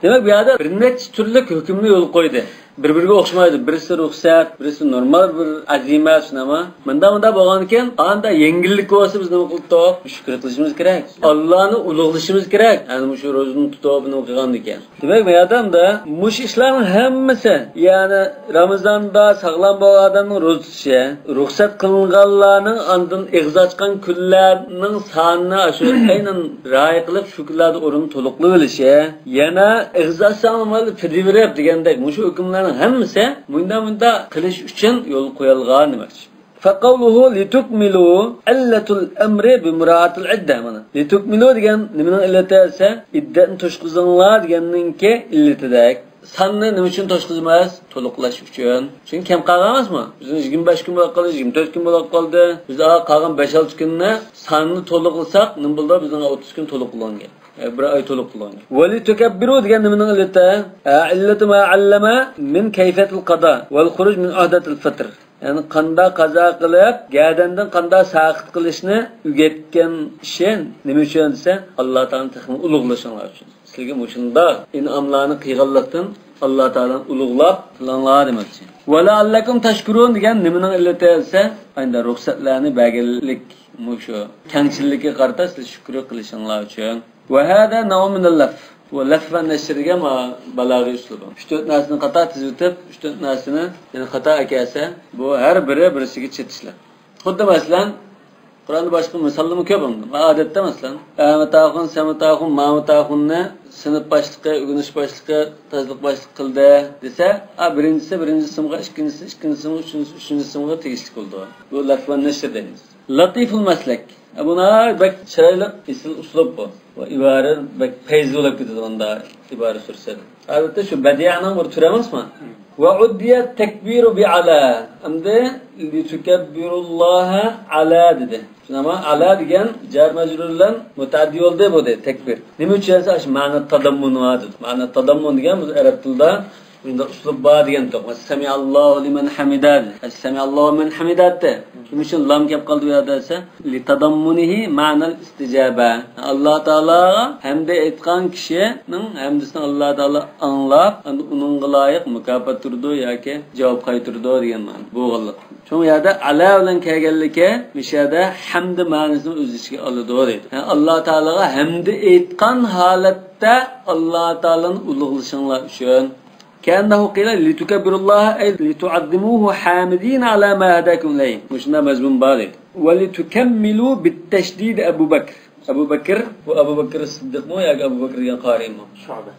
دېمەك، بۇ يەردە بىر نەچچە تۈرلۈك ھۆكۈمنى يولغا قويدى. بىر-بىرىگە ئوخشىمايدۇ. بىرسى رۇخسەت، بىرسى نورمال بىر ئەزىمەت، شۇنداقمۇ؟ مۇنداق، مۇنداق بولغاندىكىن، ئاندا يەڭگىللىك بولسا بىز نېمە قىلدۇق؟ شۈكۈر قىلىشىمىز كېرەك. ئاللانى ئۇلۇغلىشىمىز كېرەك. يەنى مۇشۇ روزىنى تۇتۇپ، نېمە قىلغاندىكىن. دېمەك، بۇ يەردە ئەمدى مۇشۇ ئىشلارنىڭ ھەممىسى، يەنى رامىزاندا ساغلام بولغان ئادەمنىڭ روزا تۇتۇشى، رۇخسەت قىلىنغانلارنىڭ ئاندىن ئېغىز ئاچقان كۈنلەرنىڭ سانىنى ئاشۇ ئەينەن رىئايە قىلىپ، شۇ كۈنلەردە ئورنىنى تولۇقلىۋېلىشى، يەنە ئېغىز ئاچساڭلار مانا پىدىيە بېرىپ دېگەندەك، مۇشۇ ھۆكۈملەرنىڭ ھەممىسى مۇنداق، مۇنداق قىلىش ئۈچۈن يولغا قويۇلغان دېمەكچى. فقوله لتكملوا علة الأمر بمراعاة العدة. مانا، لتكملوا دېگەن نېمىنىڭ ئىللىتى دېسە، ئىددەتنى توشقۇزۇڭلار دېگەننىڭكى ئىللىتىدەك. ساننى نېمە ئۈچۈن توشقۇزىمىز؟ تولۇقلاش ئۈچۈن. چۈنكى كەم قالغان ئەمەسمۇ؟ بىزنىڭ يىگىرمە بەش كۈن بولۇپ قالدى، يىگىرمە تۆت كۈن بولۇپ قالدى. بىز ئا قالغان بەش ئالتە كۈننى ساننى تولۇقلىساق، نېمە بولىدۇ؟ بىزنىڭ ئوتتۇز كۈن تولۇق بولغان گەپ. ئە، بىر ئاي تولۇق بولغان گەپ. ولتكبروا دېگەن نېمىنىڭ ئىللىتى؟ ئە، علة ما علم من كيفية القضاء والخروج من عهدة الفطر. يەنى قانداق قازا قىلىپ، گەدەندىن قانداق ساقىت قىلىشنى ئۆگەتكەن ئىشى نېمە ئۈچۈن دېسە، ئاللا تائالانى تېخىمۇ ئۇلۇغلىشىڭلار ئۈچۈن. سىلەرگە مۇشۇنداق ئىنئاملارنى قىلغانلىقتىن ئاللا تائالانى ئۇلۇغلاپ قىلىڭلار دېمەكچى. ولعلكم تشكرون دېگەن نېمىنىڭ ئىللىتى دېسە، ئەندى رۇخسەتلەرنى بەرگەنلىك مۇشۇ كەڭچىللىكىگە قارىتا سىز شۈكرى قىلىشىڭلار ئۈچۈن. وهذا نوع من اللف. بۇ لەف ۋە نەشر دېگەن ما-، بالاغىي ئۇسلۇبى. ئۈچ تۆت نەرسىنى خاتا تىزىۋېتىپ، ئۈچ تۆت نەرسىنى يەنە خاتا ئەكەلسە، بۇ ھەر بىرى بىرسىگە چېتىشلىق. خۇددى مەسىلەن، قۇرئاندا باشقا مىساللىرىمۇ كۆپ ئۇنىڭ. ئادەتتە مەسىلەن، ئەمىتاخۇن، سەمىتاخۇن، مامىتاخۇننى سىنىپ باشلىقى، ئۆگىنىش باشلىقى، تازىلىق باشلىقى قىلدى دېسە، ئا، بىرىنچىسى بىرىنچى سىنىپقا، ئىككىنچىسى ئىككىنچى سىنىپقا، ئۈچىنچىسى ئۈچىنچى سىنىپقا تېگىشلىك بولىدۇ. بۇ لەف ۋە نەشر دەيمىز. لەتىفۇل مەسلەك. بۇ ناھايىتى بەك چىرايلىق، ئېسىل ئۇسلۇب بۇ. بۇ ئىبارە بەك پەيزى بولۇپ كېتىدۇ، ئۇندا ئىبارە سۈرسە. ئەلۋەتتە، شۇ بەدىئەنىڭ بىر تۈرى ئەمەسمۇ؟ وعدي التكبير بعلى. ئەمدى لتكبروا الله على دېدى. شۇنداقمۇ؟ ئەلا دېگەن جار مەجرۇر بىلەن مۇتەئەددى بولدى، بۇ دەيدۇ، تەكبىر. نېمە ئۈچۈن دېسە، ئاشۇ مەنە تاداممۇن بار دېدى. مەنە تاداممۇن دېگەن بىز ئەرەب تىلىدا بۇنداق ئۇسلۇب بار دېگەنتۇق. سەمىئاللاھۇ لىمەن ھەمىدە. سەمىئاللاھۇ لىمەن ھەمىدە دېدى. نېمە ئۈچۈن لام كەپ قالدى بۇ يەردە دېسە، لىتەدەممۇنىھى مەنەل ئىستىجابە. ئاللا تائالاغا ھەمدە ئېيتقان كىشىنىڭ ھەمدىسىنى ئاللا تائالا ئاڭلاپ، ئەمدى ئۇنىڭغا لايىق مۇكاپات تۇرىدۇ ياكى جاۋاب قايتۇرىدۇ دېگەن مەنە. بولغانلىق. شۇڭا يەردە ئەلا بىلەن كەلگەنلىكى، مۇشۇ يەردە ھەمدە مەنىسىنى ئۆز ئىچىگە ئالىدۇ دەيدۇ. يەنى ئاللا تائالاغا ھەمدە ئېيتقان ھالەتتە ئاللا تائالانى ئۇلۇغلىشىڭلار ئۈچۈن. كأنه قيل لتكبروا الله أي لتعظموه حامدين على ما هداكم إليه. مۇشۇنداق مەزمۇن بار دەيدۇ. ولتكملوا بالتشديد أبو بكر. ئەبۇ بەكىر، بۇ ئەبۇ بەكىر سىددىقمۇ ياكى ئەبۇ بەكىر دېگەن قارىيمۇ؟ شۇبە.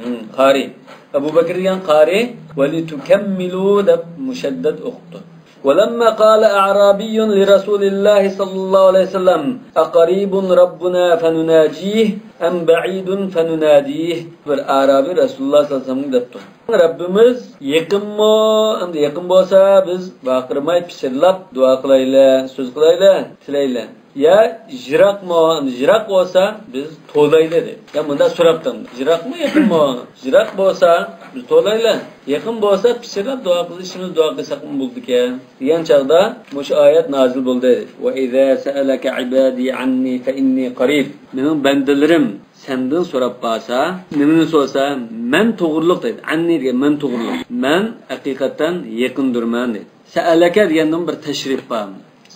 ھىم، قارىي. ئەبۇ بەكىر دېگەن قارىي، ولتكملوا دەپ مۇشەددەت ئوقۇپتۇ. ولما قال أعرابي لرسول الله صلى الله عليه وسلم: أقريب ربنا فنناجيه أم بعيد فنناديه؟ بىر ئەرەبىي رەسۇلۇللا سەللەللاھۇ ئەلەيھى ۋەسەللەمگە دەپتۇ. رەببىمىز يېقىنمۇ؟ ئەمدى يېقىن بولسا، بىز ۋارقىرىماي پىچىرلاپ دۇئا قىلايلى، سۆز قىلايلى، تىلەيلى. يا يىراقمۇ؟ يىراق بولسا، بىز توۋلايلى دەيدۇ. يا مۇنداق سوراپتۇ. يىراقمۇ، يېقىنمۇ؟ يىراق بولسا، بىز توۋلايلى. يېقىن بولسا، پىچىرلاپ دۇئا قىلىشىمىز، دۇئا قىلساقمۇ بولىدىكەن، دېگەن چاغدا مۇشۇ ئايەت نازىل بولدى. وإذا سألك عبادي عني فإني قريب. مېنىڭ بەندىلىرىم سەندىن سوراپ قالسا، نېمىنى سورىسا، مەن توغرۇلۇق دەيدۇ. ئەننى دېگەن مەن توغرۇلۇق. مەن ھەقىقەتەن يېقىندۇرمەن دەيدۇ. سەئەلەكە دېگەندىن بىر تەشرىپ بار.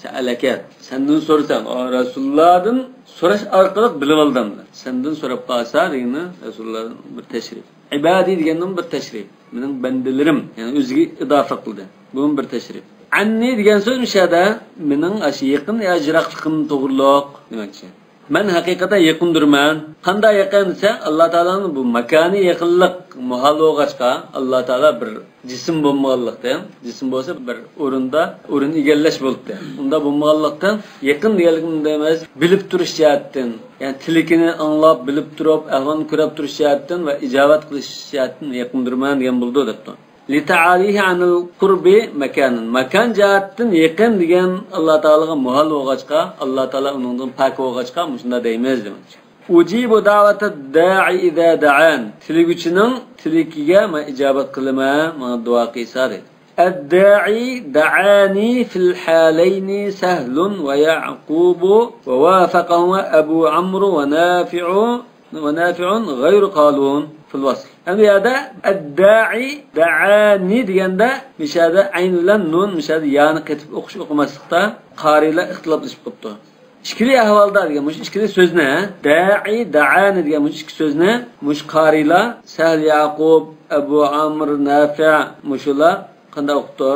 سەئەلەكە، سەندىن سورىسا، ئا، رەسۇلۇللادىن سوراش ئارقىلىق بىلىۋالدىم. سەندىن سوراپ قالسا دېگىنى رەسۇلۇللادىن بىر تەشرىپ. ئىبادى دېگەندىن بىر تەشرىپ. مېنىڭ بەندىلىرىم، يەنى ئۆزىگە ئىزاپە قىلدى. بۇمۇ بىر تەشرىپ. ئەننى دېگەن سۆز مۇشۇ يەردە مېنىڭ ئاشۇ يېقىن يا يىراقلىقىم توغرۇلۇق دېمەكچى. مەن ھەقىقەتەن يېقىندۇرمەن. قانداق يېقىن دېسە، ئاللا تائالانىڭ بۇ ماكانىي يېقىنلىق مۇھال بولغاچقا، ئاللا تائالا بىر جىسىم بولمىغانلىقتىن، جىسىم بولسا بىر ئورۇندا ئورۇن ئىگىلەش بولاتتى. ئۇنداق بولمىغانلىقتىن، يېقىن دېگەنلىكىم ئەمەس، بىلىپ تۇرۇش جەھەتتىن، يەنى تىلىكىنى ئاڭلاپ، بىلىپ تۇرۇپ، ئەھۋالىنى كۆرۈپ تۇرۇش جەھەتتىن ۋە ئىجابەت قىلىش جەھەتتىن يېقىندۇرمەن دېگەن بولىدۇ دەپتۇ. لتعاليه عن القرب مكانا. ماكان جەھەتتىن يېقىن دېگەن ئاللا تائالاغا مۇھال بولغاچقا، ئاللا تائالا ئۇنىڭدىن پاك بولغاچقا، مۇشۇنداق دەيمىز دېمەكچى. أجيب دعوة الداع إذا دعان. تىلىگۈچىنىڭ تىلىكىگە مەن ئىجابەت قىلىمەن، ماڭا دۇئا قىلسا دەيدۇ. الداعي دعاني في الحالين سهل ويعقوب ووافقهما أبو عمرو ونافع ۋە نافىئۇن غەيرۇ قالۇن فىل ۋەسل. ئەمدى بۇ يەردە ئەددائى دەئانى دېگەندە، مىشەدە ئەين بىلەن نۇن، مىشەدە يانى قېتىپ ئوقۇش ئوقۇماسلىقتا قارىيلار ئىختىلاپلىشىپ قاپتۇ. ئىككىلى ئەھۋالدا دېگەن مۇشۇ ئىككىلى سۆزنى، دەئى، دەئانى دېگەن مۇشۇ ئىككى سۆزنى مۇشۇ قارىيلار سەھل يەقۇب، ئەبۇ ئامىر، نافىئ، مۇشۇلار قانداق ئوقۇپتۇ؟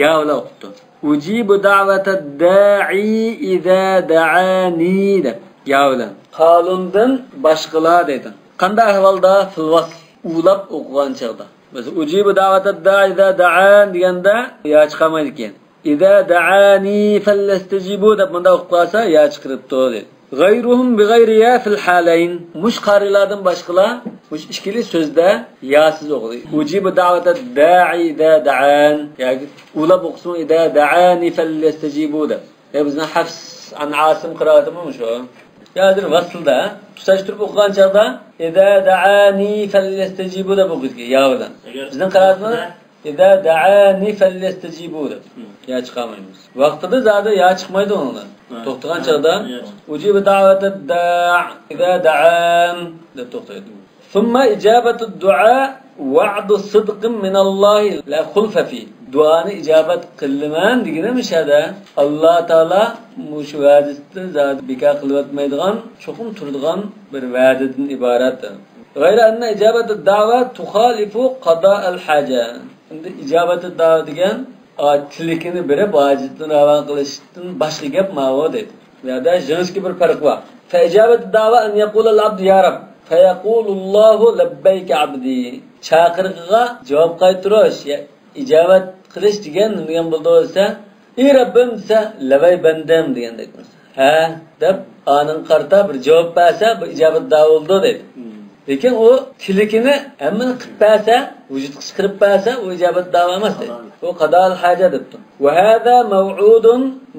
يا بىلەن ئوقۇپتۇ. ئۇجىبۇ دەئۋەتەد دائى ئىزا دەئانى دەپ، يا بىلەن. قالۇندىن باشقىلار دەيدۇ. قانداق ئەھۋالدا؟ فىل ۋەسل، ئۇلاپ ئوقۇغان چاغدا. مەسىلەن، ئۇجىبۇ دەئۋەتەد دائى ئىزا دەئان دېگەندە يا چىقارمايدىكەن. ئىزا دەئانى فەليەستەجىبۇ دەپ مۇنداق ئوقۇپ قالسا يا چىقىرىپتۇ دەيدۇ. غەيرۇھۇم بىغەيرى يا فىل ھالەين. مۇشۇ قارىيلاردىن باشقىلار مۇشۇ ئىككىلى سۆزدە ياسىز ئوقۇدى. ئۇجىبۇ دەئۋەتەد دائى ئىزا دەئان. ياكى ئۇلاپ ئوقۇسىمۇ ئىزا دەئانى فەليەستەجىبۇ دەپ. يا بىزنىڭ ھەفس ئان ئاسىم قىرائىتىمۇ مۇشۇ. يا ھازىر ۋەسلدە تۇتاشتۇرۇپ ئوقۇغان چاغدا ئىزا دەئانى فەليەستەجىبۇ دەپ ئوقۇيدىكەن يا بىلەن. بىزنىڭ قىرائىتىمىز ئىزا دەئانى فەليەستەجىبۇ دەپ. يا چىقارمايمىز. ۋاقتىدا زادى يا چىقمايدۇ ئۇنىڭدىن. توختىغان چاغدا ئۇجىبۇ دەئۋەتەد دائى ئىزا دەئان دەپ توختايدۇ. ثم إجابة الدعاء وعد صدق من الله لا خلف فيه. دۇئانى ئىجابەت قىلىمەن دېگىنى مۇشۇ يەردە ئاللا تائالا مۇشۇ ۋەدىسىنى زادى بىكار قىلىۋەتمەيدىغان، چوقۇم تۇرىدىغان بىر ۋەدىدىن ئىبارەت. غەيرە ئەننە ئىجابەتەد دەئۋە تۇخالىفۇ قازائەل ھاجە. ئەمدى ئىجابەتەد دەئۋە دېگەن، ئا، تىلىكىنى بېرىپ ھاجىتىنى راۋان قىلىشتىن باشقا گەپ ماۋۇ دەيدۇ. بۇ يەردە يەنە بىر پەرق بار. فإجابة الدعوة أن يقول العبد يا رب، فيقول الله لبيك عبدي. چاقىرىقىغا جاۋاب قايتۇرۇش، يا ئىجابەت قىلىش دېگەن نېمە دېگەن بولىدۇ دېسە، ئى رەببىم دېسە، لەۋەي بەندەم دېگەندەك. ھە دەپ ئانىڭغا قارىتا بىر جاۋاب بەرسە، بۇ ئىجابەت دەئۋا بولىدۇ دەيدۇ. لېكىن ئۇ تىلىكىنى ھەممىنى قىلىپ بەرسە، ۋۇجۇدقا چىقىرىپ بەرسە، ئۇ ئىجابەت دەئۋا ئەمەس دەيدۇ. ئۇ قازائەل ھاجە دەپتۇ. وهذا موعود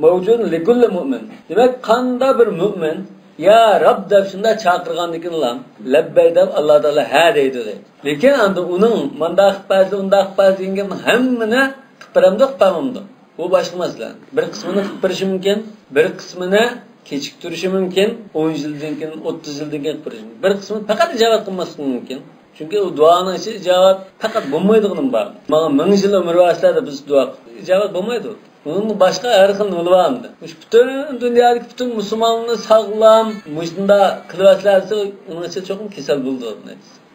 موجود لكل مؤمن. دېمەك، قانداق بىر مۆمىن يا رەب دەپ شۇنداق چاقىرغاندىكىنلا، لەببەي دەپ ئاللا تائالا ھە دەيدۇ دەيدۇ. لېكىن ئاندىن ئۇنىڭ مانداق قىلىپ بەرسە، ئۇنداق قىلىپ بەرسە دېگەن گەپنى ھەممىنى قىلىپ بېرەمدۇ، قىلىپ بەرمەمدۇ؟ بۇ باشقا مەسىلە. بىر قىسمىنى قىلىپ بېرىشى مۇمكىن، بىر قىسمىنى كېچىكتۈرۈشى مۇمكىن، ئون يىلدىن كېيىن، ئوتتۇز يىلدىن كېيىن قىلىپ بېرىشى مۇمكىن. بىر قىسمىنى پەقەت ئىجابەت قىلماسلىقى مۇمكىن. چۈنكى ئۇ دۇئانىڭ ئىچىدە ئىجابەت پەقەت بولمايدىغىنىمۇ بار. ماڭا مىڭ يىل ئۆمۈر بەرسىلە دەپ بىز دۇئا قىلىپ ئىجابەت بولمايدۇ. ئۇنىڭ باشقا ھەر خىل يولى بار ئەمدى. مۇشۇ پۈتۈن دۇنيادىكى پۈتۈن مۇسۇلمانلارنى ساغلام، مۇشۇنداق قىلىۋەتسىلە دېسە، ئۇنىڭ ئىچىدە چوقۇم كېسەل بولىدۇ.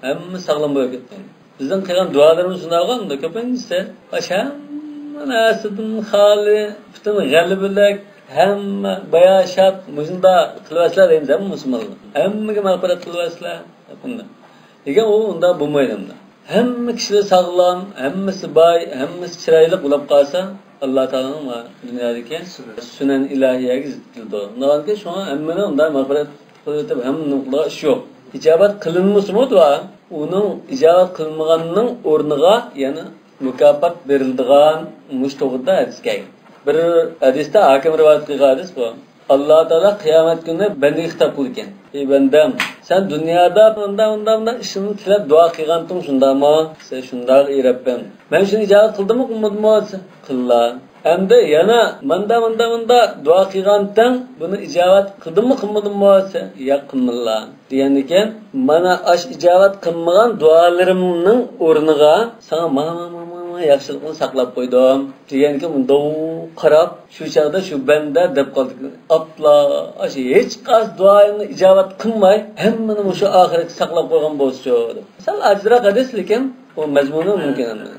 ھەممە ساغلام بولۇپ كەتمەيدۇ. بىزنىڭ قىلغان دۇئالىرىمىز شۇنداق بولغاندا كۆپىنچىسى ئاشۇ ھەممە نەرسىدىن خالىي، پۈتۈن غەلىبىلىك، ھەممە باياشات مۇشۇنداق قىلىۋەتسىلە دەيمىز ھەممە مۇسۇلمانلار. ھەممىگە مەغپىرەت قىلىۋەتسىلە. لېكىن ئۇ ئۇنداق بولمايدۇ ئۇنداق. ھەممە كىشىلەر ساغلام، ھەممىسى باي، ھەممىسى چىرايلىق بولۇپ قالسا، ئاللا تائالانىڭ ما دۇنيادىكى سۈنەن ئىلاھىيەگە زىت كېلىدۇ. ئۇنداق كېيىن شۇڭا ھەممىنى ئۇنداق مەغپىرەت قىلىۋېتىپ ھەممىنى قىلىدىغان ئىش يوق. ئىجابەت قىلىنمىسىمۇ دۇئا، ئۇنىڭ ئىجابەت قىلىنمىغاننىڭ ئورنىغا يەنە مۇكاپات بېرىلىدىغان مۇشۇ توغرىدا ھەدىس كەلگەن. بىر ھەدىستە ھاكىم رىۋايەت قىلغان ھەدىس بۇ. ئاللا تائالا قىيامەت كۈنى بەندىگە خىتاب قىلىدىكەن. ئى بەندەم، سەن دۇنيادا مۇنداق، مۇنداق، مۇنداق ئىشنى تىلەپ دۇئا قىلغانتىڭ شۇنداقمۇ؟ دېسە، شۇنداق، ئى رەببىم. مەن شۇنى ئىجابەت قىلدىممۇ، قىلمىدىممۇ؟ دېسە، قىلدىلا. ئەمدى يەنە ماندا، ماندا، ماندا دۇئا قىلغانتىڭ، بۇنى ئىجابەت قىلدىممۇ، قىلمىدىممۇ؟ دېسە، ياق، قىلمىدىلا. دېگەندىكىن، مانا ئاش ئىجابەت قىلمىغان دۇئالىرىمنىڭ ئورنىغا ساڭا مانا، مانا، مانا، مانا ياخشىلىقنى ساقلاپ قويدۇم. دېگەنكىن، مۇنداق قاراپ، شۇ چاغدا شۇ بەندە دەپ قالدى، ئاپلا، ئاشۇ ھېچقايسى دۇئايىمنى ئىجابەت قىلماي، ھەممىنى مۇشۇ ئاخىرەتكە ساقلاپ قويغان بولسىچۇ، دەپ. سەل ئاجىزراق ھەدىس، لېكىن ئۇ مەزمۇنى مۇمكىن ئەمدى.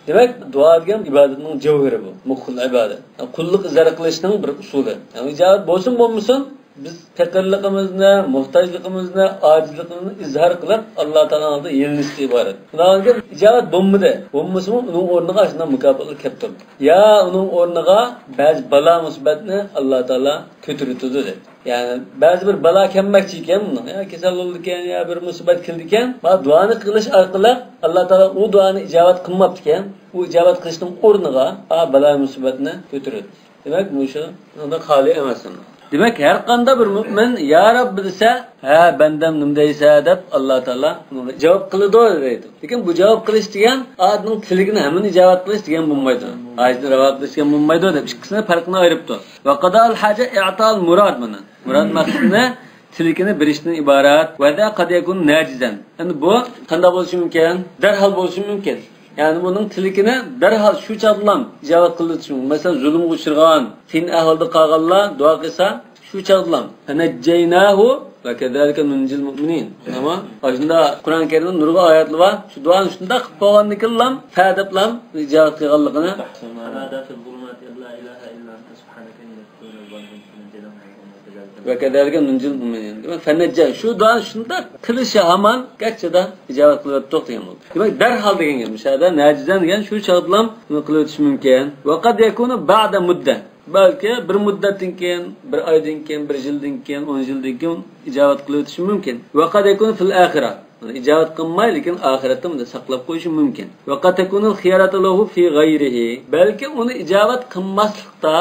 دېمەك، دۇئا دېگەن ئىبادەتنىڭ جەۋھىرى بۇ. مۇخخۇل ئىبادەت. قۇللۇق ئىزھار قىلىشنىڭ بىر ئۇسۇلى. يەنى ئىجابەت بولسۇن بولمىسۇن، بىز پېقىرلىقىمىزنى، موھتاجلىقىمىزنى، ئاجىزلىقىمىزنى ئىزھار قىلىپ، ئاللا تائالا ئالدىدا يېلىنىشتىن ئىبارەت. ئۇنىڭدىن كېيىن ئىجابەت بولمىدى. بولمىسىمۇ، ئۇنىڭ ئورنىغا ئاشۇنداق مۇكاپاتلار كەپ تۇردى. يا ئۇنىڭ ئورنىغا بەزى بالا مۇسىبەتنى ئاللا تائالا كۆتۈرۈۋېتىدۇ، دېدى. يەنى بەزى بىر بالا كەلمەكچى ئىكەن بۇنىڭ. يا كېسەل بولىدىكەن، يا بىر مۇسىبەت كېلىدىكەن. ما دۇئانى قىلىش ئارقىلىق ئاللا تائالا ئۇ دۇئانى ئىجابەت قىلماپتىكەن. ئۇ ئىجابەت قىلىشنىڭ ئورنىغا، ئا، بالا مۇسىبەتنى كۆتۈرۈۋېتىدۇ. دېمەك، مۇشۇ خالىي ئەمەس. دېمەك، ھەر قانداق بىر مۆمىن يا رەببى دېسە، ھە، بەندەم، نېمە دەيسە دەپ، ئاللا تائالا ئۇنىڭغا جاۋاب قىلىدۇ دەيدۇ. لېكىن بۇ جاۋاب قىلىش دېگەن ئادەمنىڭ تىلىكىنى ھەممىنى ئىجابەت قىلىش دېگەن بولمايدۇ. ھاجىتىنى راۋا قىلىش دېگەن بولمايدۇ دەپ ئىككىسىنى پەرقىنى ئايرىپتۇ. ۋە قادائۇل ھاجە ئىئتائۇل مۇراد مانا. مۇراد مەقسىتىنى تىلىكىنى بېرىشتىن ئىبارەت. ۋە قەد يەكۇن نەجىزەن. ئەمدى بۇ قانداق بولۇشى مۇمكىن؟ دەرھال بولۇشى مۇمكىن. يەنى بۇنىڭ تىلىكىنى دەرھال شۇ چاغدىلا ئىجابەت قىلىۋېتىشى مۇمكىن. مەسىلەن، زۇلۇمغا ئۇچرىغان، قىيىن ئەھۋالدا قالغانلار دۇئا قىلسا، شۇ چاغدىلا. فنجيناه وكذلك ننجي المؤمنين. ئەمما ئاشۇنداق قۇرئان كەرىمدە نۇرغۇن ئايەتلەر بار. شۇ دۇئانى شۇنداق قىلىپ بولغاندىن كېيىنلا، ھە دەپلا ئىجابەت قىلغانلىقىنى. فنادى في الظلمات أن لا إله إلا أنت سبحانك إني كنت من الظالمين. فنجيناه وكذلك ننجي المؤمنين. دېمەك، فنجى، شۇ دۇئانى شۇنداق قىلىشى ھامان گەرچە ئىجابەت قىلىۋەتتۇق دېگەن بولدى. دېمەك، دەرھال دېگەن گەپ. مۇشۇ يەردە نەجىزەن دېگەن شۇ چاغدىلا بۇنى قىلىۋېتىشى مۇمكىن. ۋە قەد يەكۇنۇ بەئدە مۇددە. بەلكى بىر مۇددەتتىن كېيىن، بىر ئايدىن كېيىن، بىر يىلدىن كېيىن، ئون يىلدىن كېيىن ئىجابەت قىلىۋېتىشى مۇمكىن. ۋە قەد يەكۇنۇ فىل ئاخىرە. ئۇنى ئىجابەت قىلماي، لېكىن ئاخىرەتتە بۇنى ساقلاپ قويۇشى مۇمكىن. ۋە قەد تەكۇنۇل خىيارەتۇ لەھۇ فى غەيرىھى. بەلكى ئۇنى ئىجابەت قىلماسلىقتا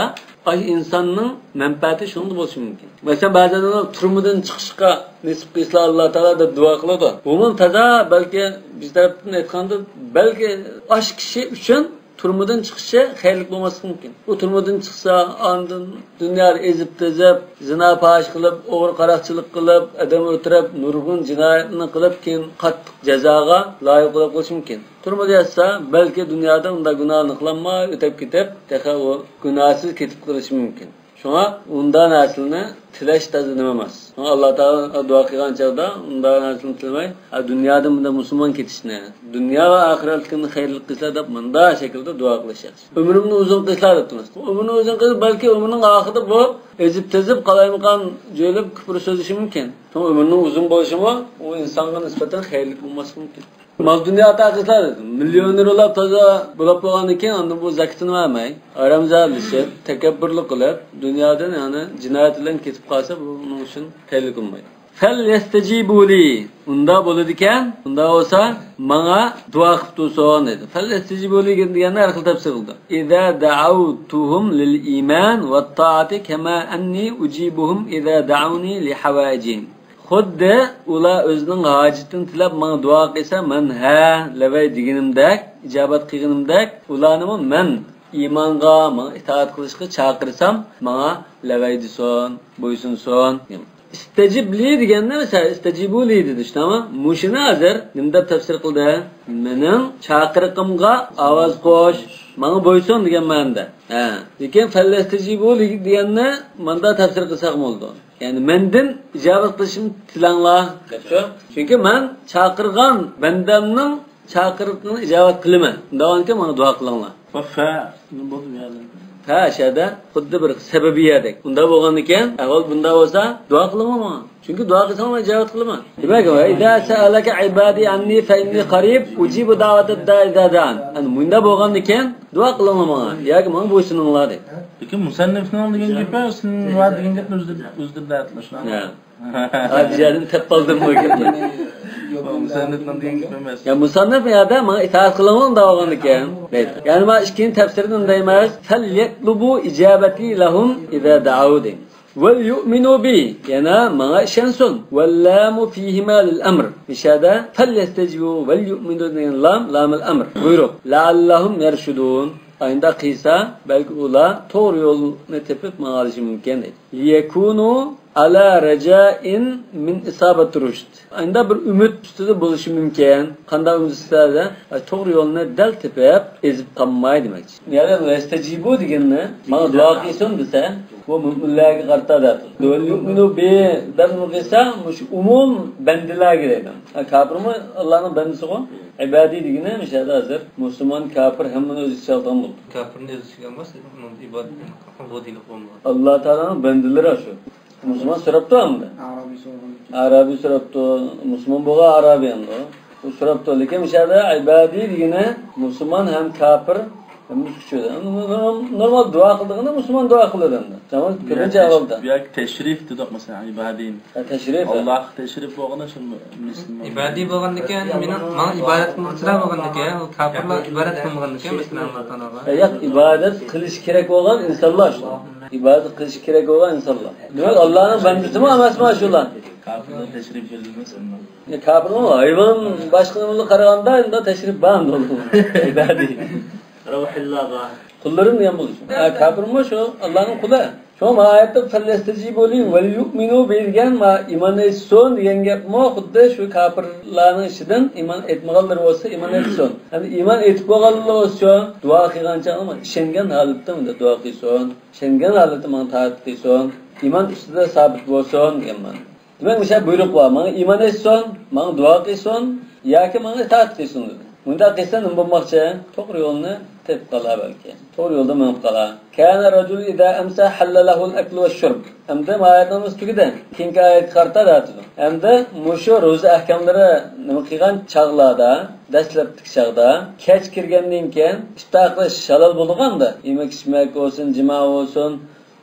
ئاي ئىنساننىڭ مەنپەئەتى شۇنىڭدا بولۇشى مۇمكىن. مەسىلەن، بەزى ئادەملەر تۈرمىدىن چىقىشقا نېسىپ قىلسىلا ئاللا تائالا دەپ دۇئا قىلىدۇ. بۇمۇ تازا بەلكى بىز تەرەپتىن ئېيتقاندا، بەلكى ئاش كىشى ئۈچۈن تۈرمىدىن چىقىشى خەيرلىك بولماسلىقى مۇمكىن. ئۇ تۈرمىدىن چىقسا، ئاندىن دۇنيادا ئېزىپ-تېزىپ، زىنا پاھىشە قىلىپ، ئوغرى قاراقچىلىق قىلىپ، ئادەم ئۆلتۈرۈپ، نۇرغۇن جىنايەتنى قىلىپ، كېيىن قاتتىق جازاغا لايىق بولۇپ قېلىشى مۇمكىن. تۈرمىدە ياتسا، بەلكى دۇنيادا ئۇنداق گۇناھنى قىلالماي ئۆتۈپ كېتىپ، تېخى ئۇ گۇناھسىز كېتىپ قېلىشى مۇمكىن. شۇڭا ئۇنداق نەرسىلەرنى تىلەش تازا نېمە ئەمەس. شۇڭا ئاللا تائالا دۇئا قىلغان چاغدا ئۇنداق نەرسىلەرنى تىلىمەي، ھە، دۇنيادا مۇنداق مۇسۇلمان كېتىشنى، دۇنيا ۋە ئاخىرەتلىكىنى خەيرلىك قىلسىلا دەپ مۇنداق شەكىلدە دۇئا قىلىش ياخشى. ئۆمرۈمنى ئۇزۇن قىلسىلا دەپ تۇرماس. ئۆمرىنى ئۇزۇن قىلىپ، بەلكى ئۆمرىنىڭ ئاخىرىدا بۇ ئېزىپ-تېزىپ، قالايمىقان جۆيلۈپ، كۇپۇر سۆزلىشى مۇمكىن. شۇڭا ئۆمرىنىڭ ئۇزۇن بولۇشىمۇ ئۇ ئىنسانغا نىسبەتەن خەيرلىك بولماسلىقى مۇمكىن. مال دۇنيا تاقىسىلا، مىليونېر بولاپ تازا بولاپ بولغاندىن كېيىن، ئاندىن بۇ زاكىتىنى بەرمەي، ھارامزادىلىشىپ، تەكەببۇرلۇق قىلىپ، دۇنيادىن، يەنى جىنايەت بىلەن كېتىپ قالسا، بۇ ئۇنىڭ ئۈچۈن خەيرلىك بولمايدۇ. فَلْيَسْتَجِيبُوا لِي. ئۇنداق بولىدىكەن، ئۇنداق بولسا ماڭا دۇئا قىلىپ تۇرسۇن دېدى. فَلْيَسْتَجِيبُوا لِي دېگەننى ھەر خىل تەپسىر قىلدى. إِذَا دَعَوْتُهُمْ لِلْإِيمَانِ وَالطَّاعَةِ كَمَا أَنِّي أُجِيبُهُمْ إِذَا دَعَوْنِي لِحَوَائِجِهِمْ. خۇددى ئۇلار ئۆزىنىڭ ھاجىتىنى تىلەپ ماڭا دۇئا قىلسا، مەن ھە، لەۋەي دېگىنىمدەك، ئىجابەت قىلغىنىمدەك، ئۇلارنىمۇ مەن ئىمانغا، ماڭا ئىتائەت قىلىشقا چاقىرسام، ماڭا لەۋەي دېسۇن، بويسۇنسۇن. ئىستەجىب لى دېگەندە، مەسىلەن، ئىستەجىبۇ لى دېدى، شۇنداقمۇ؟ مۇشۇنى ھازىر نېمە دەپ تەپسىر قىلدى؟ مېنىڭ چاقىرىقىمغا ئاۋاز قوش، ماڭا بويسۇن دېگەن مەنىدە. ھە. لېكىن فەليەستەجىبۇ لى دېگەننى ماندا تەپسىر قىلساق بولىدۇ. يەنى مەندىن ئىجابەت قىلىشىمنى تىلەڭلار دەپچۇ. چۈنكى مەن چاقىرغان بەندەمنىڭ چاقىرىقىنى ئىجابەت قىلىمەن. ئۇنداق بولغاندىكىن ماڭا دۇئا قىلىڭلار. ۋە فە. بولدى بۇ يەردە. فە شەدە خۇددى بىر سەبەبىيەدەك. ئۇنداق بولغاندىكىن، ئەھۋال بۇنداق بولسا، دۇئا قىلىڭلار ماڭا. چۈنكى دۇئا قىلساڭلار ئىجابەت قىلىمەن. دېمەك، ۋە ئىزا سەئەلەكە ئىبادى ئەننى فە ئىننى قەرىب ئۇجىبۇ دەۋەتەد دائى ئىزا دەئان. ئەنە مۇنداق بولغاندىكىن، دۇئا قىلىڭلار ماڭا. ياكى ماڭا بويسۇنۇڭلار دەيدۇ. لېكىن مۇسەننىفنىڭ دېگەن گېپى، سىلەر دېگەن گەپنى ئۆزلىرى، ئۆزلىرى دەۋەتىدۇ. ھە. ھە، بۇ يەردىن تېپىپ ئالدىم بۇ گەپنى. مۇسەننىپنىڭ دېگەن گېپى ئەمەس. يا، مۇسەننىپ يەردە ماڭا ئىتائەت قىلىڭلار دەۋالغان ئىكەن، دەيدۇ. يەنى مانا ئىككىنچى تەپسىرىدە نېمە دەيمىز؟ فەليەتلۇبۇ ئىجابەتى لەھۇم ئىزا دەئاۋ دەيمىز. ۋەليۇئمىنۇ بى، يەنە ماڭا ئىشەنسۇن. ۋەللامۇ فىھىما لىل ئەمر. مۇشەدە فەليەستەجىبۇ ۋەليۇئمىنۇ دېگەن لام، لامىل ئەمر. بۇيرۇق. لەئەللەھۇم يەرشۇدۇن. ئاينداق قىلسا، بەلكى ئۇلار توغرا يولنى تېپىپ ماڭالىشى مۇمكىن، دەيدۇ. لىيەكۇنۇ ئالا رەجائىن مىن ئىسابەتى رۇشد. ئاينداق بىر ئۈمىد ئۈستىدە بولۇشى مۇمكىن. قانداق ئۈمىد ئۈستىدە؟ ئاي، توغرا يولنى دەل تېپىپ، ئېزىپ قالماي دېمەكچى. يەنى ۋەستەجىبۇ دېگەننى، ماڭا دۇئا قىلسۇن دېسە، بۇ مۆمىنلەرگە قارىتا دەپ. ۋەليۇئمىنۇ بى دەپمۇ قىلسا، مۇشۇ ئومۇم بەندىلەرگە دەيدۇ. ھە، كاپىرمۇ ئاللانىڭ بەندىسىغۇ. ئىبادى دېگىنى مۇشۇ يەردە ھازىر مۇسۇلمان، كاپىر ھەممىنى ئۆز ئىچىگە ئالىدىغان بولدى. كاپىرنى ئۆز ئىچىگە ئالماس، ئۇنىڭ ئىبادىتىنى قىلغان بولىدىغان بولمىغان. ئاللا تائالانىڭ بەندىلىرى شۇ. مۇسۇلمان سوراپتۇ ئەمدى. ئارابىي سورىغان. ئارابىي سوراپتۇ. مۇسۇلمان بولغان ئارابىي ئەمدى. ئۇ سوراپتۇ. لېكىن مۇشۇ يەردە ئىبادى دېگىنى مۇسۇلمان ھەم كاپىر ھەممىسى ئۈچۈن. نورمال دۇئا قىلىدىغىنى مۇسۇلمان دۇئا قىلىدۇ ئەمدى. تامام، كۆپىنچە ئەھۋالدا. بۇ يەردە تەشرىپ دېدۇق، مەسىلەن، ئىبادىن. ھە، تەشرىپ. ئاللاھقا تەشرىپ بولغىنى شۇ مۇسۇلمان. ئىبادىي بولغاندىكىن، مېنىڭ، ماڭا ئىبادەت قىلغۇچىلار بولغاندىكىن، ئۇ كاپىرلار ئىبادەت قىلمىغاندىكىن، مەسىلەن، ئاللا تائالاغا. ھە، ياق، ئىبادەت قىلىش كېرەك بولغان ئىنسانلار شۇ. ئىبادەت قىلىش كېرەك بولغان ئىنسانلار. دېمەك، ئاللانىڭ بەندىسىمۇ ئەمەسمۇ شۇلار؟ كاپىرلار تەشرىپ بېرىلمەس ئۇنداق. يا، كاپىرمۇ ھايۋان باشقىلىرىغا قارىغاندا ئۇنداق تەشرىپ بار ئەمدى. ئىبادىي. روھىللاغا. قۇللىرىم دېگەن بولىدۇ. ھە، كاپىرمۇ شۇ ئاللانىڭ قۇلى. شۇڭا ما ئايەتتە فەليەستەجىبۇ لى ۋەليۇئمىنۇ بى دېگەن، ما ئىمان ئېيتسۇن دېگەن گەپمۇ خۇددى شۇ كاپىرلارنىڭ ئىچىدىن ئىمان ئېيتمىغانلىرى بولسا ئىمان ئېيتسۇن. يەنى ئىمان ئېيتىپ بولغانلار بولسا دۇئا قىلغان چاغدا ئىشەنگەن ھالەتتە ئۇنداق دۇئا قىلسۇن. ئىشەنگەن ھالەتتە ماڭا تائەت قىلسۇن. ئىمان ئۈستىدە سابىت بولسۇن دېگەن مەنە. دېمەك، مۇشۇ بۇيرۇق بار. ماڭا ئىمان ئېيتسۇن، ماڭا دۇئا قىلسۇن ياكى ماڭا ئىتائەت قىلسۇن دېدى. مۇنداق قىلسا نېمە بولماقچى؟ توغرا يولنى تېپىپ قالار بەلكى. توغرا يولدا مېڭىپ قالار. كان رجل إذا أمسى حل له الأكل والشرب. ئەمدى مايەتنىڭ تۈگىدى. كېيىنكى ئايەتكە قارىتا دەۋاتىدۇ. ئەمدى مۇشۇ روزا ئەھكاملىرى نېمە قىلغان چاغلاردا، دەسلەپتىكى چاغدا، كەچ كىرگەندىن كېيىن ئىپتار قىلىش ھالال بولىدىغاندا، يېمەك ئىچمەك بولسۇن، جىما بولسۇن،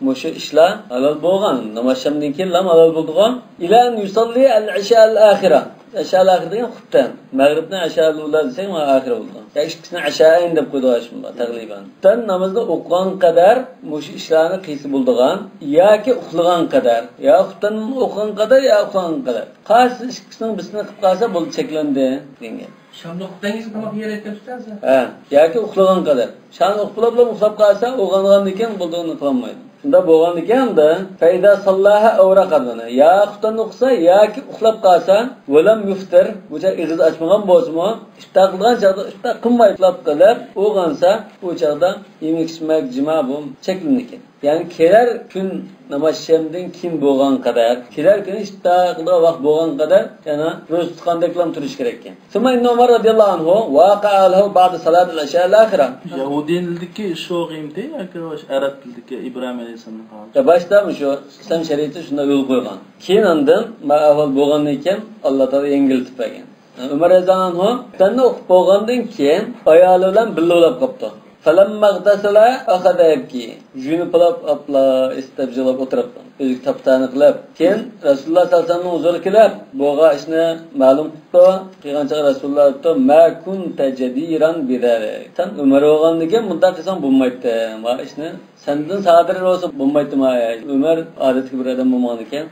مۇشۇ ئىشلار ھالال بولغان، ناماز شامدىن كېيىنلا ھالال بولىدىغان. إلى أن يصلي العشاء الآخرة. ئەشا ئاخىر دېگەن خۇپتەن. مەغرىبنى ئەشا ئۇلا دېسەك، مانا ئاخىرى بولىدۇ. يا ئىككىسىنى ئەشائەين دەپ قويىدۇ ئاشۇنداق تەقرىبەن. خۇپتەن نامىزىنى ئوقۇغان قەدەر مۇشۇ ئىشلارنى قىلسا بولىدىغان، ياكى ئۇخلىغان قەدەر. يا خۇپتەن ئوقۇغان قەدەر، يا ئۇخلىغان قەدەر. قايسى ئىككىسىنىڭ بىرسىنى قىلىپ قالسا بولدى، چەكلەندى دېگەن گەپ. شامدا خۇپتەنگىز تاماق يەر ئەتكەن تۇتسا. ھە، ياكى ئۇخلىغان قەدەر. شام ئۇخلاپلا ئۇخلاپ قالسا، ئويغانغاندىن كېيىن بولىدىغىنىنى قىلالمايدۇ. شۇنداق بولغاندىكىن ئەمدى فەئىزا ساللاھا ئەۋ رەقەد، يا خۇپتەن ئوقۇسا ياكى ئۇخلاپ قالسا، ۋەلەم يۇفتىر، بۇ چاغ ئېغىز ئاچمىغان بولسىمۇ، ئىپتار قىلغان چاغدا ئىپتار قىلماي ئۇخلاپ قېلىپ ئويغانسا، ئۇ چاغدا يېمەك ئىچمەك، جىما بۇ چەكلىنىدىكەن. يەنى كېلەر كۈن ناماز شەمدىن كېيىن بولغان قەدەر، كېلەر كۈنى ئىپتار قىلىدىغان ۋاقىت بولغان قەدەر يەنە روزا تۇتقاندەكلا تۇرۇش كېرەككەن. ثم إن عمر رضي الله عنه وقع له بعد صلاة العشاء الآخرة. يەھۇدىي تىلدىكى شۇغىمتى ياكى ئەرەب تىلدىكى ئىبراھىم ئەلەيھىسسالامنىڭ قالغان. يا باشتا مۇشۇ ئىسلام شەرىئىتى شۇنداق يول قويغان. كېيىن ئاندىن ما ئەھۋال بولغاندىن كېيىن ئاللا تائالا يەڭگىللىتىپ بەرگەن. ئۆمەر رەزىياللاھۇ ئەنھۇ خۇپتەننى ئوقۇپ بولغاندىن كېيىن ئايالى بىلەن بىللە ئۇخلاپ قاپتۇ. فلما اغتسلا أخذ يبكي. يۇيۇنۇپ بولۇپ، ئاپلا ئېسىتىپ يىغلاپ ئولتۇرۇپتۇ. ئۆزىگە تاپا-تەنە قىلىپ. كېيىن رەسۇلۇللا سەللەللاھۇ ئەلەيھى ۋەسەللەمنىڭ ھۇزۇرىغا كېلىپ، بولغان ئىشنى مەلۇم قىپتۇ. قىلغان چاغدا رەسۇلۇللا دەپتۇ، ما كنت جديرا بذلك. سەن ئۆمەر بولغاندىكىن بۇنداق قىلساڭ بولمايتتى. ما ئىشنى سەندىن سادىر بولسا بولمايتتىما؟ ئۆمەر ئادەتتىكى بىر ئادەم بولمىغاندىكىن.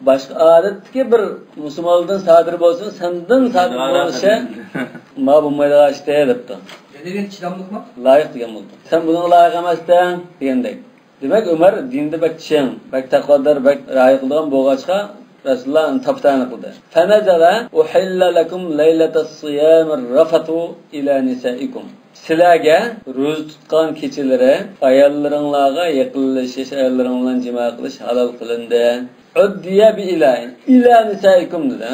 باشقا ئادەتتىكى بىر مۇسۇلمانلاردىن سادىر بولسۇن، سەندىن سادىر بولۇشى ما بولمايدىغان ئىشتى دەپتۇ. دېگەن چىداملىقمۇ؟ لايىق دېگەن بولدى. سەن بۇنىڭغا لايىق ئەمەستىڭ دېگەندەك. دېمەك، ئۆمەر دىندا بەك چىڭ، بەك تەقۋادار، بەك رىئايە قىلىدىغان بولغاچقا، رەسۇلۇللا ئۇنى تاپا-تەنە قىلدى. فنزل أحل لكم ليلة الصيام الرفث إلى نسائكم. سىلەرگە روزا تۇتقان كېچىلىرى ئاياللىرىڭلارغا يېقىنلىشىش، ئاياللىرىڭ بىلەن جىما قىلىش ھالال قىلىندى. عدي بإلى، إلى نسائكم دېدى.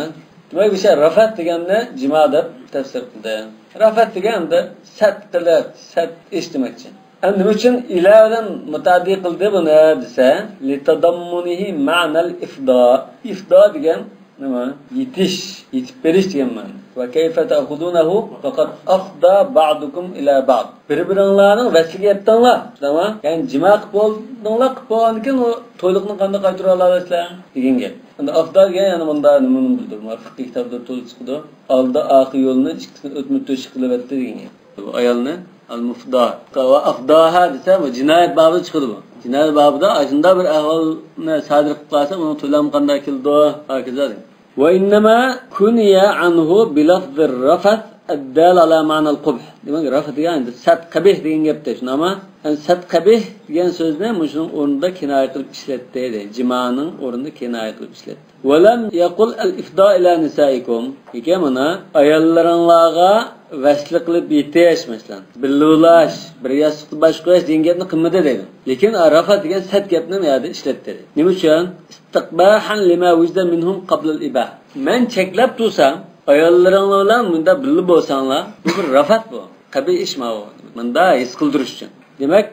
دېمەك، بۇ يەردە رەفەت دېگەننى جىما دەپ تەپسىر قىلدى. رەفەت دېگەن ئەمدى سەت قىلىق، سەت ئېلىش دېمەكچى. ئەمدى نېمە ئۈچۈن ئىلە بىلەن مۇتەئەددى قىلدى بۇنى دېسە، لتضمنه معنى الإفضاء. ئىفدا دېگەن نېمە؟ يېتىش، يېتىپ بېرىش دېگەن مەنە. وكيف تأخذونه وقد أفضى بعضكم إلى بعض. بىر-بىرىڭلارنىڭ ۋەسلىگە يەتتىڭلار، شۇنداقمۇ؟ يەنى جىما قىلىپ بولدۇڭلار، قىلىپ بولغاندىن كېيىن ئۇ تويلۇقنى قانداق قايتۇرۇۋالالىسىلەر دېگەن گەپ. ئەمدى ئەفدا دېگەن يەنە مۇنداق نېمىنى بىلدۈرىدۇ، فىقھىي كىتابلىرىدا تولۇق چىقىدۇ. ئالدى ئارقا يولىنى ئىككىسىنى ئۆتمە تۆشۈك قىلىۋەتتى دېگەن گەپ. بۇ ئايالنى ئەل-مۇفدا ۋە ئەفداھا دېسە، بۇ جىنايەت بابىدا چىقىدۇ بۇ. جىنايەت بابىدا ئاشۇنداق بىر ئەھۋالنى سادىر قىلىپ قالسا، ئۇنىڭ تۆلەمى قانداق كېلىدۇ، ھاكازا دېگەن. وإنما كني عنه بلفظ الرفث الدال على معنى القبح. دېمەك، رەفث دېگەن ئەمدى سەت قەبىھ دېگەن گەپتە، شۇنداقمۇ؟ يەنى سەت قەبىھ دېگەن سۆزنى مۇشۇنىڭ ئورنىدا كىنايە قىلىپ ئىشلەتتى، دەيدۇ. جىمانىڭ ئورنىدا كىنايە قىلىپ ئىشلەتتى. ولم يقل الإفضاء إلى نسائكم. لېكىن مانا ئاياللىرىڭلارغا ۋەسلى قىلىپ يېتىش، مەسىلەن، بىللە ئۇلاش، بىر ياستۇقتا باش قويۇش دېگەن گەپنى قىلمىدى دەيدۇ. لېكىن رەفث دېگەن سەت گەپنى بۇ يەردە ئىشلەتتى. نېمە ئۈچۈن؟ استقباحا لما وجد منهم قبل الإباحة. مەن چەكلەپ تۇرسام، ئاياللىرىڭلار بىلەن مۇنداق بىللە بولساڭلار، بۇ بىر رەفث بۇ. قەبىھ ئىش ماۋۇ. مۇنداق ھېس قىلدۇرۇش ئۈچۈن. دېمەك،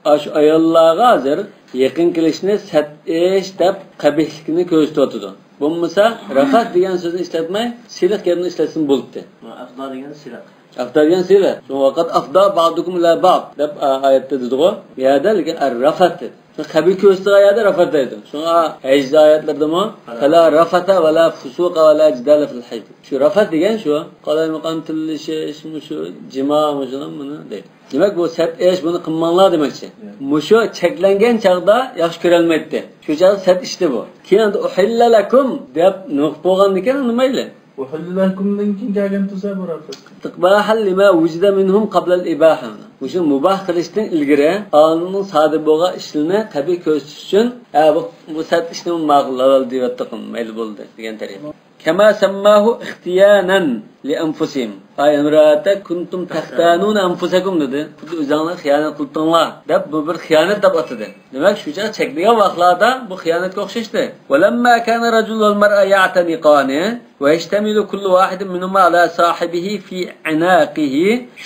ئاشۇ ئاياللارغا ھازىر يېقىن كېلىشنى سەت ئىش دەپ قەبىھلىكىنى كۆرسىتىۋاتىدۇ. بولمىسا، رەفث دېگەن سۆزنى ئىشلەتمەي، سىلىق گەپنى ئىشلەتسىمۇ بولاتتى. ئەفدا دېگەن سىلىق. ئەفدا دېگەن سىلىق. شۇڭا ۋەقەد ئەفدا بەئزۇكۇم ئىلە بەئز دەپ ئا-، ئايەتتە دېدىغۇ. بۇ يەردە لېكىن ئەر-رەفەت دېدى. شۇ قەبىھ كۆرسىتىدىغان يەردە رەفەت دەيدۇ. شۇڭا ھەج ئايەتلىرىدىمۇ، فلا رفث ولا فسوق ولا جدال في الحج. شۇ رەفەت دېگەن شۇ. قالايمىقان تىللىشىش، مۇشۇ جىما، مۇشۇنى، مۇنى دەيدۇ. دېمەك، بۇ سەت ئېش، بۇنى قىلماڭلار دېمەكچى. مۇشۇ چەكلەنگەن چاغدا ياخشى كۆرەلمەيتتى. شۇ چاغدا سەت ئىشتى بۇ. كېيىن ئەمدى ئۇھىللە لەكۇم دەپ نۇقۇپ بولغاندىكىن، نېمە مەيلى؟ ئۇھىللە لەكۇمدىن كېيىن كەلگەن تۇرسا بۇ رەفەت. ئىستىقباھەن لىما ۋۇجىدە مىنھۇم قابلەل ئىباھە. مۇشۇ مۇباھ قىلىشتىن ئىلگىرى ئالدىن سادىر بولغان ئىشلىرىنى قەبىھ كۆرسىتىش ئۈچۈن، ھە، بۇ، بۇ سەت ئىشنى ماقۇل، ھالال دېيىۋەتتۇق، مەيلى بولدى دېگەن تەرىپى. كما سماه اختيانا لأنفسهم. أي امرأة كنتم تختانون أنفسكم دېدى. خۇددى ئۆزۈڭلار خىيانەت قىلدىڭلار دەپ، بۇ بىر خىيانەت دەپ ئاتىدى. دېمەك، شۇ چاغ چەكلىگەن ۋاقىتلاردا بۇ خىيانەتكە ئوخشاشتى. ولما كان الرجل والمرأة يعتنقان ويشتمل كل واحد منهما على صاحبه في عناقه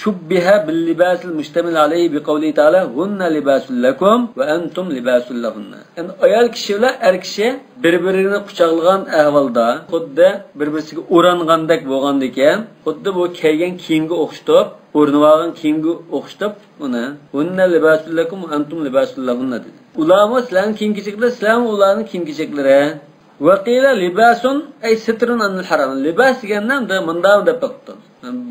شبه باللباس المشتمل عليه بقوله تعالى: هن لباس لكم وأنتم لباس لهن. يەنى ئايال كىشى بىلەن ئەر كىشى بىر-بىرىنى قۇچاقلىغان ئەھۋالدا، خۇددى بىر-بىرسىگە ئورانغاندەك بولغاندىكىن، خۇددى بۇ كىيگەن كىيىمگە ئوخشىتىپ، ئورىنىۋالغان كىيىمگە ئوخشىتىپ، ئۇنى، هن لباس لكم وأنتم لباس لهن دېدى. ئۇلارمۇ سىلەرنىڭ كىيىم-كېچەكلىرى، سىلەرمۇ ئۇلارنىڭ كىيىم-كېچەكلىرى. وقيل لباس أي ستر عن الحرام. لىباس دېگەندە ئەمدى مۇنداق دەپ بېقىپتۇ.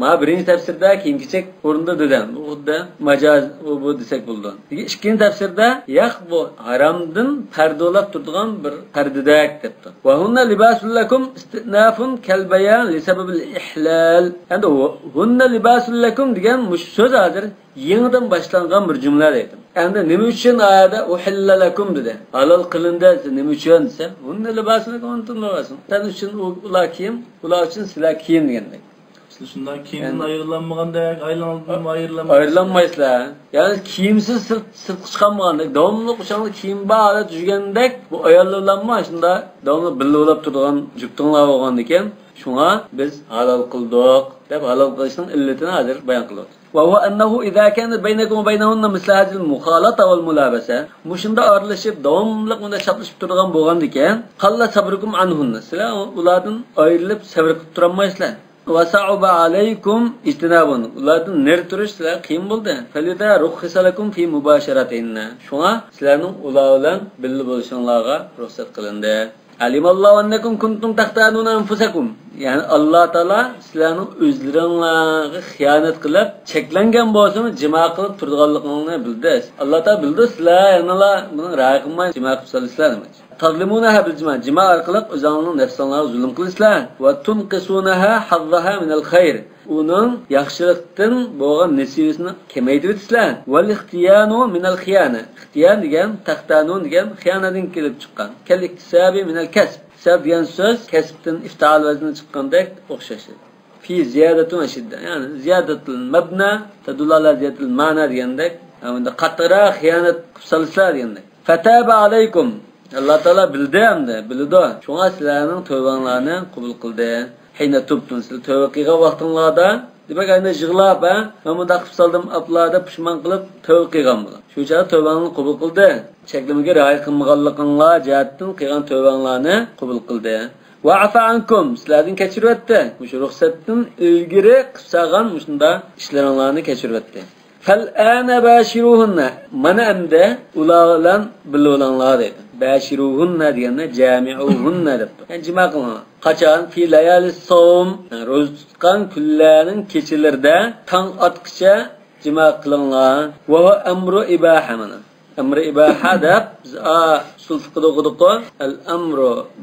ما بىرىنچى تەپسىردە كىيىم-كېچەك ئورنىدا دېدى. بۇ خۇددى ماجاز، ئۇ بۇ دېسەك بولىدۇ. لېكىن ئىككىنچى تەپسىردە ياق، بۇ ھارامدىن پەردە بولاپ تۇرىدىغان بىر پەردىدەك دەپتۇ. وهن لباس لكم استئناف كالبيان لسبب الإحلال. ئەمدى ھۇننە لىباسۇن لەكۇم دېگەن مۇشۇ سۆز ھازىر يېڭىدىن باشلانغان بىر جۈملە دەيدۇ. ئەمدى نېمە ئۈچۈن ئايەتتە ئۇھىللە لەكۇم دېدى؟ ھالال قىلىندى دېسە، نېمە ئۈچۈن دېسە، ھۇننە لىباسۇن لەكۇم ئەنتۇم لىباسۇن. سەن ئۈچۈن ئۇ، ئۇلار كىيىم، ئۇلار ئۈچۈن سىلەر كىيىم دېگەندەك. سىلەر شۇنداق كىيىمدىن ئايرىلالمىغاندەك، ئايرىلالمايسىلەر. ئايرىلالمايسىلەر. يەنى كىيىمسىز سىرت، سىرتقا چىقالمىغاندەك، داۋاملىق ئۇچاڭدا كىيىم بار ھالەتتە يۈرگەندەك، بۇ ئاياللار بىلەنمۇ شۇنداق داۋاملىق بىللە بولاپ تۇرىدىغان جۈپتۇڭلار بولغاندىكىن، شۇڭا بىز ھالال قىلدۇق دەپ، ھالال قىلىشنىڭ ئىللىتىنى ھازىر بايان قىلىۋاتىمىز. وهو أنه إذا كان بينكم وبينهن مثل هذه المخالطة والملابسة، مۇشۇنداق ئارىلىشىپ، داۋاملىق مۇنداق چاپلىشىپ تۇرىدىغان بولغاندىكىن، قل صبركم عنهن، سىلەر ئۇلاردىن ئايرىلىپ سەۋر قىلىپ تۇرالمايسىلەر. وصعب عليكم اجتنابهن، ئۇلاردىن نېرى تۇرۇش سىلەرگە قىيىن بولدى. فلذا رخص لكم في مباشرتهن، شۇڭا سىلەرنىڭ ئۇلار بىلەن بىللە بولۇشۇڭلارغا رۇخسەت قىلىندى. علم الله أنكم كنتم تختانون أنفسكم، يەنى ئاللا تائالا سىلەرنىڭ ئۆزلىرىڭلارغا خىيانەت قىلىپ، چەكلەنگەن بولسىمۇ جىما قىلىپ تۇرىدىغانلىقىڭلارنى بىلدى. ئاللا تائالا بىلدى، سىلەر يەنىلا بۇنىڭ رەھمىتىنى جىما قىلىپ سالىسىلەر دېمەكچى. تظلمونها بالجماع، جىما ئارقىلىق ئۆزۈڭلارنىڭ نەپسىڭلارغا زۇلۇم قىلىسىلەر. وتنقصونها حظها من الخير، ئۇنىڭ ياخشىلىقتىن بولغان نېسىۋىسىنى كېمەيتىۋېتىسىلەر. والاختيان من الخيانة، ئىختيان دېگەن، تختانون دېگەن خىيانەتتىن كېلىپ چىققان. كالاكتساب من الكسب، ئىكتىساب دېگەن سۆز كەسىپتىن ئىفتئال ۋەزنى چىققاندەك ئوخشاش. في زيادة وأشد، يەنى زيادة المبنى تدل على زيادة المعنى دېگەندەك، ھەمدە قاتتىقراق خىيانەت قىلىپ سالىسىلەر دېگەندەك. فتاب عليكم، ئاللا تائالا بىلدى ھەمدە بىلىدۇ. شۇڭا سىلەرنىڭ تۆۋەڭلارنى قوبۇل قىلدى. حين تبتم، سىلەر تۆبە قىلغان ۋاقتىڭلاردا، دېمەك، ئەنە يىغلاپ، ھە، مەن مۇنداق قىلىپ سالدىم، ئاپلا دەپ پۇشمان قىلىپ تۆبە قىلغان بولۇڭ. شۇ چاغدا تۆبەڭلارنى قوبۇل قىلدى. چەكلىمىگە رىئايە قىلمىغانلىقىڭلار جەھەتتىن قىلغان تۆبەڭلارنى قوبۇل قىلدى. وعفا عنكم، سىلەردىن كەچۈرۈۋەتتى. مۇشۇ رۇخسەتتىن ئىلگىرى قىلىپ سالغان مۇشۇنداق ئىشلىرىڭلارنى كەچۈرۈۋەتتى. فالآن باشروهن، مانا ئەمدى ئۇلار بىلەن بىللە بولۇڭلار دەيدۇ. باشروهن دېگەندە جامعوهن دەپتۇ. يەنى جىما قىلىڭلار. قاچان؟ في ليالي الصوم، روزا تۇتقان كۈنلەرنىڭ كېچىلىرىدە تاڭ ئاتقىچە جىما قىلىڭلار. وهو أمر إباحة، مانا. ئەمرى ئىباھە دەپ بىز ئا، ئۇسۇل فىقىدا ئوقۇدۇققۇ، الأمر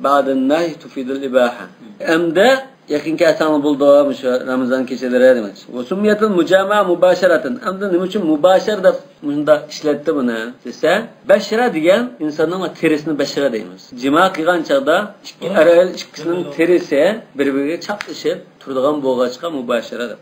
بعد النهي تفيد الإباحة. ئەمدى يېقىن كەلسەڭلار بولىدۇ، مۇشۇ رامىزان كېچىلىرى دېمەكچى. وسميت المجامعة مباشرة. ئەمدى نېمە ئۈچۈن مۇباشىرە دەپ مۇشۇنداق ئىشلەتتى بۇنى دېسە، بەشرە دېگەن ئىنساننىڭ تېرىسىنى بەشرە دەيمىز. جىما قىلغان چاغدا ئىككى ئەر-ئايال ئىككىسىنىڭ تېرىسى بىر-بىرىگە چاپلىشىپ تۇرىدىغان بولغاچقا مۇباشىرە دەپ.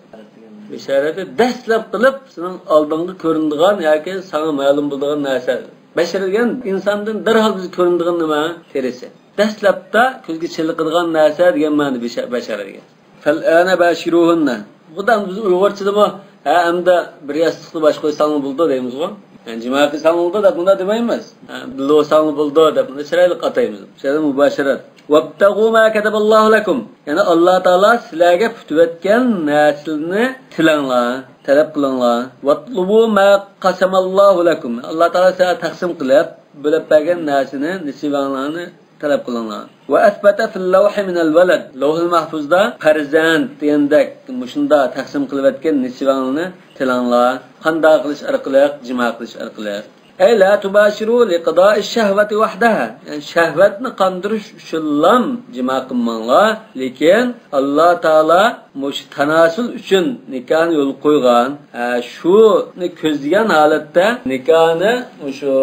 بەشرەتى دەسلەپ قىلىپ سېنىڭ ئالدىڭغا كۆرۈنىدىغان ياكى ساڭا مەلۇم بولىدىغان نەرسە. بەشرە دېگەن ئىنساندىن دەرھال بىزگە كۆرۈنىدىغان نېمە؟ تېرىسى. دەسلەپتە كۆزگە چېلىقىدىغان نەرسە دېگەن مەنىدە بەشە-، بەشرە دېگەن. فالآن باشروهن. بۇدا بىز ئۇيغۇرچىدىمۇ، ھە، ئەمدى بىر ياستۇقنى باشقا قويساڭمۇ بولىدۇ دەيمىزغۇ. يەنى جىما قىلساڭمۇ بولىدۇ دەپ مۇنداق دېمەيمىز. ھە، بىللە بولساڭمۇ بولىدۇ دەپ مۇنداق چىرايلىق ئاتايمىز. شۇ يەردە مۇباشىرەت. وابتغوا ما كتب الله لكم. يەنى ئاللا تائالا سىلەرگە پۈتۈۋەتكەن نەرسىلەرنى تىلەڭلار، تەلەپ قىلىڭلار. واطلبوا ما قسم الله لكم. ئاللا تائالا سىلەرگە تەقسىم قىلىپ، بۆلۈپ بەرگەن نەرسىنى، نېسىۋەڭلارنى تەلەپ قىلىڭلار. وأثبت في اللوح من الولد. لوھۇل مەھپۇزدا پەرزەنت دېگەندەك مۇشۇنداق تەقسىم قىلىۋەتكەن نېسىۋەڭلارنى تىلەڭلار. قانداق قىلىش ئارقىلىق؟ جىما قىلىش ئارقىلىق. أي لا تباشروا لقضاء الشهوة وحدها. يەنى شەھۋەتنى قاندۇرۇش ئۈچۈنلام جىما قىلماڭلار. لېكىن ئاللا تائالا مۇشۇ تاناسۇل ئۈچۈن نىكاھنى يولغا قويغان. ھە، شۇنى كۆزلىگەن ھالەتتە نىكاھنى مۇشۇ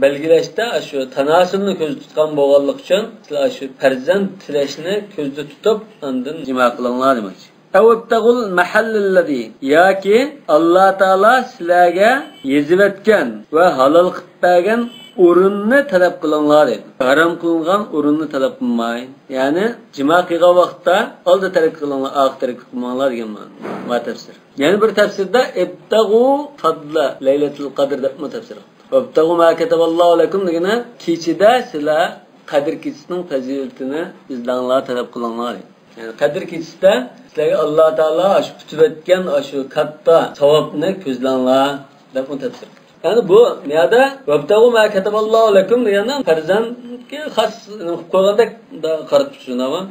بەلگىلەشتە شۇ تاناسۇلنى كۆزدە تۇتقان بولغانلىقى ئۈچۈن سىلەر شۇ پەرزەنت تىلەشنى كۆزدە تۇتۇپ ئاندىن جىما قىلىڭلار دېمەكچى. أو ابتغوا المحل الذي، ياكى ئاللا تائالا سىلەرگە يېزىۋەتكەن ۋە ھالال قىلىپ بەرگەن ئورۇننى تەلەپ قىلىڭلار دەيدۇ. ھارام قىلىنغان ئورۇننى تەلەپ قىلماي. يەنى جىما قىلغان ۋاقىتتا ئالدى تەرەپكە قىلىڭلار، ئارقا تەرەپكە قىلماڭلار دېگەن مەنىدە. ما تەپسىر. يەنە بىر تەپسىردە ابتغوا فضل ليلة القدر دەپمۇ تەپسىر قىلىپتۇ. وابتغوا ما كتب الله لكم دېگىنى كېچىدە سىلەر قەدىر كېچىسىنىڭ پەزىلىتىنى ئىزدەڭلار، تەلەپ قىلىڭلار. يەنى قەدىر كېچىسىدە سىلەرگە ئاللا تائالا ئاشۇ كۈتۈۋەتكەن ئاشۇ كاتتا ساۋابنى كۆزلەڭلار دەپمۇ تەپسىر. يەنى بۇ يەردە وابتغوا ما كتب الله لكم دېگەندە پەرزەنتكە خاس قىلىپ قويغاندەك قاراپ تۇرسۇن، ئەمما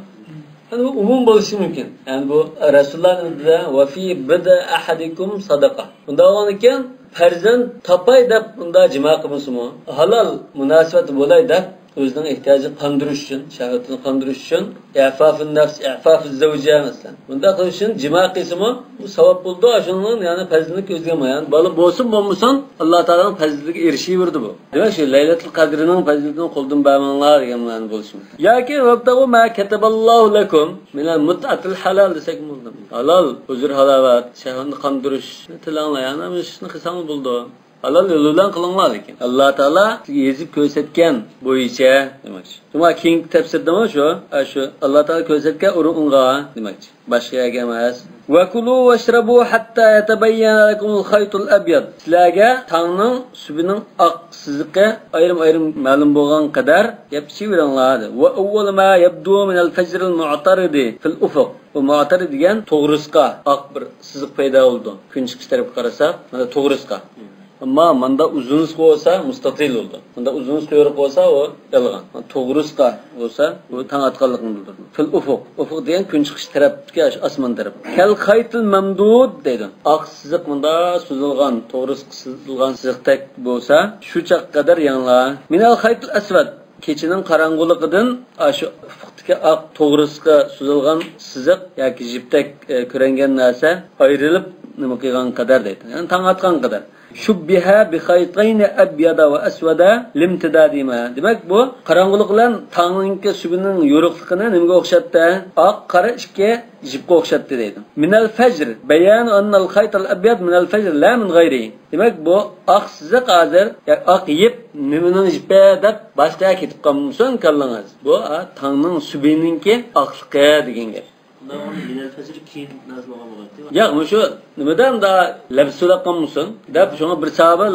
يەنى بۇ ئومۇم بولۇشى مۇمكىن. يەنى بۇ رەسۇلۇللانىڭ ئۆزىدە وفي بضع أحدكم صدقة. بۇنداق بولغاندىكىن پەرزەنت تاپاي دەپ بۇنداق جىما قىلمىسىمۇ، ھالال مۇناسىۋەت بولاي دەپ ئۆزىنىڭ ئېھتىياجىنى قاندۇرۇش ئۈچۈن، شەھۋىتىنى قاندۇرۇش ئۈچۈن، ئىئفافۇن نەفس، ئىئفافۇز زەۋجە مەسىلەن. بۇنداق قىلىش ئۈچۈن جىما قىلسىمۇ، بۇ ساۋاب بولىدۇ، ئاشۇنىڭ يەنى پەزىلىتىنى كۆزلىگەن. يەنى بالا بولسۇن بولمىسۇن، ئاللا تائالانىڭ پەزىلىتىگە ئېرىشىۋېرىدۇ بۇ. دېمەك، شۇ لەيلەتۇل قەدرىنىڭ پەزىلىتىنى قولدىن بەرمەڭلار دېگەن مەنە بولۇشى مۇمكىن. ياكى وابتغوا ما كتب الله لكم من المتعة الحلال دېسەكمۇ بولىدۇ. ھالال، ھۇزۇر ھالاۋەت، شەھۋەتنى قاندۇرۇشنى تىلەڭلار، يەنى مۇشۇ ئىشنى قىلساڭلار بولىدۇ. ھالال يول بىلەن قىلىڭلار، لېكىن ئاللا تائالا سىزگە يېزىپ كۆرسەتكەن بويىچە دېمەكچى. شۇڭا كېيىنكى تەپسىردىمۇ شۇ، ئە، شۇ ئاللا تائالا كۆرسەتكەن ئۇرۇقۇڭغا دېمەكچى. باشقا يەرگە ئەمەس. وكلوا واشربوا حتى يتبين لكم الخيط الأبيض. سىلەرگە تاڭنىڭ سۈبىنىڭ ئاق سىزىقى ئايرىم-ئايرىم مەلۇم بولغان قەدەر يەپ ئىچىۋېرىڭلار، دېدى. وأول ما يبدو من الفجر المعترض في الأفق. بۇ مۇئتەرىد دېگەن توغرىسىقا ئاق بىر سىزىق پەيدا بولىدۇ. كۈن چىقىش تەرەپكە قارىساق، مانا توغرىسىقا. ئەمما ماندا ئۇزۇنىسىقا بولسا مۇستەتىل بولىدۇ. ماندا ئۇزۇنىسىقا يورۇق بولسا ئۇ يالغان. مانا توغرىسىقا بولسا بۇ تاڭ ئاتقانلىقنى بىلدۈرىدۇ. في الأفق. ئۇفۇق دېگەن كۈن چىقىش تەرەپتىكى ئاشۇ ئاسمان تەرەپ. كالخيط الممدود دەيدۇ. ئاق سىزىق مۇندا سوزۇلغان، توغرىسىقا سىزىلغان سىزىقتەك بولسا شۇ چاغقا قەدەر يەڭلار. من الخيط الأسود. كېچىنىڭ قاراڭغۇلۇقىدىن ئاشۇ ئۇپۇقتىكى ئاق توغرىسىغا سوزۇلغان سىزىق ياكى جىپتەك، ئە، كۆرۈنگەن نەرسە ئايرىلىپ نېمە قىلغان قەدەر دەيدۇ. يەنى تاڭ ئاتقان قەدەر. شبه بخيطين أبيض وأسود لامتدادهما. دېمەك، بۇ قاراڭغۇلۇق بىلەن تاڭنىڭكى سۈبىنىڭ يورۇقلۇقىنى نېمىگە ئوخشاتتى؟ ئاق، قارا ئىككى جىپقا ئوخشاتتى دەيدۇ. من الفجر، بيان أن الخيط الأبيض من الفجر لا من غيره. دېمەك، بۇ ئاق سىزىق ھازىر، يا ئاق يىپ نېمىنىڭ يىپى دەپ باشقا يەرگە كېتىپ قالمىسۇن كاللىڭىز. بۇ، ھە، تاڭنىڭ سۈبىنىڭكى ئاقلىقى دېگەن گەپ. ئۇنداق بولغاندا مىنەل فەجر كېيىن نازىل بولغان بولاتتى. ياق، مۇشۇ نېمىدە مۇندا لەپسىز بولۇپ قالمىسۇن دەپ، شۇڭا بىر ساھابە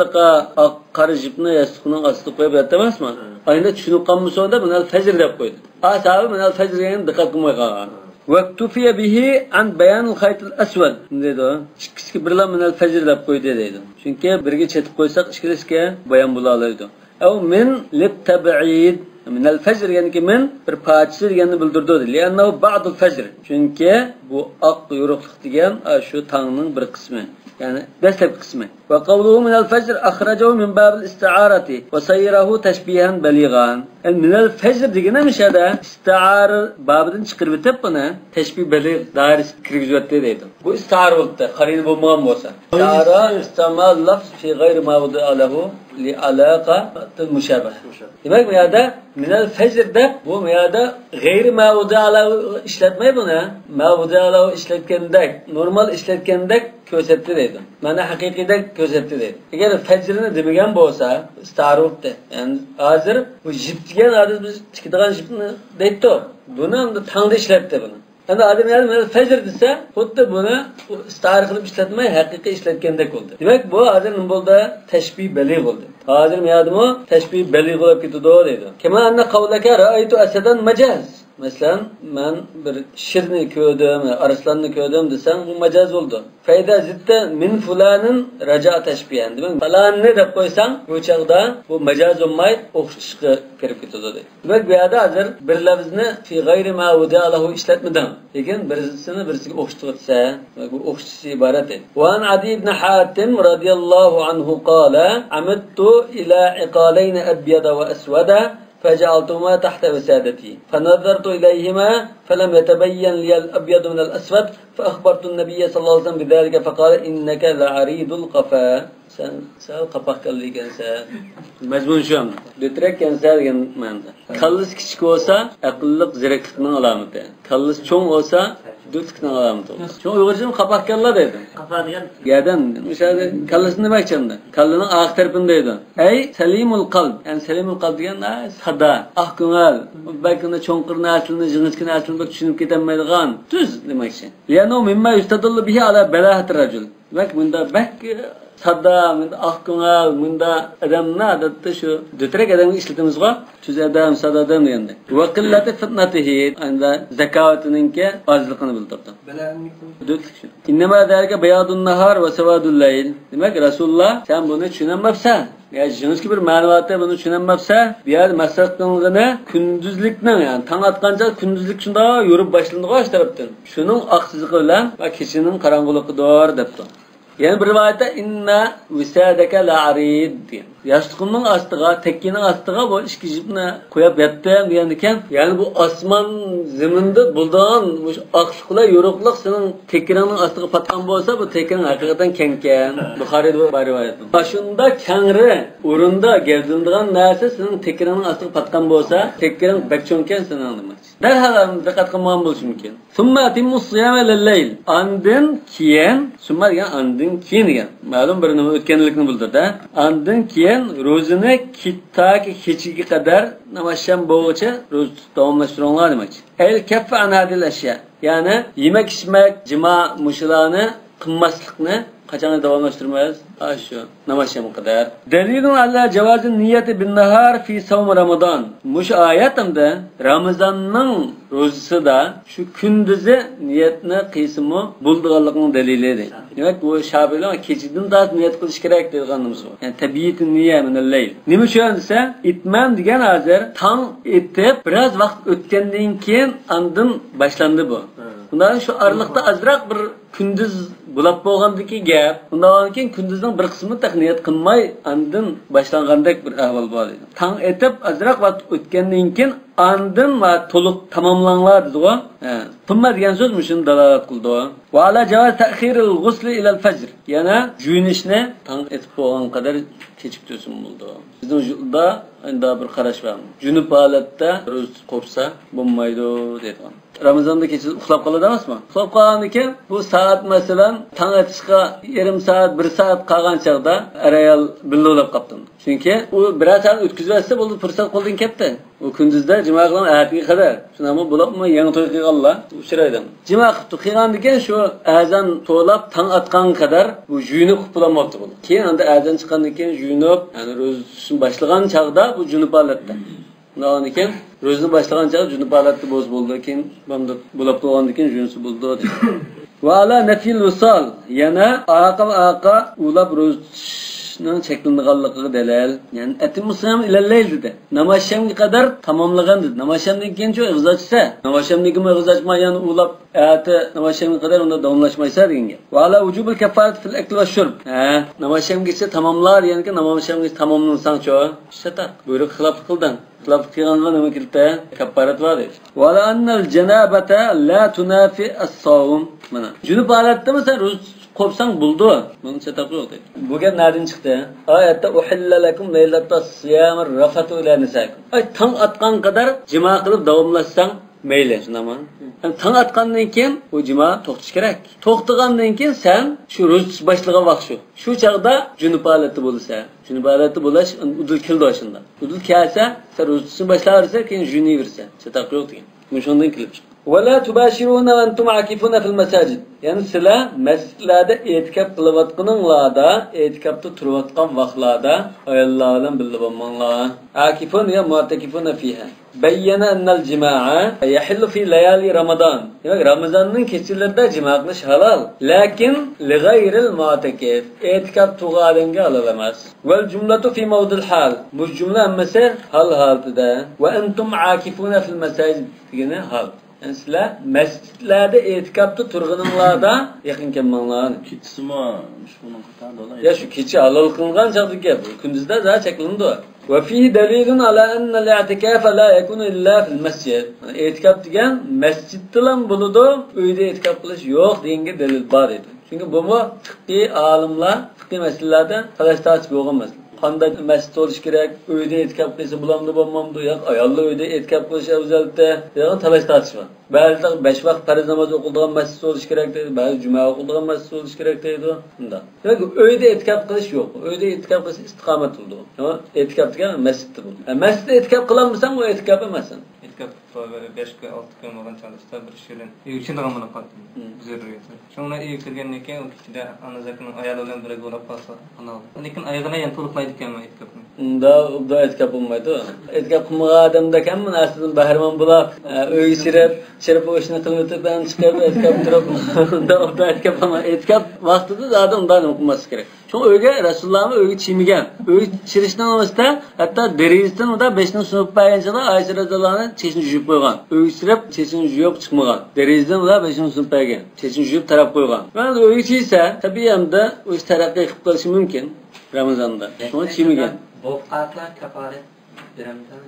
ئاق قارا جىپنى ياستۇقنىڭ ئاستىغا قويۇپ ياتتى ئەمەسمۇ؟ ھە. ئاينىدا چۈشىنىپ قالمىسۇن دەپ، مىنەل فەجر دەپ قويدى. ھە، ساھابە مىنەل فەجر دېگەنگە دىققەت قىلماي قالغان. واكتفي به عن بيان الخيط الأسود دەيدۇ. ئىككىسىگە بىرلا مىنەل فەجر دەپ قويدى دەيدۇ. چۈنكى بىرگە چېتىپ قويساق، ئىككىلىسىگە بايان بولالايدۇ. أو من للتبعيد. مىنەل فەجر دېگەنكى مىن بىر پارچىسى دېگەننى بىلدۈرىدۇ. لأنه بعض الفجر. چۈنكى بۇ ئاق يورۇقلۇق دېگەن، ئا، شۇ تاڭنىڭ بىر قىسمى. يەنى دەسلەپكى قىسمى. وقوله من الفجر أخرجه من باب الاستعارة وصيره تشبيها بليغا. يەنى مىنەل فەجر دېگىنى مۇشۇ يەردە ئىستىئارە بابىدىن چىقىرىۋېتىپ، بۇنى تەشبىھ بەلىغ دائىرىسىگە كىرگۈزۈۋەتتى دەيدۇ. بۇ ئىستىئارە بولۇپتۇ، قارىنە بولمىغان بولسا. ئىستىئارە، استعمال لفظ في غير ما وضع له لعلاقة المشابهة. دېمەك، بۇ يەردە مىنەل فەجر دەپ، بۇ يەردە غەيرى ما ۋۇدىئە لەھۇ ئىشلەتمەي بۇنى. ما ۋۇدىئە لەھۇ ئىشلەتكەندەك، نورمال ئىشلەتكەندەك كۆرسەتتى دەيدۇ. مەنە ھەقىقىيدەك كۆرسەتتى دەيدۇ. ئەگەر فەجرنى دېمىگەن بولسا، ئىستىئارە بوپتۇ. يەنى ھازىر بۇ جىپ دېگەن، ھازىر بىز تىكىدىغان جىپنى دەيتتۇق. بۇنى ئەمدى تاڭدا ئىشلەتتى بۇنى. ئەمدى ئادەم يەنە مەن فەجر دېسە، خۇددى بۇنى ئىستىئارە قىلىپ ئىشلەتمەي، ھەقىقىي ئىشلەتكەندەك بولدى. دېمەك، بۇ ھازىر نېمە بولدى؟ تەشبىھ بەلىغ بولدى. ھازىر مۇ يەردىمۇ تەشبىھ بەلىغ بولۇپ كېتىدۇ دەيدۇ. كما أن قولك رأيت أسدا مجاز. مەسىلەن، مەن بىر شىرنى كۆردۈم، ئارسلاننى كۆردۈم دېسەڭ، بۇ مەجاز بولىدۇ. فإذا زدت من فلان رجع تشبيها. دېمەك، پالاننى دەپ قويساڭ، بۇ چاغدا بۇ مەجاز بولماي، ئوخشىتىشقا كىرىپ كېتىدۇ دەيدۇ. دېمەك، بۇ يەردە ھازىر بىر لەفزنى في غير ما وضع له ئىشلەتمىدىڭ. لېكىن بىرسىنى بىرسىگە ئوخشىتىۋەتسە، دېمەك، بۇ ئوخشىتىش ئىبارەت دەيدۇ. وعن عدي بن حاتم رضي الله عنه قال: عمدت إلى عقالين أبيض وأسود فجعلتهما تحت وسادتي، فنظرت إليهما فلم يتبين لي الأبيض من الأسود، فأخبرت النبي صلى الله عليه وسلم بذلك فقال: إنك لعريض القفا. سەن سەل قاپاق كاللا ئىكەنسەن. مەزمۇن شۇ ئەمدى. دۆترەك ئىكەنسەن دېگەن مەنىدە. كاللىسى كىچىك بولسا، ئەقىللىق زېرەكلىكنىڭ ئالامىتى. كاللىسى چوڭ بولسا، دۆتلۈكنىڭ ئالامىتى بولىدۇ. شۇڭا ئۇيغۇرچىمۇ قاپاق كاللا دەيدۇ. قاپا دېگەن گەدەن. مىسالى، كاللىسىنى دېمەكچى ئەمدى. كاللىنىڭ ئارقا تەرىپىنى دەيدۇ. ئەي سەلىمۇل قەلب. يەنى سەلىمۇل قەلب دېگەن، ئە، سادا، ئاق كۆڭۈل. بەك ئۇنداق چوڭقۇر نەرسىلەرنى، جىڭىچكا نەرسىلەرنى بىر چۈشىنىپ كېتەلمەيدىغان. تۈز دېمەكچى. لأنه مما يستدل به على بلاهة الرجل. دېمەك، مۇنداق بەك سادا، مۇنداق ئاق كۆڭۈل، مۇنداق ئادەمنى ئادەتتە شۇ دۆترەك ئادەمگە ئىشلىتىمىزغۇ، تۈز ئادەم، سادا ئادەم دېگەندەك. وقلة فطنته، ئەمدى زاكاۋىتىنىڭكى ئازلىقىنى بىلدۈرىدۇ. دۆتلۈك شۇ. إنما ذلك بياض النهار وسواد الليل. دېمەك، رەسۇلۇللا، سەن بۇنى چۈشىنەلمەپسەن. يا، جىڭىچكا بىر مەنىۋاتى بۇنى چۈشىنەلمەپسەن. بۇ يەردە مەسەل قىلىنغىنى كۈندۈزلۈكنىڭ، يەنى تاڭ ئاتقانچە كۈندۈزلۈك شۇنداق يورۇپ باشلىنىدىغۇ ئاشۇ تەرەپتىن. شۇنىڭ ئاق سىزىقى بىلەن ۋە كېچىنىڭ قاراڭغۇلۇقىدۇر دەپتۇ. يەنە بىر رىۋايەتتە، إن وسادك لعريض دېگەن. ياستۇقۇمنىڭ ئاستىغا، تەككىنىڭ ئاستىغا بۇ ئىككى جىپنى قويۇپ ياتتىم دېگەندىكەن. يەنى بۇ ئاسمان زېمىندا بولىدىغان مۇشۇ ئاقلىق بىلەن يورۇقلۇق سېنىڭ تەككىنىڭنىڭ ئاستىغا پاتقان بولسا، بۇ تەككىنىڭ ھەقىقەتەن كەڭكەن. بۇخارىدا بار رىۋايەت. ئاشۇنداق كەڭرى ئورۇندا گەۋدىلىنىدىغان نەرسە سېنىڭ تەككىنىڭنىڭ ئاستىغا پاتقان بولسا، تەككىنىڭ بەك چوڭكەن سېنىڭ دېمەكچى. دەرھال دىققەت قىلمىغان بولۇشى مۇمكىن. ثم أتموا الصيام إلى الليل. ئاندىن كېيىن، ثم دېگەن ئاندىن كېيىن دېگەن. مەلۇم بىر نېمە ئۆتكەنلىكنى بىلدۈرىدۇ. ئاندىن كېيىن روزىنى كېچ-، تاكى كېچىگە قەدەر ناماز شام بولغۇچە روزا تۇتۇپ داۋاملاشتۇرۇڭلار دېمەكچى. أي الكف عن هذه الأشياء. يەنى يېمەك، ئىچمەك، جىما، مۇشۇلارنى قىلماسلىقنى قاچانغا داۋاملاشتۇرىمىز؟ ئاشۇ ناماز شامغا قەدەر. دليل على جواز النية بالنهار في صوم رمضان. مۇشۇ ئايەت ھەمدە رامىزاننىڭ روزىسىدا شۇ كۈندۈزى نىيەتنى قىلسىمۇ بولىدىغانلىقىنىڭ دەلىلى دەيدۇ. دېمەك، بۇ شاپىئىلەر كېچىدىن تارتىپ نىيەت قىلىش كېرەك دەيدىغىنىمىز بۇ. يەنى تبييت النية من الليل. نېمە ئۈچۈن دېسە، ئىتمام دېگەن ھازىر تاڭ ئېتىپ بىراز ۋاقىت ئۆتكەندىن كېيىن ئاندىن باشلاندى بۇ. بۇنداق شۇ ئارىلىقتا ئازراق بىر كۈندۈز بولاپ بولغاندىكى گەپ. ئۇنداق بولغاندىكىن كۈندۈزنىڭ بىر قىسمى تېخى نىيەت قىلماي ئاندىن باشلانغاندەك بىر ئەھۋال بار دەيدۇ. تاڭ ئېتىپ ئازراق ۋاقىت ئۆتكەندىن كېيىن ئاندىن ۋە تولۇق تاماملاڭلار دېدىغۇ. ھە. ثم دېگەن سۆز مۇشۇنى دالالەت قىلىدۇ. وعلى جواز تأخير الغسل إلى الفجر. يەنە جۇيۇنۇشنى تاڭ ئېتىپ بولغان قەدەر كېچىكتۈرسىمۇ بولىدۇ. بىزنىڭ يۇرتتا ئەندا بىر قاراش بار. جۇنۇپ ھالەتتە روزا قوپسا بولمايدۇ دەيدىغان. رامىزاندا كېچىسى ئۇخلاپ قالىدۇ ئەمەسمۇ؟ ئۇخلاپ قالغاندىن كېيىن بۇ سائەت مەسىلەن تاڭ ئېتىشقا يېرىم سائەت، بىر سائەت قالغان چاغدا ئەر-ئايال بىللە ئۇخلاپ قاپتۇ. چۈنكى ئۇ بىرەر سائەت ئۆتكۈزۈۋەتسە بولدى، پۇرسەت قولدىن كەتتى. ئۇ كۈندۈزدە جىما قىلغان ئەتىگە قەدەر. شۇنداقمۇ بولۇپمۇ يېڭى توي قىلغانلار ئۇچرايدۇ. جىما قىپتۇ، قىلغاندىن كېيىن شۇ ئەزان توۋلاپ تاڭ ئاتقانغا قەدەر بۇ يۇيۇنۇپ قىپلانماپتۇ بۇ. كېيىن ئاندا ئەزان چىققاندىن كېيىن يۇيۇنۇپ، يەنى روزىسىنى باشلىغان چاغدا بۇ جۇنۇپ ھالەتتە. ئۇنداقتىن كېيىن روزىنى باشلىغان چاغدا جۇنۇپ ھالەتتە بولسا بولىدۇ، كېيىن بولۇپ بولغاندىن كېيىن يۇيۇنسا بولىدۇ دېدى. وعلى نفي الوصال، يەنە ئارقا ئارقا ئۇلاپ روزا تۇتۇشنىڭ چەكلىنىدىغانلىقىغا دەلىل. يەنى أتموا الصيام إلى الليل دېدى. ناماز شامغا قەدەر تاماملىغىن دېدى. ناماز شامدىن كېيىنچۇ ئېغىز ئاچسا، ناماز شامدىن كېيىن ئېغىز ئاچماي يەنە ئۇلاپ ئەتە ناماز شامغا قەدەر ئۇندا داۋاملاشمايسا دېگەن گەپ. وعلى وجوب الكفارة في الأكل والشرب. ھە، ناماز شامغىچە تاماملا دېگەندىكىن ناماز شامغىچە تاماملىساڭچۇ؟ شۇ چاتاق. بۇيرۇققا خىلاپلىق قىلدىڭ. خىلاپلىق قىلغانغا نېمە كېلىدۇ؟ كەپپارەت بار دەيدۇ. وعلى أن الجنابة لا تنافي الصوم. مانا. جۇنۇپ ھالەتتىمۇ سەن روزا تۇتۇپ قوپساڭ بولىدۇ. بۇنىڭ چاتاقى يوق دەيدۇ. بۇ گەپ نەدىن چىقتى؟ ئايەتتە أحل لكم ليلة الصيام الرفث إلى نسائكم. ئاي، تاڭ ئاتقان قەدەر جىما قىلىپ داۋاملاشساڭ مەيلى، شۇنداقمۇ؟ ھەم تاڭ ئاتقاندىن كېيىن ئۇ جىما توختىشى كېرەك. توختىغاندىن كېيىن سەن شۇ روزا تۇتۇش باشلىغان ۋاقىت شۇ. شۇ چاغدا جۇنۇپ ھالەتتە بولىسەن. جۇنۇپ ھالەتتە بولۇش ئۇدۇل كېلىدۇ شۇنداق. ئۇدۇل كەلسە، سەن روزا تۇتۇشنى باشلاۋېرىسەن، كېيىن جۇيۇنۇۋېرىسەن. چاتاق يوق دېگەن. مۇشۇندىن كېلىپ چىقىدۇ. ولا تباشروهن وأنتم عاكفون في المساجد. يەنى سىلەر مەسچىتلەردە ئېتىكاپ قىلىۋاتقىنىڭلاردا، ئېتىكاپتا تۇرۇۋاتقان ۋاقىتلاردا ئاياللار بىلەن بىللە بولماڭلار. عاكفون يا معتكفون فيها. بين أن الجماع يحل في ليالي رمضان. دېمەك، رامىزاننىڭ كېچىلىرىدە جىما قىلىش ھالال. لكن لغير المعتكف. ئېتىكاپ تۇرغان ئادەمگە ھالال ئەمەس. والجملة في موضع الحال. بۇ جۈملە ھەممىسى ھال ھالىتىدە. وأنتم عاكفون في المساجد دېگىنى ھال. يەنى سىلەر مەسچىتلەردە ئېتىكاپتا تۇرغىنىڭلاردا يېقىن كەلمەڭلار. كېچىسىمۇ شۇنىڭغا تەڭ. يا، شۇ كېچە ھالال قىلىنغان چاغدىكى گەپ. كۈندۈزدە زادى چەكلىنىدۇ. وفيه دليل على أن الاعتكاف لا يكون إلا في المسجد. ئېتىكاپ دېگەن مەسچىتتىلا بولىدۇ، ئۆيدە ئېتىكاپ قىلىش يوق دېگەنگە دەلىل بار دەيدۇ. چۈنكى بۇمۇ فىقھىي ئالىملار فىقھىي مەسىلىلەردە تالاش تارتىش بولغان مەسىلە. قانداق مەسچىت بولۇشى كېرەك، ئۆيدە ئېتىكاپ قىلسا بولامدۇ، بولمامدۇ، ياق ئاياللار ئۆيدە ئېتىكاپ قىلىش ئەۋزەلتى دېگەن تالاش تارتىش بار. بەزىلەر بەش ۋاقىت پەرز ناماز ئوقۇلىدىغان مەسچىت بولۇشى كېرەك دەيدۇ، بەزى جۈمە ئوقۇلىدىغان مەسچىت بولۇشى كېرەك دەيدۇ. ئۇنداق. دېمەك، ئۆيدە ئېتىكاپ قىلىش يوق. ئۆيدە ئېتىكاپ قىلسا ئىستىقامەت قىلىدۇ. ئەمما ئېتىكاپ دېگەن مەسچىتتە بولىدۇ. ئە، مەسچىتتە ئېتىكاپ قىلالمىساڭ، ئۇ ئېتىكاپ ئەمەس ئەمدى. ئېتىكاپ بەش كۈن، ئالتە كۈن بولغان چاغدا بىر ئىش بىلەن ئۆيگە چىدىغان بولۇپ قالدىم. مم. زۆرۈرىيەت. شۇڭا ئۆيگە كىرگەندىن كېيىن ئۇ كېچىدە ئانا زاكىنىڭ ئايالى بىلەن بىرگە بولۇپ قالسا ئاناۋۇ. لېكىن ئايىغىنى يەنە تولۇقلايدىكەن ئېتىكاپنى. ئۇنداق ئوبدان ئېتىكاپ بولمايدۇ. ئېتىكاپ قىلمىغان ئادەمدەك ھەممە نەرسىدىن بەھرىمەن بولاپ، ئە، ئۆيگە چىرىپ، چىرىپ ئۇ ئىشنى قىلىۋېتىپ، يەنە چىقىپ ئېتىكاپ تۇرۇپ، ئۇنداق ئوبدان ئېتىكاپ قىلماي. ئېتىكاپ ۋاقتىدا زادى ئۇنداق نېمە قىلماسلىق كېرەك. شۇڭا ئۆيگە رەسۇلۇللامۇ ئۆيگە چىيمىگەن. ئۆيگە چىرىشنىڭ ئۆزىدە ھەتتا دېرىزىدىن ئۇدا بېشىنى سۇنۇپ بەرگەن چاغدا ئائىشە رەزىياللاھۇ ئەنھا چېچىنى يۇيۇپ قويغان. ئۆيگە چىرىپ چېچىنى يۇيۇپ چىقمىغان. دېرىزىدىن ئۇدا بېشىنى سۇنۇپ بەرگەن. چېچىنى يۇيۇپ تاراپ قويغان. مەن ئۆيگە چىيسە، تەبىئىي ئەمدى ئۇ ئىش تەرەققىي قىلىپ قېلىشى مۇمكىن. رامىزاندا. شۇڭا چىيمىگەن. بولۇپ قالسا كاپارەت بېرەمسەن؟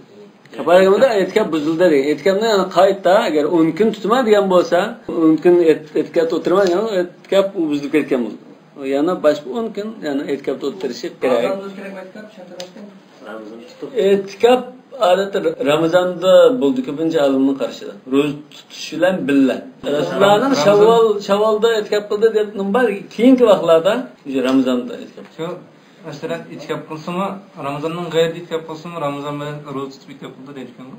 كاپارەت دېگەندە ئېتىكاپ بۇزۇلدى دېگەن. ئېتىكاپنى يەنە قايتا، ئەگەر ئون كۈن تۇتىمەن دېگەن بولسا، ئون كۈن ئېت-، ئېتىكاپ ئولتۇرىمەن دېگەن، ئېتىكاپ ئۇ بۇزۇلۇپ كەتكەن بولىدۇ. يەنە باشقا ئون كۈن يەنە ئېتىكاپتا ئولتۇرۇشى كېرەك. ئېتىكاپ ئادەتتە رامىزاندا بولىدۇ، كۆپىنچە ئالىمنىڭ قارىشىدا. روزا تۇتۇش بىلەن بىللە. رەسۇلۇللانىڭ شاۋۋال، شاۋۋالدا ئېتىكاپ قىلدى دەپ نېمە بار؟ كېيىنكى ۋاقىتلاردا شۇ رامىزاندا ئېتىكاپ. شۇ، مەسىلەن، ئېتىكاپ قىلسىمۇ، رامىزاننىڭ غەيرىدە ئېتىكاپ قىلسىمۇ، رامىزان بىلەن روزا تۇتۇپ ئېتىكاپ قىلدى دەيدىكەنغۇ.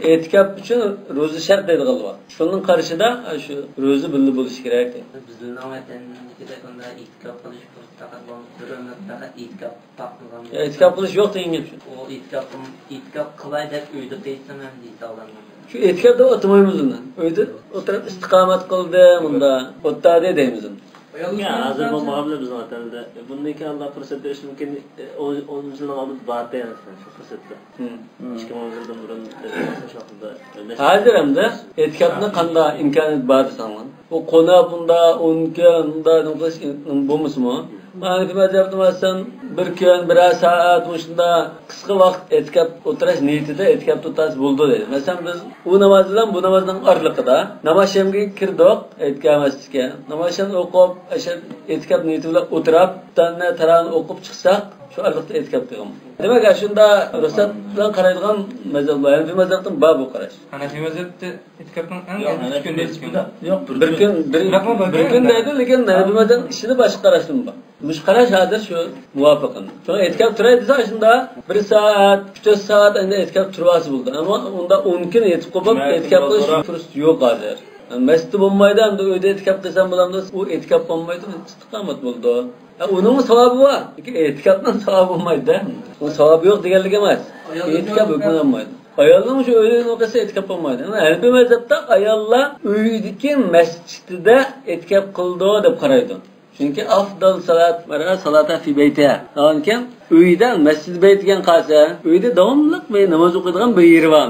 ئېتىكاپ ئۈچۈن روزا شەرت دەيدىغانلار بار. شۇنىڭ قارىشىدا شۇ روزا بىللە بولۇشى كېرەك دەيدۇ. بىزنىڭ ۋەتەندىكىدەك ئۇنداق ئېتىكاپ قىلىش پۇرسىتى پەقەت بولمىدى. بىر ئۆمۈر پەقەت ئېتىكاپ تاپمىغان. ئېتىكاپ قىلىش يوق دېگەن گەپ شۇ. ئۇ ئېتىكاپ، ئېتىكاپ قىلاي دەپ ئۆيدە قىلسام ھەم دېيىتالمىدىم. شۇ ئېتىكاپ دەپ ئاتىمايمىز ئۇنى. ئۆيدە ئولتۇرۇپ ئىستىقامەت قىلدى، مۇندا ئولتۇردى دەيمىز ئۇنى. يا، ھازىر بولمىغان بىلەن بىزنىڭ ۋەتەندە. بۇندىن كېيىن ئاللا پۇرسەت بېرىشى مۇمكىن، ئون، ئون يىلنىڭ ئالدىدا بارتى شۇ پۇرسەتلەر. مم. ئىككى مىڭ يىلدىن بۇرۇن، شۇ ۋاقىتتا ھازىر ئەمدى ئېتىكاپنى قانداق ئىمكانىيەت بار دېسەڭلار. ئۇ قوناق ئۇندا ئون كۈن، ئۇندا نېمە قىلىش بولمىسىمۇ؟ مەن ھەنەفىي مەزھەپتە مەسىلەن، بىر كۈن، بىرەر سائەت، مۇشۇنداق قىسقا ۋاقىت ئېتىكاپ ئولتۇرۇش نىيىتىدە ئېتىكاپتا ئولتۇرسا بولىدۇ دەيدۇ. مەسىلەن، بىز ئۇ ناماز بىلەن بۇ نامازنىڭ ئارىلىقىدا نامازشەمگە كىردۇق، ئېتىكاپ مەسچىتكە. نامازشەم ئوقۇپ، ئاشۇ ئېتىكاپ نىيىتى بىلەن ئولتۇرۇپ، دۇتاننى، تارانى ئوقۇپ چىقساق، شۇ ئارىلىقتا ئېتىكاپ قىلغان. دېمەك، ئاشۇنداق رۇخسەت بىلەن قارايدىغان مەزھەپ بار. ھەنەفىي مەزھەپتىن بار بۇ قاراش. ھەنەفىي مەزھەپتە ئېتىكاپنىڭ ئەڭ ئەينى ئۈچ كۈن دەيدىكەن. يوق، بىر كۈن، بىر، بىراق بۇ بىر كۈن دەيدۇ، لېكىن ھەنەفىي مەزھەپنىڭ ئىچىدە باشقا قاراشلىرىمۇ بار. مۇشۇ قاراش ھازىر شۇ مۇۋاپىق. شۇڭا ئېتىكاپ تۇراي دېسە، شۇنداق بىر سائەت، ئۈچ تۆت سائەت ئەمدى ئېتىكاپ تۇرۇۋالسا بولىدۇ. ئەمما ئۇنداق ئون كۈن ئېتىكاپ قىلىپ، ئېتىكاپ قىلىش پۇرسىتى يوق ھازىر. مەسچىتتە بولمايدۇ، ئەمدى ئۆيدە ئېتىكاپ قىلسام بولامدۇ؟ ئۇ ئېتىكاپ بولمايدۇ، ئىستىقامەت بولىدۇ. ھە، ئۇنىڭمۇ ساۋابى بار. لېكىن ئېتىكاپنىڭ ساۋابى بولمايدۇ-دە. ئۇنىڭ ساۋابى يوق دېگەنلىك ئەمەس. ئېتىكاپ ھۆكمىنى ئالمايدۇ. ئايالنىڭ شۇ ئۆيدە قىلسا ئېتىكاپ بولمايدۇ. يەنى ھەنەپىي مەزھەپتە ئاياللار ئۆيدىكى مەسچىتىدە ئېتىكاپ قىلىدۇ دەپ قارايدۇ. چۈنكى ئافضل سالات مەرئە سالاتا فى بەيتىھا. ئاندىن كېيىن ئۆيدە مەسچىت بەيت دېگەن قالسا، ئۆيدە داۋاملىق بىر ناماز ئوقۇيدىغان بىر يېرى بار.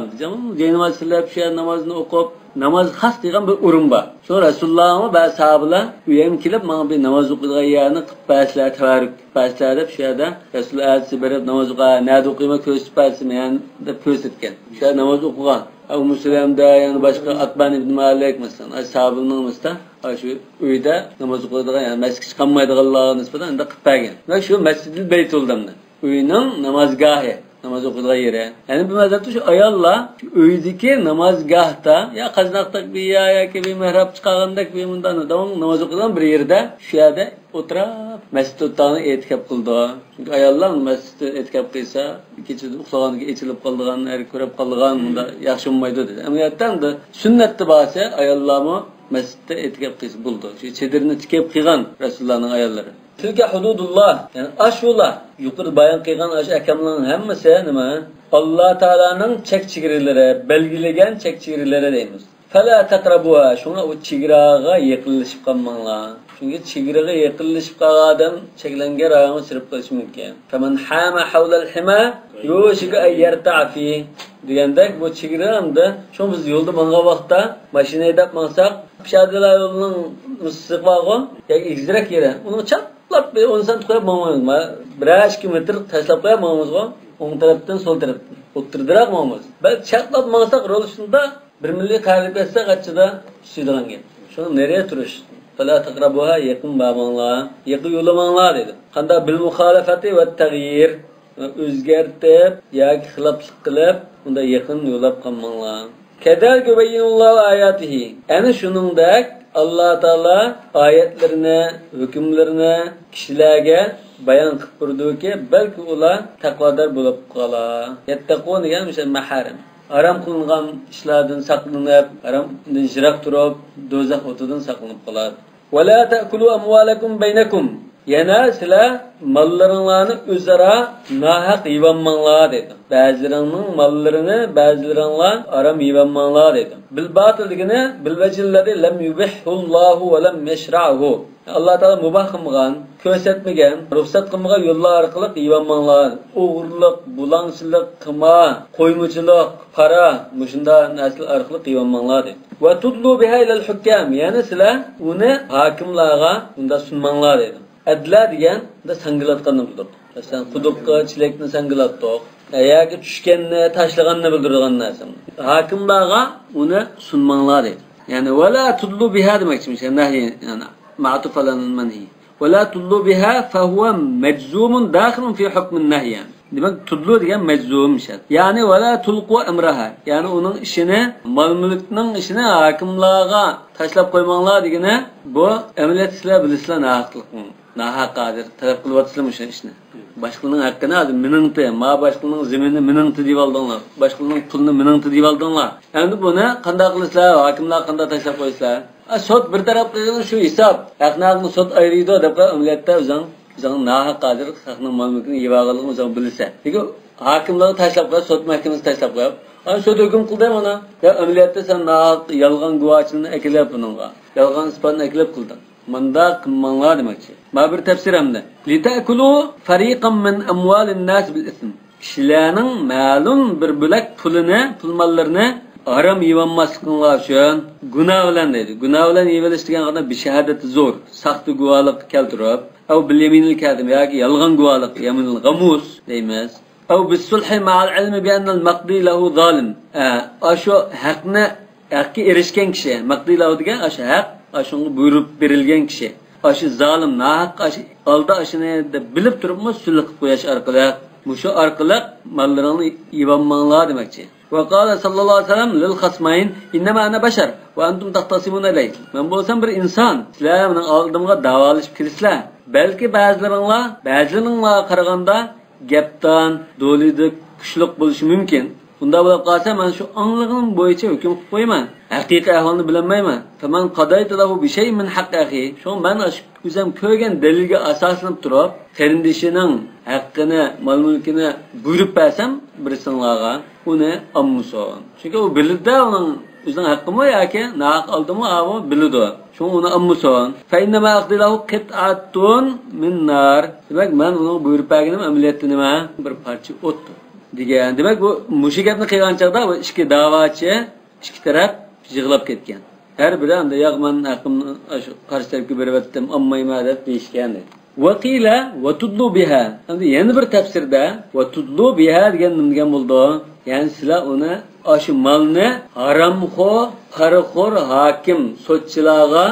جايناماز سېلىپ، شۇ يەردە نامازنى ئوقۇپ، ناماز خاس دېگەن بىر ئورۇن بار. شۇ رەسۇلۇللاھمۇ بەزى ساھابىلەر ئۆيەم كېلىپ، ماڭا بىر ناماز ئوقۇيدىغان يەرنى قىلىپ بەرسىلە، تەۋەررۈك قىلىپ بەرسىلە دەپ، شۇ يەردە رەسۇل ئەتىسى بېرىپ ناماز ئوقۇ، نەدە ئوقۇيمەن كۆرسىتىپ بەرسىمەن دەپ كۆرسەتكەن. شۇ يەردە ناماز ئوقۇغان. ئۇممۇ سۇلەيمدە، يەنە باشقا ئاتبان ئىبن مالىك، مەسىلەن، ئاشۇ ساھابىنىڭ مىستا، ئاشۇ ئۆيدە ناماز ئوقۇيدىغان، يەنى مەسچىتكە چىقالمايدىغانلارغا نىسبەتەن ئۇنداق قىلىپ بەرگەن. دېمەك، شۇ مەسجىدىل بەيتۇلدەمنى. ئۆينىڭ نامازگاھى، ناماز ئوقۇيدىغان يېرى. يەنە بىر مەزھەپتە شۇ ئاياللار شۇ ئۆيدىكى نامازگاھتا يا قازناقتەك بىر يا ياكى بىر مېھراب چىقارغاندەك بىر مۇنداق داۋاملىق ناماز ئوقۇيدىغان بىر يېرىدە، شۇ يەردە ئولتۇرۇپ مەسچىت ئولتۇرغاندا ئېتىكاپ قىلىدۇ. چۈنكى ئاياللار مەسچىتتە ئېتىكاپ قىلسا، كېچىدە ئۇخلىغاندىكىن ئېچىلىپ قالىدىغان، ھەر كۆرۈپ قالىدىغان، مۇنداق ياخشى بولمايدۇ دېدى. ئەمەلىيەتتە ئەمدى سۈننەتتە بارسا، ئاياللارمۇ مەسچىتتە ئېتىكاپ قىلسا بولىدۇ. شۇ چېدىرنى تىكىپ قىلغان رەسۇلۇللانىڭ ئاياللىرى. تىلكە ھۇدۇدۇللا، يەنى ئاشۇلار، يۇقىرىدا بايان قىلغان ئاشۇ ئەھكاملارنىڭ ھەممىسى نېمە؟ ئاللا تائالانىڭ چەك چېگرىلىرى، بەلگىلىگەن چەك چېگرىلىرى دەيمىز. فەلا تەقرەبۇھا، شۇڭا ئۇ چېگراغا يېقىنلىشىپ قالماڭلار. چۈنكى چېگراغا يېقىنلىشىپ قالغان ئادەم چەكلەنگەن رايونغا كىرىپ قېلىشى مۇمكىن. فەمەن ھامە ھەۋلەل ھىما يۇشىكۇ ئەن يەرتەئە فىھ دېگەندەك، بۇ چېگرا ئەمدى، شۇڭا بىز يولدا ماڭغان ۋاقىتتا، ماشىنا ھەيدەپ ماڭساق، پىشادىلار يولىنىڭ سىزىقى بارغۇ، ياكى ئېگىزرەك يېرى، ئۇنىڭغا چاپلاپ بىر ئون سانت قويۇپ ماڭمايمىز. بىرەر ئىككى مېتىر تاشلاپ قويۇپ ماڭىمىزغۇ، ئوڭ تەرەپتىن، سول تەرەپتىن. ئوتتۇرىدىراق ماڭىمىز. بەلكى چاپلاپ ماڭساق، رول ئۈستىدە بىر مىللىي قەھۋە ئىچسەك، ئاچچىدا چۈشىدىغان گەپ. شۇڭا نېرى تۇرۇش. فەلا تەقرەبۇھا، يېقىن بارماڭلار، يېقىن يولىماڭلار دېدى. قانداق؟ بىل مۇخالىفەتى ۋە تەغيىر، ئۆزگەرتىپ ياكى خىلاپلىق قىلىپ، ئۇنداق يېقىن يولاپ قالماڭلار. كەزالىكە يۇبەييىنۇللاھۇ ئاياتىھى. ئەنە شۇنىڭدەك ئاللا تائالا ئايەتلىرىنى، ھۆكۈملىرىنى كىشىلەرگە بايان قىلىپ بېرىدۇكى، بەلكى ئۇلار تەقۋادار بولۇپ قالار. يەتتەقۇن دېگەن مۇشۇ مەھەرىم. ھارام قىلىنغان ئىشلاردىن ساقلىنىپ، ھارامدىن يىراق تۇرۇپ، دوزاخ ئوتىدىن ساقلىنىپ قالار. ۋەلا تەئكۇلۇ ئەمۋالەكۇم بەينەكۇم. يەنە سىلەر ماللىرىڭلارنى ئۆزئارا ناھەق يېۋەلمەڭلار دەيدۇ. بەزىلىرىڭنىڭ ماللىرىنى بەزىلىرىڭلار ھارام يېۋەلمەڭلار دەيدۇ. بىل باتىل دېگىنى بىل ۋەجھىللەزى لەم يۇبىھھۇللاھۇ ۋە لەم يەشرەھۇ. ئاللا تائالا مۇباھ قىلمىغان، كۆرسەتمىگەن، رۇخسەت قىلمىغان يوللار ئارقىلىق يېۋەلمەڭلار. ئوغرىلىق، بۇلاڭچىلىق، قىمار، قويمىچىلىق، پارا، مۇشۇنداق نەرسىلەر ئارقىلىق يېۋەلمەڭلار دەيدۇ. ۋە تۇدلۇ بىھا ئىلەل ھۇككام، يەنى سىلەر ئۇنى ھاكىملارغا ئۇنداق سۇنماڭلار دەيدۇ. ئەدلە دېگەن بۇنداق ساڭگىلاتقاننى بىلدۈرىدۇ. مەسىلەن، قۇدۇققا چېلەكنى ساڭگىلاتتۇق. ياكى چۈشكەننى، تاشلىغاننى بىلدۈرىدىغان نەرسە. ھاكىملارغا ئۇنى سۇنماڭلار دەيدۇ. يەنى ۋەلا تۇدلۇ بىھا دېمەكچىمىش، نەھي، يەنى مەئتۇپ ئەلەل مەنھى. ۋەلا تۇدلۇ بىھا فەھۇۋە مەجزۇمۇن داخىلۇن فى ھۇكمىن نەھي، يەنى. دېمەك، تۇدلۇ دېگەن مەجزۇم شەرت. يەنى، ۋەلا تۇلقۇ ئەمرەھا. يەنى ئۇنىڭ ئىشىنى، مال-مۈلۈكنىڭ ئىشىنى ھاكىملارغا تاشلاپ قويماڭلار دېگىنى، بۇ ئەمەلىيەتتە سىلەر بىلىسىلەر ناھەقلىقنى. ناھەق ھازىر تەلەپ قىلىۋاتىسىلەر مۇشۇ ئىشنى. باشقىلارنىڭ ھەققىنى ھازىر مېنىڭتى، ما باشقىلارنىڭ زېمىنىنى مېنىڭتى دېيىۋالدىڭلار. باشقىلارنىڭ پۇلىنى مېنىڭتى دېيىۋالدىڭلار. ئەمدى بۇنى قانداق قىلىسىلەر؟ ھاكىملار قانداق تاشلاپ قويىسىلەر؟ ئا، سوت بىر تەرەپ قىلغىنى شۇ ھېساب. ھەقنى ھەقنى سوت ئايرىيدۇ دەپ قويۇپ، ئەمەلىيەتتە ئۆزۈڭ، ئۆزۈڭ ناھەق ھازىر خەقنىڭ مال-مۈلكىنى يېۋالغانلىقىنى ئۆزۈڭ بىلىسەن. لېكىن ھاكىملارغا تاشلاپ قويۇپ، سوت مەھكىمىسىگە تاشلاپ قويۇپ، ئانا سوت ھۆكۈم قىلدى مانا. يا ئەمەلىيەتتە سەن ناھەق يالغان گۇۋاچىنى ئەكېلىپ بۇنىڭغا. يالغان ئىسپاتنى ئەكېلىپ قىلدىڭ. مۇنداق قىلماڭلار دېمەكچى. ما بىر تەپسىر ئەمدى. لىتەئكۇلۇ فەرىقەن مىن ئەمۋالىن ناس بىل ئىسم. كىشىلەرنىڭ مەلۇم بىر بۆلەك پۇلىنى، پۇل ماللىرىنى ھارام يېۋالماسلىقىڭلار ئۈچۈن گۇناھ بىلەن دەيدۇ. گۇناھ بىلەن يېۋېلىش دېگەن قانداق؟ بىشاھادەتى زور، ساختا گۇۋاھلىق كەلتۈرۈپ، ئەۋ بىل يەمىنىل كازىم ياكى يالغان گۇۋاھلىق، يەمىنىل غەمۇس دەيمىز. ئەۋ بىسسۇلھى مەئەل ئىلمى بىئەننەل مەقدى لەھۇ زالىم. ئە، ئاشۇ ھەقنى، ھەققە ئېرىشكەن كىشى، مەقدى لەھۇ دېگەن ئاشۇ ھەق، ئاشۇنىڭغا بۇيرۇپ بېرىلگەن كىشى، ئاشۇ زالىم، ناھەق، ئاشۇ ئالدى ئاشۇنى دەپ بىلىپ تۇرۇپمۇ سۈلھ قىلىپ قويۇش ئارقىلىق، مۇشۇ ئارقىلىق ماللىرىڭنى يېۋالماڭلار دېمەكچى. ۋەقالە ساللاللاھۇ ئەلەيھى ۋەسەللەم لىل خەسمەين ئىننەما ئەنە بەشەر ۋە ئەنتۇم تەختەسىمۇنە ئەلەييە. مەن بولسام بىر ئىنسان، سىلەر مېنىڭ ئالدىمغا داۋالىشىپ كېلىسىلەر. بەلكى بەزىلىرىڭلار، بەزىلىرىڭلارغا قارىغاندا گەپدان، دولىدە كۈچلۈك بولۇشى مۇمكىن. ئۇنداق بولۇپ قالسا، مەن شۇ ئاڭلىغىنىم بويىچە ھۆكۈم قىلىپ قويىمەن. ھەقىقىي ئەھۋالنى بىلەلمەيمەن. فەمەن قەدەيتۇ لەھۇ بىشەيئىن مىن ھەققى ئەخىھى. شۇڭا مەن ئاشۇ ئۆزۈم كۆرگەن دەلىلگە ئاساسلىنىپ تۇرۇپ، قېرىندىشىنىڭ ھەققىنى، مال-مۈلكىنى بۇيرۇپ بەرسەم بىرسىڭلارغا، ئۇنى ئالمىسۇن. چۈنكى ئۇ بىلىدۇ، ئۇنىڭ ئۆزىنىڭ ھەققىمۇ ياكى ناھەق ئالدىمۇ، ئاۋۇ بىلىدۇ. شۇڭا ئۇنى ئالمىسۇن. فەئىننەما ئەقدى لەھۇ قىتئەتۇن مىن نار. دېمەك، مەن ئۇنىڭغا بۇيرۇپ بەرگىنىم ئەمەلىيەتتە نېمە؟ بىر پارچە ئوت دېگەن. دېمەك، بۇ مۇشۇ گەپنى قىلغان چاغدا بۇ ئىككى داۋاچى، ئىككى تەرەپ يىغلاپ كەتكەن. ھەر بىرى ئەمدى، ياق، مەن ھەققىمنى ئاشۇ قارشى تەرەپكە بېرىۋەتتىم، ئالمايمەن دەپ دېيىشكەن. ۋەقىلە ۋەتۇدلۇ بىھا. ئەمدى يەنە بىر تەپسىردە ۋەتۇدلۇ بىھا دېگەن نېمە دېگەن بولىدۇ؟ يەنى سىلەر ئۇنى، ئاشۇ مالنى ھارامخور، پارىخور ھاكىم، سوتچىلارغا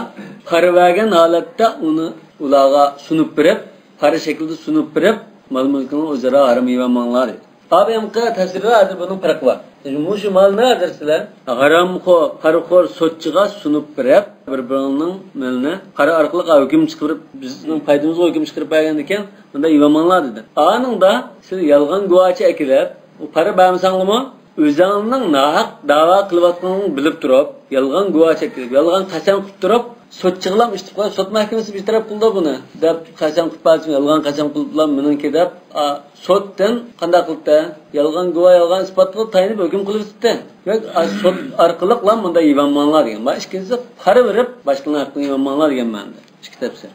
پارا بەرگەن ھالەتتە ئۇنى ئۇلارغا سۇنۇپ بېرىپ، پارا شەكلىدە سۇنۇپ بېرىپ، مال-مۈلكىنى ئۆزئارا ھارام يېۋەلمەڭلار دېدى. ئابىيامقا تەپسىرى ھازىر بۇنىڭ پەرقى بار. مۇشۇ مالنى ھازىر سىلەر ھارامخور، پارىخور سوتچىغا سۇنۇپ بېرىپ، بىر-بىرىڭنىڭ مېلىنى پارا ئارقىلىق ھۆكۈم چىقىرىپ، بىزنىڭ پايدىمىزغا ھۆكۈم چىقىرىپ بەرگەندىكىن، بۇنداق يېۋەلمەڭلار دېدى. ئانىڭدا سىز يالغان گۇۋاچى ئەكېلىپ، ئۇ پارا بەرمىسەڭلىمۇ، ئۆزۈڭنىڭ ناھەق دەۋا قىلىۋاتقىنىڭنى بىلىپ تۇرۇپ، يالغان گۇۋاچى ئەكېلىپ، يالغان قەسەم قىلىپ تۇرۇپ، سوتچىغىلام ئىشتىپ قويۇپ، سوت مەھكىمىسى بىر تەرەپ قىلىدۇ بۇنى دەپ، قەسەم قىلىپ بەرسىمۇ، يالغان قەسەم قىلىپلا مېنىڭكى دەپ، ئا، سوتتىن قانداق قىلىپتۇ؟ يالغان گۇۋاھ، يالغان ئىسپاتقا تايىنىپ ھۆكۈم قىلىۋېتىپتۇ. دېمەك، ئا، سوت ئارقىلىقلا مۇنداق يېۋەلمەڭلار دېگەن. ما ئىككىنچىسى پارا بېرىپ، باشقىلارنىڭ ھەققىنى يېۋەلمەڭلار دېگەن مەنىدە. ئىككى تەپسىر.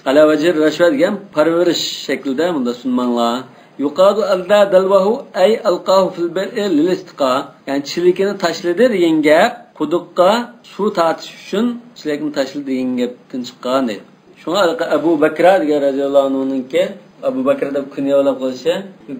ئەلا ۋەجھىر رەشۋە دېگەن پارا بېرىش شەكلىدە مۇنداق سۇنماڭلار. يۇقالۇ ئەلدە دەلۋەھۇ ئەي ئەلقاھۇ فىل بىرئى لىل ئىستىقا. يەنى چىلىكىنى تاشلىدى دېگەن گەپ، قۇدۇققا سۇ تارتىش ئۈچۈن چىلىكنى تاشلىدى دېگەن گەپتىن چىققان دەيدۇ. شۇڭا ھېلىقى ئەبۇ بەكرا دېگەن رەزىياللاھۇ ئەنھۇنىڭكى، ئەبۇ بەكرا دەپ كۇنيە بىلەن قىلىشى،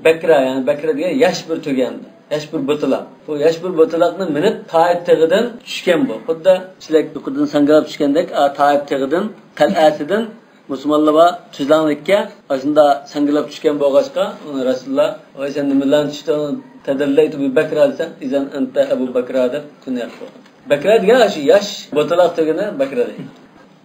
بەكرا، يەنى بەكرا دېگەن ياش بىر تۈگەن. ياش بىر بوتىلاق. بۇ ياش بىر بوتىلاقنى مىنىپ، تائىپ تېغىدىن چۈشكەن بۇ. خۇددى چىلەك يۇقىرىدىن ساڭگىلاپ چۈشكەندەك، ئا، تائىپ تېغىدىن، قەلئەسىدىن مۇسۇلمانلار بار تۈزلەڭلىككە ئاشۇنداق ساڭگىلاپ چۈشكەن بولغاچقا، ئۇنى رەسۇلۇللا، ۋاي، سەن نېمىلەرنى چۈشتۈڭ، تەدەللەيتۇ بى بەكرا دېسەم، ئىزەن ئەنتە ئەبۇ بەكرا دەپ كۇنيە قىلغان. بەكرا دېگەن ئاشۇ ياش بوتىلاق تۈگىنى بەكرا دەيدۇ.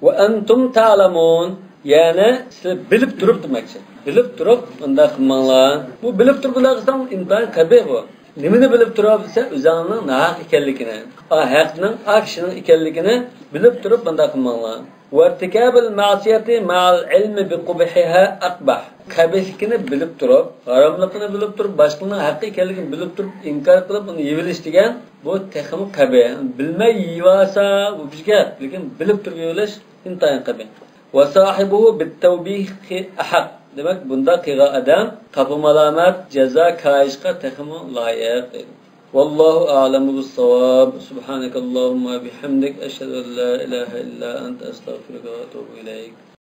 ۋە ئەنتۇم تەئلەمۇن، يەنى سىلەر بىلىپ تۇرۇپ دېمەكچى. بىلىپ تۇرۇپ ئۇنداق قىلماڭلار. بۇ بىلىپ تۇرۇپ بۇنداق قىلساڭ ئىنتايىن قەبىھ بۇ. نېمىنى بىلىپ تۇرۇپ دېسە، ئۆزۈڭنىڭ ناھەق ئىكەنلىكىنى، ئا ھەقنىڭ ئا كىشىنىڭ ئىكەنلىكىنى بىلىپ تۇرۇپ بۇنداق قىلماڭلار. وارتكاب المعصية مع العلم بقبحها أقبح. قەبىھلىكىنى بىلىپ تۇرۇپ، ھاراملىقىنى بىلىپ تۇرۇپ، باشقىنىڭ ھەققى ئىكەنلىكىنى بىلىپ تۇرۇپ ئىنكار قىلىپ ئۇنى يېۋېلىش دېگەن، بۇ تېخىمۇ قەبىھ. بىلمەي يېۋالسا بۇ بىر گەپ، لېكىن بىلىپ تۇرۇپ يېۋېلىش ئىنتايىن قەبىھ. وصاحبه بالتوبيخ أحق. دېمەك، بۇنداق قىلغان ئادەم تاپا مالامەت، جازا كايىشقا تېخىمۇ لايىق. والله أعلم بالصواب. سبحانك اللهم وبحمدك، أشهد أن لا إله إلا أنت، أستغفرك وأتوب إليك.